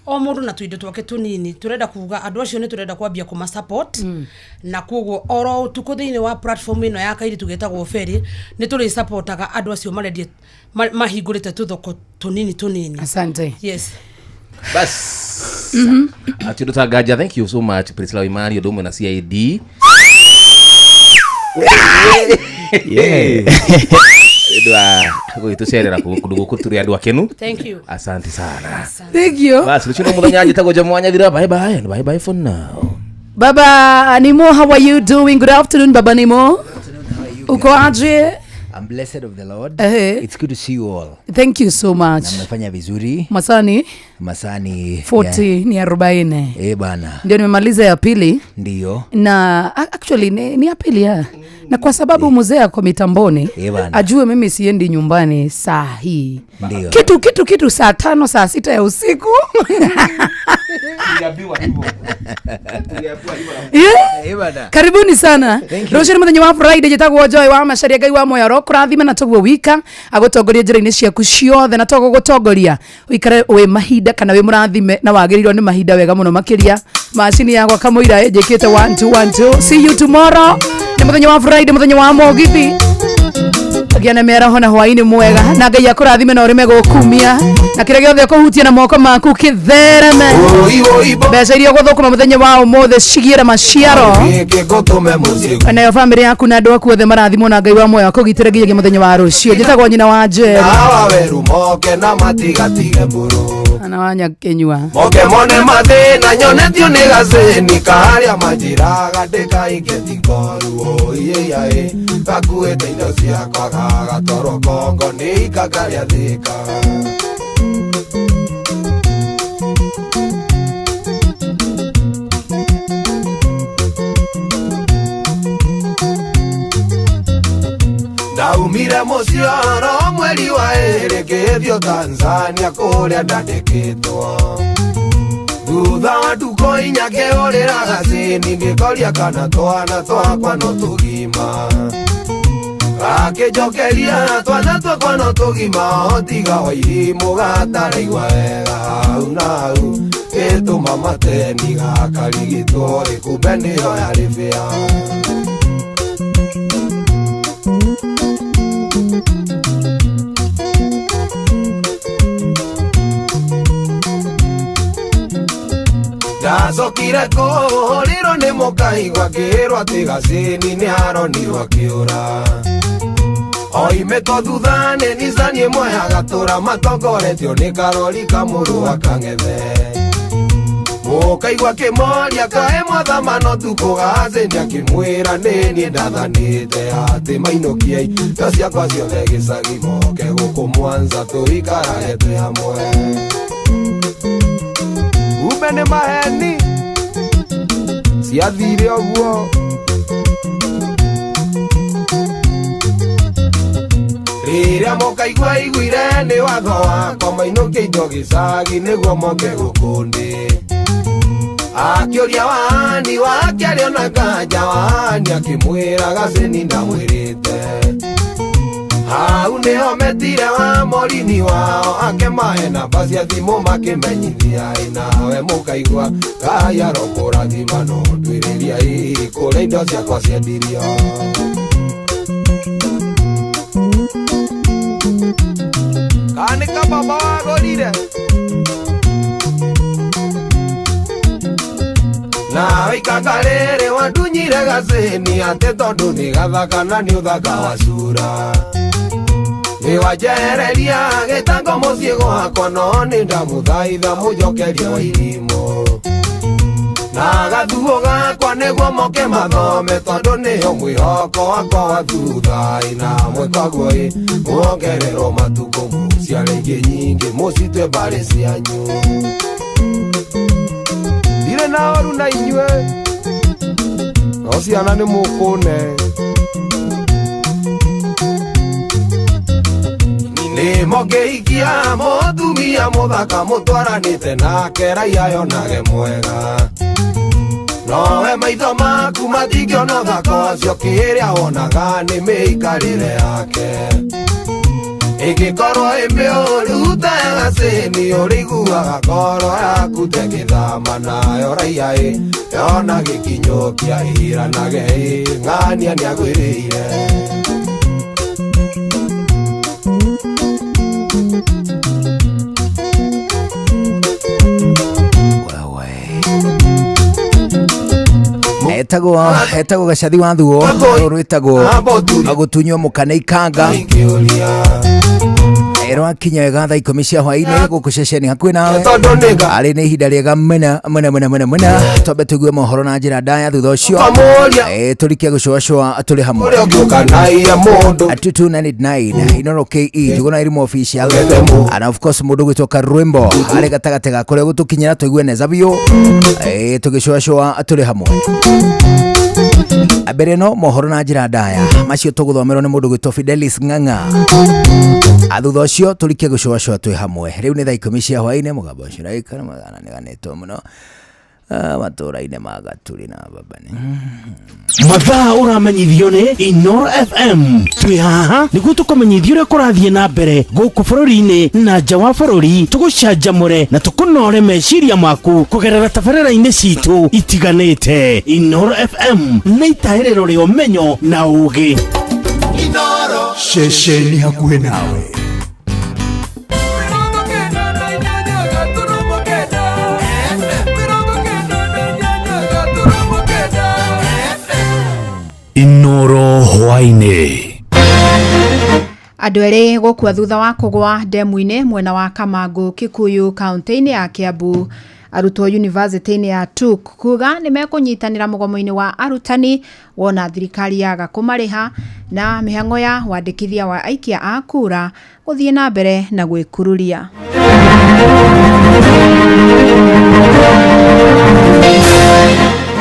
o mũndũ na tũindo twake tũnini tũrenda kuga andũ acio nĩ tũrenda kwambia kũma support na koguo oro ũtukũ thĩinĩ wa platform ĩno ya kairĩtu gĩtagwo Ferry nĩ tũrĩ supportaga andũ acio marendia mahingũrĩte tũthoko tũnini tũnini. Asante. Yes. Bas. Atindo tagaja, thank you so much Priscilla Imani ũndũ ũmwe na CID. Yeah. Ũndũ wa gũgĩtũcerera kũndũ gũkũ tũrĩ andũ akenu. Thank you. Asante sana. Thank you. Bas, rũciũ no mũthenya njĩtagwo Jamu Nyathira. Bye bye and bye bye for now. Baba Nimo, how are you doing? Good afternoon, Baba Nimo. Uko aje? I'm blessed of the Lord. Eh. It's good to see you all. Thank you so much. Na mmefanya vizuri. Masani Masani 40 yeah. ni 40. Eh bana. Ndio nimemaliza ya pili. Ndio. Na actually ni ya pili ya. Na kwa sababu mzee ako mitamboni Eh bana. ajue mimi siendi nyumbani saa hii. Ndio. Kitu saa 5 saa 6 ya usiku. Yeah. Eh bana. Karibuni sana. Thank you. Rũciũ nĩ mũthenya wa Friday njĩtagwo Joy wa Macharia Ngai wa Moyoro kũrathime na tũguo wika agũtongoria njĩra-inĩ ciaku ciothe na togo gũtongoria ũikare wĩ mahinda kana wĩ mũrathime na wagĩrĩirwo nĩ mahinda wega mũno makĩria macini ya gwaka mũira ĩnjĩkĩte 1 2 1 2. See you tomorrow. Nĩ mũthenya wa Friday, mũthenya wa mũgithi. Gĩa na mĩaraho na hwaĩ-inĩ mwega na Ngai akũrathime na ũrĩme gũkumia na kĩrĩa gĩothe ũkũhutia na moko maku kĩthereme. Mbeca iria ũgũthũkũma mũthenya wa ũmũthĩ cigĩre maciaro nayo bamĩrĩ yaku na andũ aku othe marathimwo na Ngai wa muoyo akũgitĩre nginyagia mũthenya wa rũciũ. Njĩtagwo nyina wa Njeri Hawa weru moke na matigatige mburu na wa Nyakinyua. Moke mone mathĩna nyonetio nĩ gacĩni karĩa manjĩraga ndĩkainge tikoru oiĩiaĩ gakuĩte indo ciakwa gagatwarwo Kongo nĩ ikanga rĩa Thĩka. Ndaumire mũcioro mweri wa ĩrĩ ngĩthiĩ Tanzania kũrĩa ndandĩkĩtwo. Thutha wa ndukũ inya ngĩũrĩra gacĩni ngĩkoria kana twana twakwa no tũgima. Gakĩnjokeria twana twakwa no tũgima o tiga Wairimũ gataraigua wega hau na hau gĩtũma mateni gakarigitwo rĩ kumbe nĩyo yarĩ bĩa. Ndacokire kũhũrĩrwo nĩ mũkaigua ngĩrwo atĩ gacĩni nĩ aronirwo akĩũra. Oimĩtwo thutha nĩ Nissan ĩmwe agatũra matongoretio nĩ karori kamũrũ wa Kang'ethe. Mũkaigua akĩmoria kaĩ mwathama no tukũ gacĩni akĩmwĩra nĩ niĩ ndathanĩte atĩ mainũkie indo ciakwa ciothe gĩcagi moke gũkũ Mwanza tũikarage twĩ hamwe. Kumbe nĩ maheni ciathire ũguo. Rĩrĩa mũkaigua aiguire nĩ watho wakwa mainũkie indo gĩcagi nĩguo moke gũkũ ndĩ. Akĩũria wani wake arĩona nganja wani akĩmwĩra gacĩni ndamwĩrĩte. Hau nĩho metire wa morini wao akĩmahe namba cia thimũ makĩmenyithia ĩ nawe mũkaigua Ngai arokũrathima no ndwĩrĩria ĩ kũrĩa indo ciakwa ciendirio. Kana nĩ kababa wagũrire? Nawe ikanga rĩrĩ wandunyire gacĩni atĩ tondũ nĩ gathaka na nĩ ũthaka wa cura. Nĩ wanjehereria gĩtango mũciĩ gwakwa no nĩ ndamũthaitha mũnjokerie Wairimũ. Na gathuo gakwa nĩguo moke mathome tondũ nĩyo mwĩhoko wakwa wa thutha ĩ na mwĩkaguo ĩ muongererwo matukũ mũciare ingĩ nyingĩ mũcitue mbarĩ cianyu. Ndirĩ na ũru na inyuĩ no ciana nĩ mũkũne. Nĩ mũngĩhikia mũtumia mũthaka mũtwaranĩte nake raia yonage mwega. Nowe maitho maku matingĩona ũthaka ũcio kĩrĩa wonaga nĩ mĩikarĩre yake. Ĩngĩkorwo ĩ mĩũru ta ya gacĩni ũrĩiguaga ngoro yaku tegĩthama nayo raia ĩ yona gĩkinyũkia ĩranage ĩ ng'ania nĩagwĩrĩire. Etagwo Gacathi wa Thuo rũrũ rwĩtagwo gũtunywo mũkana ikanga. Rwakinya wega thaa 10 cia hwainĩ gũkũ ceceni hakuhĩ nawe. Arĩ nĩ ihinda rĩega mena mena mena mena mena twambe tũigue mohoro na njĩra ndaya thutha ũcio tũrikie gũcũacũa tũrĩ hamwe. 2299 Inoro KE Njuguna Irimo official and of course mũndũ gwĩtwo Karwimbo arĩ gatagatĩ ga kũrĩa gũtũkinyĩra tũigue neza biũ tũgĩcũacũa tũrĩ hamwe. Mbere no mohoro na njĩra ndaya macio tũgũthomerwo nĩ mũndũ gwĩtwo Fidelis Ng'ang'a. Thutha ũcio tũrikie gũcũacũa twĩ hamwe. Rĩu nĩ thaa 10 cia hwainĩ mũgambo ũcio ũraikara magana nĩganĩtwo mũno matũra-inĩ ma Gaturi na Babani. Mathaa ũramenyithio nĩ Inoro FM. Twĩ haha nĩguo tũkũmenyithie ũrĩa kũrathiĩ na mbere gũkũ bũrũri-inĩ na nja wa bũrũri, tũgũcanjamũre na tũkũnore meciria maku kũgerera tabarĩra-inĩ citũ itiganĩte. Inoro FM nĩ itahĩrĩro rĩa ũmenyo na ũgĩ. Ceceni hakuhĩ nawe. Inoro hwainĩ. Andũ erĩ gũkua thutha wa kũgwa ndemu-inĩ mwena wa Kamangũ Kikuyu kaunti-inĩ ya Kiambu. Arutwo yunivasĩtĩ-inĩ ya TUK kuga nĩ mekũnyitanĩra mũgomo-inĩ wa arutani wona thirikari yaga kũmarĩha na mĩhang'o ya wandĩkithia wa aikia a kura gũthiĩ na mbere na gwĩkururia.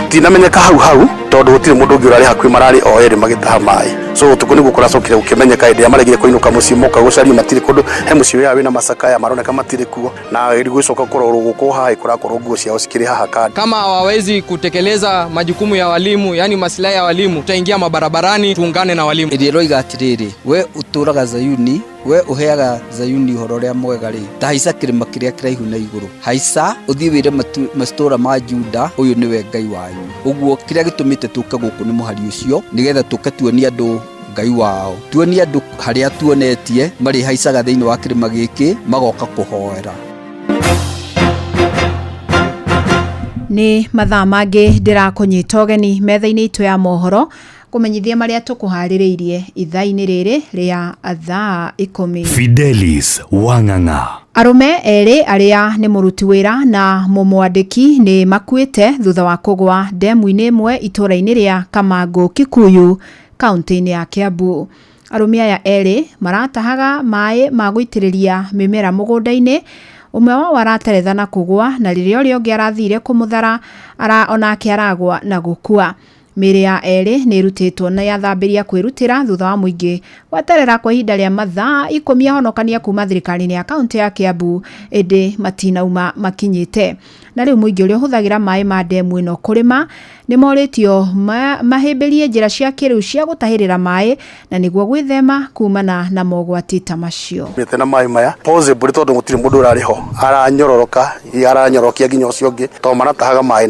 Tinamenyeka hau hau tondu gutire mundu ungi urari hakuhi marari o eri magitaha mai. So utuku niguo kuracokire gukimenyeka hindi ya maregire kuinuka mucii moka gucaria matiri kundu he mucii uria wina macakaya maroneka matiri kuo na gucoka kurorwo guku haha kurakorwo nguo ciao cikiri haha kando. Kama hawawezi kutekeleza majukumu ya walimu, yani maslahi ya walimu, tutaingia mabarabarani tuungane na walimu. Ĩrĩa ĩroiga atĩrĩrĩ, we ũtũraga Zayuni, we ũheaga Zayuni ũhoro ũrĩa mwega rĩ, ta haica kĩrĩma kĩrĩa kĩraihu na igũrũ, haica ũthiĩ wĩre matũũra ma Juda, ũyũ nĩwe Ngai wanyu. Ũguo kĩrĩa gĩtũmĩte tũke gũkũ nĩ mũhari ũcio, nĩgetha tũke tuonie andũ Ngai wao, tuonie andũ harĩa tuonetie marĩhaicaga thĩinĩ wa kĩrĩma gĩkĩ magoka kũhoera. Nĩ mathaa mangĩ ndĩrakũnyita ũgeni metha-inĩ itũ ya mohoro kũmenyithia marĩa tũkũharĩrĩirie ithaa-inĩ rĩrĩ rĩa thaa 10. Fidelis Wang'ang'a. Arũme erĩ arĩa nĩ mũruti wĩra na mũmwandĩki nĩ makuĩte thutha wa kũgwa ndemu-inĩ ĩmwe itũũra-inĩ rĩa Kamangũ Kikuyu kaunti-inĩ ya Kiambu. Arũme aya erĩ maratahaga maĩ ma gũitĩrĩria mĩmera mũgũnda-inĩ, ũmwe wao arateretha na kũgwa na rĩrĩa ũrĩa ũngĩ arathire kũmũthara onake aragwa na gũkua. Mĩĩrĩ ya erĩ nĩ ĩrutĩtwo na yathambĩria kwĩrutĩra thutha wa mũingĩ gweterera kwa ihinda rĩa mathaa 10 ahonokania kuma thirikari-inĩ ya kaunti ya Kiambu ĩndĩ matinauma makinyĩte. Na rĩu mũingĩ ũrĩa ũhũthagĩra maĩ ma ndemu ĩno kũrĩma nĩ morĩtio mahĩmbĩrie njĩra cia kĩrĩu cia gũtahĩrĩra maĩ na nĩguo gwĩthema kumana na mogwati ta macio. Mĩte na maĩ maya possibly tondũ gũtirĩ mũndũ ũrarĩ ho aranyororoka aranyorokia nginya ũcio ũngĩ tondũ maratahaga maĩ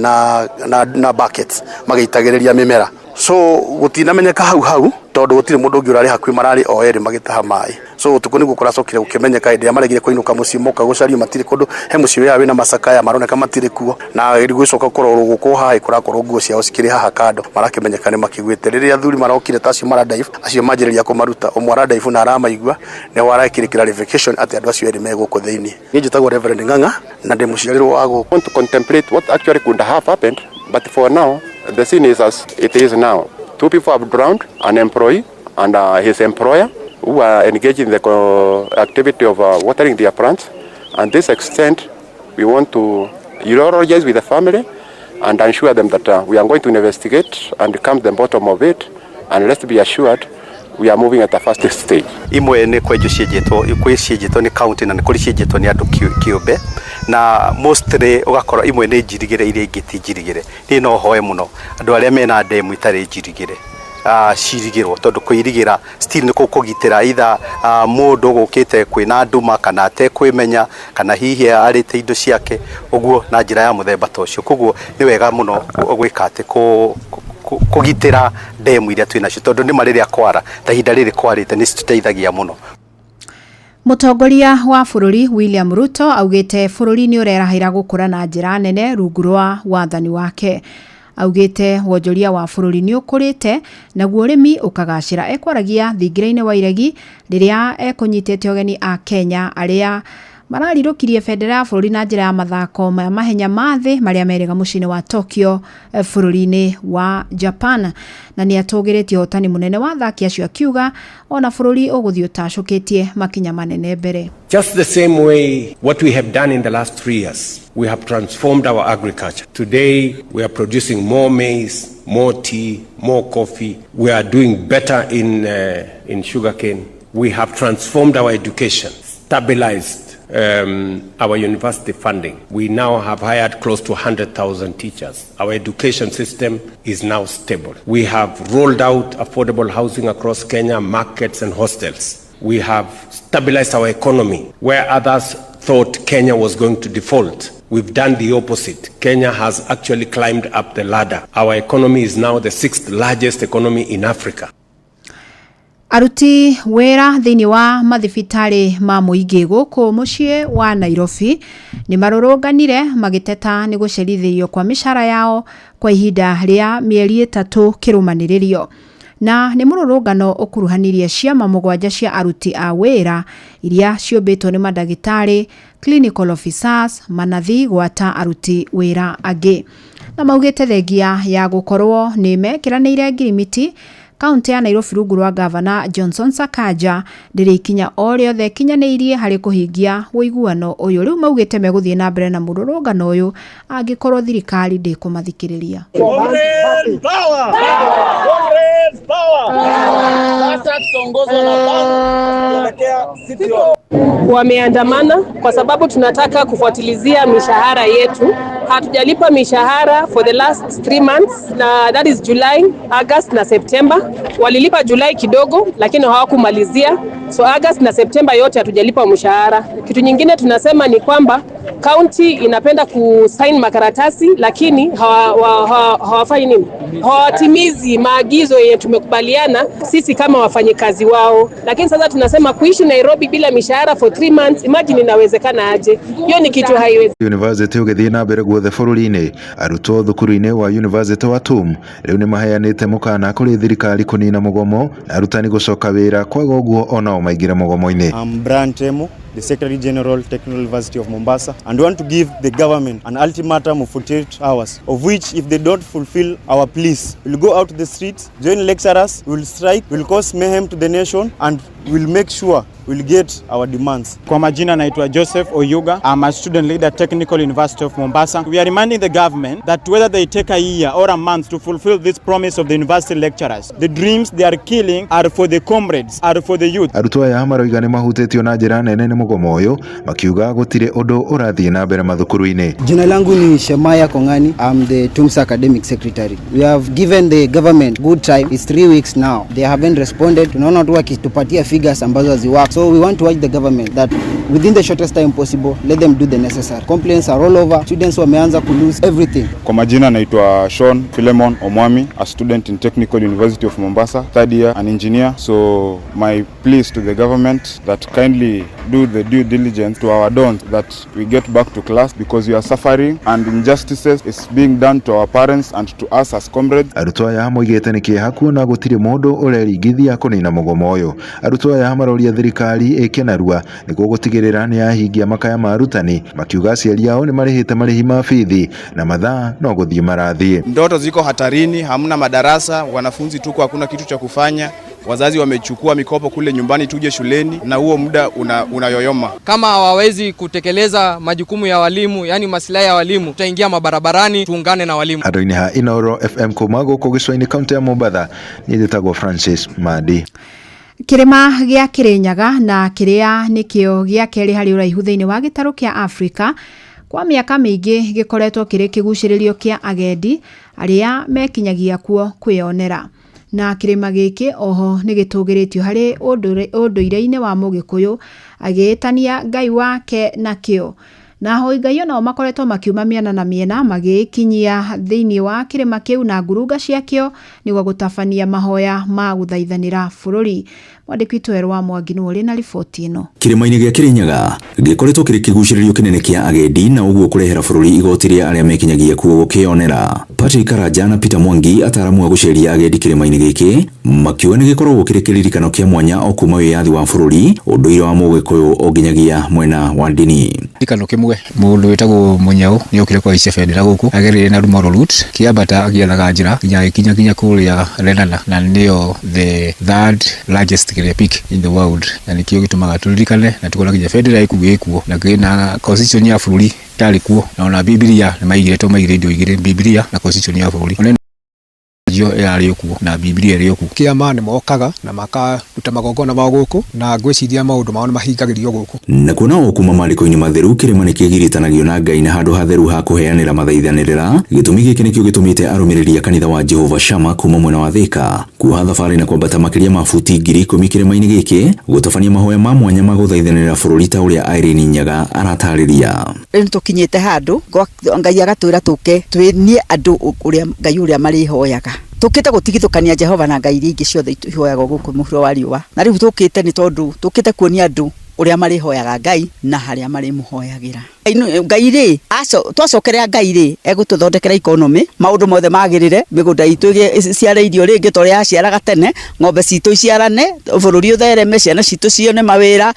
na buckets magĩitagĩrĩria mĩmera. So gũtinamenyeka hau hau tondũ gũtirĩ mũndũ ũngĩ ũrarĩ hakuhĩ mararĩ o erĩ magĩtaha maĩ. So ũtukũ nĩguo kũracokire gũkĩmenyeka hĩndĩ ĩrĩa maregire kũinũka mũciĩ moka gũcaria matirĩ kũndũ he mũciĩ ũrĩa wĩna macakaya maroneka matirĩ kuo na gũcoka kũrorwo gũkũ haha kũrakorwo nguo ciao cikĩrĩ haha kando marakĩmenyeka nĩ makĩgwĩte. Rĩrĩa athuri marokire ta acio maradive acio manjĩrĩria kũmaruta ũmwe aradive na aramaigua nĩho arekire clarification atĩ andũ acio erĩ me gũkũ thĩinĩ. Niĩ njĩtagwo Reverend Ng'ang'a na ndĩ mũciarĩrwo wa gũkũ. Want to contemplate what actually could have happened, but for now the scene is as it is now. 2 people have drowned, an employee and his employer, who are engaged in the activity of watering their plants. And this extent, we want to eulogize with the family and assure them that we are going to investigate and come to the bottom of it, and let's be assured we are moving at a fast stage. Imwe nĩ kwenjwo cienjetwo, kwĩ cienjetwo nĩ county na nĩ kũrĩ cienjetwo nĩ andũ kĩũmbe, na mostly ũgakora imwe nĩ njirigĩre iria ingĩ ti njirigĩre. Niĩ no hoe mũno andũ arĩa mena ndemu itarĩ njirigĩre cirigĩrwo, tondũ kwĩirigĩra still nĩ kũgitĩra either mũndũ gũkĩte kwĩna nduma kana atekwĩmenya kana hihi arĩte indo ciake ũguo na njĩra ya mũthemba ta ũcio. Koguo nĩ wega mũno gwĩka atĩ kũgitĩra ndemu iria twĩ nacio, tondũ nĩma rĩrĩa kwara ta ihinda rĩrĩ kwarĩte nĩ citũteithagia mũno. Mũtongoria wa bũrũri William Ruto augĩte bũrũri nĩ ũrerahĩra gũkũra na njĩra nene rungu rwa wathani wake. Augĩte wonjoria wa bũrũri nĩ ũkũrĩte naguo ũrĩmi ũkagacĩra. Ekwaragia thingira-inĩ wa iregi rĩrĩa ekũnyitĩte ũgeni a Kenya arĩa mararirũkirie bendera ya bũrũri na njĩra ya mathako ma mahenya ma thĩ marĩa merĩga mũciĩ-inĩ wa Tokyo bũrũri-inĩ wa Japan. Na nĩ atũgĩrĩtie ũhotani mũnene wa athaki acio akiuga ona bũrũri ũgũthiĩ ũtacũkĩtie makinya manene mbere. Just the same way what we have done in the last 3 years, we have transformed our agriculture. Today, we are producing more maize, more tea, more coffee. We are doing better in sugarcane. We have transformed our education, stabilized our university funding. We now have hired close to 100,000 teachers. Our education system is now stable. We have rolled out affordable housing across Kenya, markets and hostels. We have stabilized our economy where others thought Kenya was going to default. We've done the opposite. Kenya has actually climbed up the ladder. Our economy is now the 6th largest economy in Africa. Aruti wĩra thĩinĩ wa mathibitarĩ ma mũingĩ gũkũ mũciĩ wa Nairobi nĩ marũrũnganire magĩteta nĩ gũcerithĩrio kwa mĩcara yao kwa ihinda rĩa mĩeri 3 kĩrũmanĩrĩrio. Na nĩ mũrũrũngano ũkuruhanirie ciama 7 cia aruti a wĩra iria ciũmbĩtwo nĩ mandagĩtarĩ, clinical officers, manathi gwata aruti wĩra angĩ. Na maugĩte thengia ya gũkorwo nĩ mekĩranĩire ngirimiti kaunti ya Nairobi rungu rwa gavana Johnson Sakaja ndĩrĩ ikinya o rĩothe ĩkinyanĩirie harĩ kũhingia ũiguano ũyũ. Rĩu maugĩte megũthiĩ na mbere na mũrũrũngano ũyũ angĩkorwo thirikari ndĩkũmathikĩrĩria. Comrades power! Comrades power! Sasa tutaongozwa na bana kuelekea City Hall. Wameandamana kwa sababu tunataka kufuatilizia mishahara yetu. Hatujalipa mishahara for the last 3 months, na that is July, August na September. Walilipa July kidogo lakini hawakumalizia. So August na September yote hatujalipa mshahara. Kitu nyingine tunasema ni kwamba county inapenda kusign makaratasi lakini hawafanyi nini? Hawatimizi maagizo yenye tumekubaliana sisi kama wafanyikazi wao. Lakini sasa tunasema kuishi Nairobi bila mishahara for 3 months, imagine inawezekana aje? Hiyo ni kitu haiwezi. University ũgĩthiĩ na mbere guothe bũrũri-inĩ, arutwo thukuru-inĩ wa University wa TUM rĩu nĩmaheanĩte mũkana kũrĩ thirikari kũnina mũgomo na arutani gũcoka wĩra kwaga ũguo onao maingĩre mũgomo-inĩ. I'm Brian Temo, the Secretary General, Technical University of Mombasa, and we want to give the government an ultimatum of 48 hours, of which if they don't fulfill our pleas, we'll go out to the streets, join lecturers, we'll strike, we'll cause mayhem to the nation, and we'll make sure we'll get our demands. Kwa majina naitwa Joseph Oyuga. I'm a student leader at Technical University of Mombasa. We are reminding the government that whether they take a year or a month to fulfill this promise of the university lecturers, the dreams they are killing are for the comrades, are for the youth. Arutwo aya maroiga nĩ mahutĩtio na njĩra nene nĩ mũgomo ũyũ, makiuga gũtirĩ ũndũ ũrathiĩ na mbere mathukuru-inĩ. Jina langu ni Shemaya Kongani. I'm the TUMSA academic secretary. We have given the government good time. It's 3 weeks now. They haven't responded. Tunaona tu wakitupatia figures ambazo haziwork. So we want to urge the government that within the shortest time possible, let them do the necessary. Complaints are all over. Students wameanza ku lose everything. Kwa majina naitwa Sean Philemon Omwami, a student in Technical University of Mombasa, third year, an engineer. So my pleas to the government that kindly do the due diligence to our dons that we get back to class, because we are suffering and injustices is being done to our parents and to us as comrades. Arutwo aya moigĩte nĩ kĩeha kuona gũtirĩ mũndũ ũreringithia kũnina mũgomo ũyũ. Arutwo aya maroria thirikari ĩke narua nĩguo gũtigĩrĩra nĩ yahingia makaya ma arutani, makiuga aciari ao nĩ marĩhĩte marĩhi ma bithi na mathaa no gũthiĩ marathiĩ. Ndoto ziko hatarini, hamna madarasa, wanafunzi tuko hakuna kitu cha kufanya. Wazazi wamechukua mikopo kule nyumbani tuje shuleni na huo muda unayoyoma. Kama hawawezi kutekeleza majukumu ya walimu, yani maslahi ya walimu, tutaingia mabarabarani tuungane na walimu. Handũ-inĩ ha Inooro FM kuma gũkũ gĩcũa-inĩ kaunti ya Mombatha, niĩ njĩtagwo Francis Mandi. Kĩrĩma gĩa Kĩrĩnyaga na kĩrĩa nĩkĩo gĩa kerĩ harĩ ũraihu thĩinĩ wa gĩtarũ kĩa Afrika kwa mĩaka mĩingĩ gĩkoretwo kĩrĩ kĩgucĩrĩrio kĩa agendi arĩa mekinyagia kuo kwĩyonera. Na kĩrĩma gĩkĩ oho nĩ gĩtũgĩrĩtio harĩ ũndũire-inĩ wa Mũgĩkũyũ agĩĩtania Ngai wake nakĩo. Na ahoi Ngai onao makoretwo makiuma mĩena na mĩena magĩkinyia thĩinĩ wa kĩrĩma kĩu na ngurunga ciakĩo nĩguo gũtabania mahoya ma gũthaithanĩra bũrũri. Mwandĩki witũ Werũ wa Mwangi nĩwe ũrĩ na riboti ĩno. Kĩrĩma-inĩ gĩa Kĩrĩnyaga gĩkoretwo kĩrĩ kĩgucĩrĩrio kĩnene kĩa agendi na ũguo kũrehera bũrũri igoti rĩa arĩa mekinyagia kuo gũkĩyonera. Patrick Karanja na Peter Mwangi ataaramu a gũceria agendi kĩrĩma-inĩ gĩkĩ makiuga nĩ gĩkoragwo kĩrĩ kĩririkano kĩa mwanya o kuma wĩyathi wa bũrũri, ũndũire wa Mũgĩkũyũ o nginyagia mwena wa ndini. Kĩririkano kĩmwe mũndũ wĩtagwo Mũnyau nĩ okire kũhaicia bendera gũkũ agereire na Moro route kĩambata agĩethaga njĩra nginya agĩkinya nginya kũrĩa Lenana na nĩyo the third largest kĩrĩa peak in the world na nĩkĩo gĩtũmaga tũririkane na tukona nginya bendera ĩkuo na kĩna constitution ya bũrũri yarĩ kuo na ona Biblia nĩ maigire to maigire indo igĩrĩ Biblia na constitution ya bũrũri ona ĩno ĩrarĩ kuo na Biblia ĩrĩ kuo. Kĩama nĩ mokaga na makaruta magongona mao gũkũ na ngwĩciria maũndũ mao nĩ mahingagĩrio gũkũ. Na kuona o kuma maandĩko-inĩ matheru kĩrĩma nĩ kĩgiritanagio na Ngai na handũ hatheru ha kũheanĩra mathaithanĩrĩra, gĩtũmi gĩkĩ nĩkĩo gĩtũmĩte arũmĩrĩri a kanitha wa Jehova Shama kuma mwena wa Thĩka kuoha thabarĩ na kwambata makĩria ma buti 10,000 kĩrĩma-inĩ gĩkĩ gũtabania mahoya ma mwanya ma gũthaithanĩrĩra bũrũri ta ũrĩa Irene Nyaga aratarĩria. Rĩu nĩ tũkinyĩte handũ Ngai agatwĩra tũke twĩnie andũ ũrĩa Ngai ũrĩa marĩhoyaga. Tũkĩte gũtigithũkania Jehova na ngai iria ingĩ ciothe ihoyagwo gũkũ mũhuro wa riũa. Na rĩu tũkĩte nĩ tondũ tũkĩte kuonia andũ ũrĩa marĩhoyaga Ngai na harĩa marĩmũhoyagĩra. Ngai rĩ, twacokerera Ngai rĩ, egũtũthondekera economy, maũndũ mothe magĩrĩre, mĩgũnda itũ ĩciare irio rĩngĩ ta ũrĩa yaciaraga tene, ng'ombe citũ iciarane, bũrũri ũthereme, ciana citũ cione mawĩra,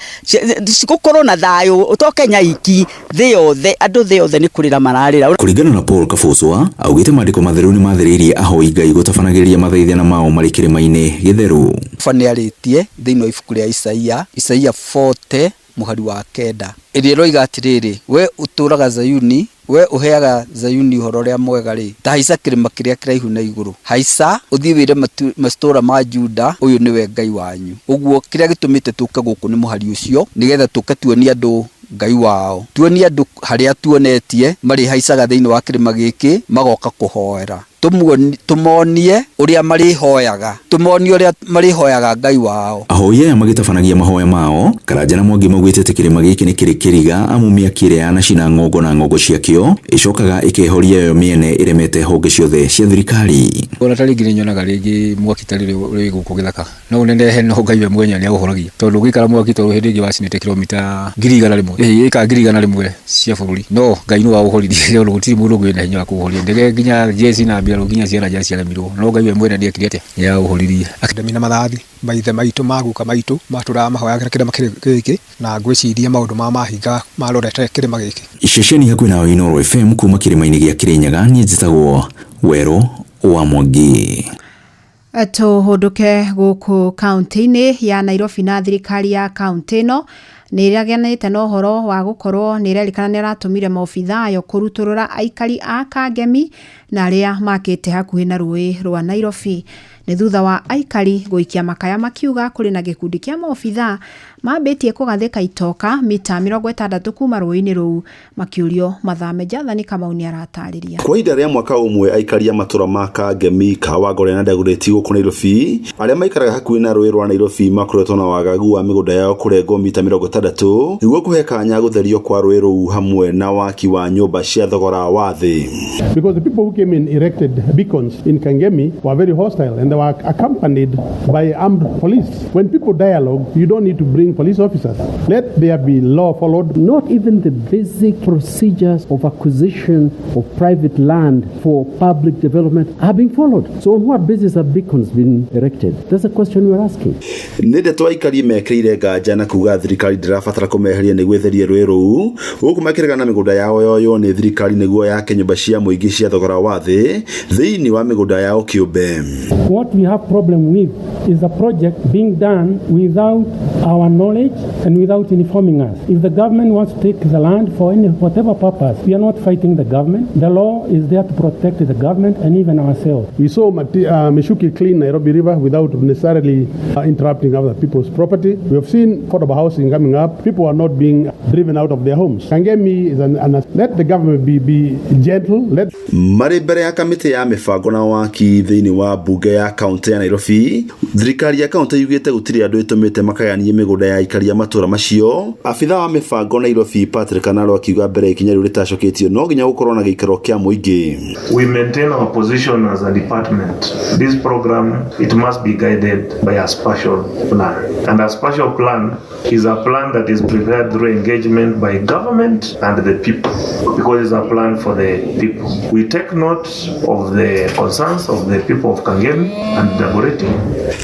gũkorwo na thayũ, to Kenya iki, thĩ yothe, andũ thĩ yothe nĩ kũrĩra mararĩra. Kũringana na Paul Kabũcwa, augĩte maandĩko matheru nĩ mathĩrĩirie ahoi Ngai gũtabanagĩria mathaithana mao marĩ kĩrĩma-inĩ gĩtheru. Jehova nĩarĩtie thĩinĩ wa ibuku rĩa Isaia, Isaia 40 mũhari wa kenda, ĩrĩa ĩroiga atĩrĩrĩ, Wee ũtũũraga Zayuni, wee ũheaga Zayuni ũhoro ũrĩa mwega-rĩ, ta haica kĩrĩma kĩrĩa kĩraihu na igũrũ, haica, ũthiĩ wĩre matũũra ma Juda, Ũyũ nĩwe Ngai wanyu. Ũguo kĩrĩa gĩtũmĩte tũke gũkũ nĩ mũhari ũcio, nĩgetha tũke tuonie andũ Ngai wao, tuonie andũ harĩa tuonetie marĩhaicaga thĩinĩ wa kĩrĩma gĩkĩ magoka kũhoera. Tũmonie ũrĩa marĩhoyaga, tũmonie ũrĩa marĩhoyaga Ngai wao. Ahoi aya magĩtabanagia mahoya mao, Karanja na Mwangi maugĩte atĩ kĩrĩma gĩkĩ nĩ kĩrĩ kĩriga amu mĩaki ĩrĩa yanacina ng'ongo na ng'ongo ciakĩo ĩcokaga ĩkehoria yo mĩene ĩremete honge ciothe cia thirikari. Ona ta rĩngĩ nĩnyonaga rĩngĩ mwaki ta rĩrĩ wĩ gũkũ gĩthaka no ũnenehe no Ngai we mwenyewe nĩaũhoragia tondũ ũngĩikara mwaki ta ũyũ hĩndĩ ĩngĩ wacinĩte kilomita 100,000 ĩĩ ĩka 100,000 cia bũrũri no Ngai nĩwe waũhoririe tondũ gũtirĩ mũndũ ũngĩ wĩna hinya wa kũũhoria ndege nginya jeshi na mbirarũ nginya ciara ciaremirwo no Ngai we mwene nĩekire atĩa nĩaũhoririe. Akademi na mathathi maithe maitũ maguka maitũ matũraga mahoyagĩra kĩrĩma gĩkĩ na ngwĩciria maũndũ mao mahinga marorete kĩrĩma gĩkĩ. Ceceni hakuhĩ nawe Inooro FM kuma kĩrĩma-inĩ gĩa Kĩrĩnyaga niĩ njĩtagwo Werũ wa Mwangi. Tũhũndũke gũkũ kaunti-inĩ ya Nairobi na thirikari ya kaunti ĩno nĩ ĩreganĩte na ũhoro wa gũkorwo nĩ ĩrerĩkana nĩ ĩratũmire maobithaa ayo kũrutũrũra aikari a Kangemi na arĩa makĩte hakuhĩ na rũĩ rwa Nairobi. Nĩ thutha wa aikari gũikia makaya makiuga kũrĩ na gĩkundi kĩa maobithaa mambĩtie kũgathĩka itoka mita 60 kuma rũĩ-inĩ rũu makĩũrio mathame. Jathani Kamau nĩ aratarĩria. Kwa ihinda rĩa mwaka ũmwe aikari a matũra ma Kangemi, Kawangware na Dagoretti gũkũ Nairobi arĩa maikaraga hakuhĩ na rũĩ rwa Nairobi makoretwo na wagagu wa mĩgũnda yao kũrengwo mita 60 nĩguo kũhe kanya gũtherio kwa rũĩ rũu hamwe na waki wa nyũmba cia thogora wa thĩ. Because the people who came and erected beacons in Kangemi were very hostile and they were accompanied by armed police. When people dialogue, you don't need to bring police officers. Let there be law followed. Not even the basic procedures of acquisition of private land for public development are being followed. So on what basis have beacons been erected? That's a question we're asking. Nĩ ndeto aikari mekĩrĩire nganja na kuga thirikari ndĩrabatara kũmeheria nĩguo ĩtherie rũĩ rũu gũkũ makĩregana na mĩgũnda yao yoywo nĩ thirikari nĩguo yake nyũmba cia mũingĩ cia thogora wa thĩ thĩinĩ wa mĩgũnda yao kĩũmbe. What we have problem with is a project being done without our knowledge and without informing us. If the government wants to take the land for any whatever purpose, we are not fighting the government. The law is there to protect the government and even ourselves. We saw Michuki clean Nairobi River without necessarily interrupting other people's property. We have seen affordable housing coming up. People are not being driven out of their homes. Kangemi is an let the government be gentle. Let Marĩ mbere ya kamĩtĩ ya mĩbango na waki thĩinĩ wa mbunge ya kaunti ya Nairobi. Thirikari ya kaunti yugĩte gũtirĩ andũ ĩtũmĩte makaganie mĩgũnda ya aikari a matũra macio. Abitha wa mĩbango Nairobi Patrick Analo akiuga mbere ikinya rĩu rĩtacoketio no nginya gũkorwo na gĩikaro kĩa mũingĩ. We maintain our position as a department. This program, it must be guided by a spatial plan. And a spatial plan is a plan that is prepared through engagement by government and the people, because it's a plan for the people. We take note of the concerns of the people of Kangemi and Dagoretti.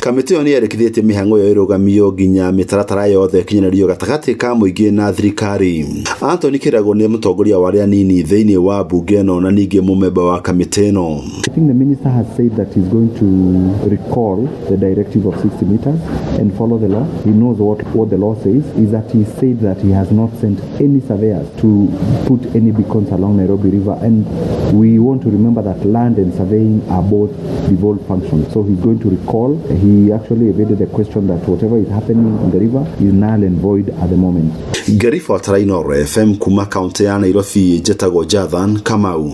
Kamĩtĩ ĩyo nĩ yerĩkithĩtie mĩhang'o ĩyo ĩrũgamio nginya mĩtaratara yothe ĩkinyanĩrio gatagatĩ ka mũingĩ na thirikari. Anthony Kĩrago nĩ mũtongoria wa arĩa anini thĩinĩ wa mbunge ĩno na ningĩ mũmemba wa kamĩtĩ ĩno. I think the minister has said that he's going to recall the directive of 60 meters and follow the law. He knows what the law says, is that he said that he has not sent any surveyors to put any beacons along Nairobi River. And we want to remember that land and surveying are both devolved functions. So he's going to recall. He actually evaded the question that whatever is happening on the river is null and void at the moment. Ngĩribotera Inooro FM kuma kaunti ya Nairobi, njĩtagwo Jathan Kamau.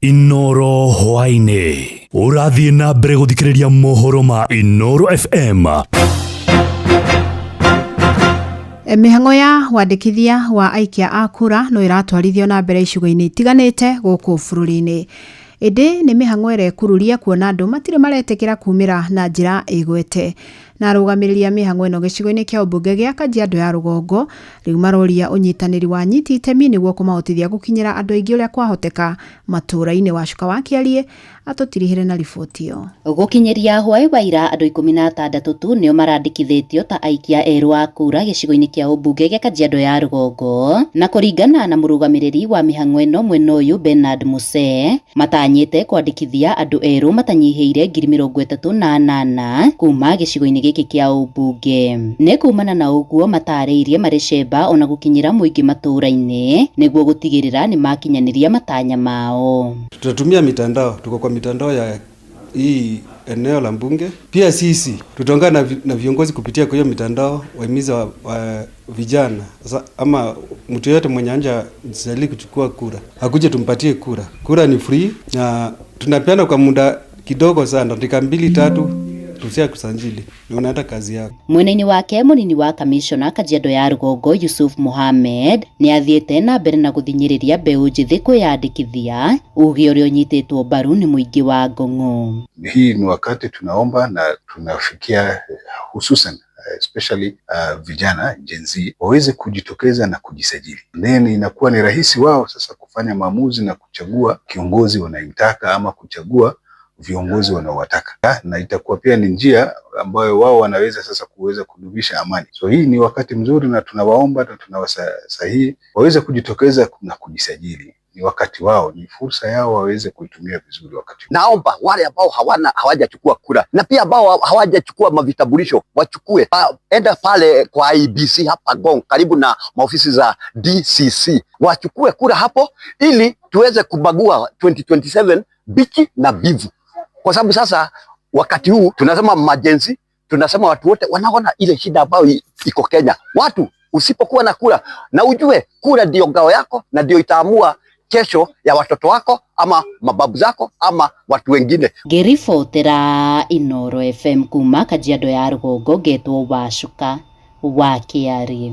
Inooro hwainĩ ũrathiĩ na mbere gũthikĩrĩria mohoro ma Inooro FM. Mĩhang'o ya wandĩkithia wa aikia a kura no ĩratwarithio na mbere icigo-inĩ itiganĩte gũkũ bũrũri-inĩ, ĩndĩ nĩ mĩhang'o ĩrekururia kuona andũ matirĩ maretĩkĩra kumĩra na njĩra ĩgwete. Na arũgamĩrĩri a mĩhang'o ĩno gĩcigo-inĩ kĩa ũmbunge gĩa Kajiado ya rũgongo rĩu maroria ũnyitanĩri wa anyiti itemi nĩguo kũmahotithia gũkinyĩra andũ aingĩ ũrĩa kwahoteka matũũra-inĩ. Wacuka wa Kĩarie atũtirihĩre na riboti ĩyo. Gũkinyĩria hwaĩ wa ira, andũ 16 tu nĩo marandĩkithĩtio ta aikia erũ a kura gĩcigo-inĩ kĩa ũmbunge gĩa Kajiado ya rũgongo, na kũringana na mũrũgamĩrĩri wa mĩhang'o ĩno mwena ũyũ Bernard Muse, matanyĩte kwandĩkithia andũ erũ matanyihĩire 38,000 kuma gĩcigo-inĩ gĩkĩ kĩa ũmbunge. Nĩ kumana na ũguo matarĩirie marĩ cemba ona gũkinyĩra mũingĩ matũũra-inĩ nĩguo gũtigĩrĩra nĩ makinyanĩria matanya mao. Tutatumia mitandao, tuko kwa mitandao ya hii eneo la mbunge. Pia sisi tutaungana na viongozi kupitia kwa hiyo mitandao, wahimiza wa vijana sasa, ama mtu yeyote mwenye anja jisajili kuchukua kura akuje tumpatie kura. Kura ni free na tunapeana kwa muda kidogo sana, dakika 2-3 tusia kusajili na unaenda kazi yako. Mwena-inĩ wake, mũnini wa kamishona Kajiado ya rũgongo Yusuf Mohamed nĩ athiĩte na mbere na gũthinyĩrĩria mbeũ njĩthĩ kwĩyandĩkithia, uge ũrĩa ũnyitĩtwo mbaru nĩ mũingĩ wa Ngong'o. Hii ni wakati tunaomba na tunafikia hususan especially vijana Gen Z waweze kujitokeza na kujisajili, then inakuwa ni rahisi wao sasa kufanya maamuzi na kuchagua kiongozi wanayemtaka ama kuchagua viongozi wanaowataka, na itakuwa pia ni njia ambayo wao wanaweza sasa kuweza kudumisha amani. So hii ni wakati mzuri, na tunawaomba na tunawasihi waweze kujitokeza na kujisajili. Ni wakati wao, ni fursa yao waweze kuitumia vizuri wakati. Naomba wale ambao hawana hawajachukua kura na pia ambao hawajachukua mavitambulisho wachukue. Enda pale kwa IEBC hapa Ngong, karibu na maofisi za DCC, wachukue kura hapo ili tuweze kubagua 2027 bichi na bivu, kwa sababu sasa wakati huu tunasema ma-Gen Z, tunasema watu wote wanaona ile shida ambayo iko Kenya. Watu usipokuwa na kura, na ujue kura ndio ngao yako na ndio itaamua kesho ya watoto wako ama mababu zako ama watu wengine. Ngĩribotera Inooro FM kuma Kajiado ya rũgongo, ngetwo Wacuka wa Kĩarie.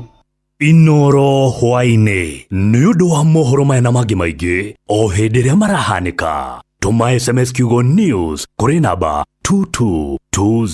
Inooro hwainĩ nĩ ũndũ wa mohoro maya na mangĩ maingĩ o hĩndĩ ĩrĩa marahanĩka, tũma SMS kiugo news kũrĩ namba 222.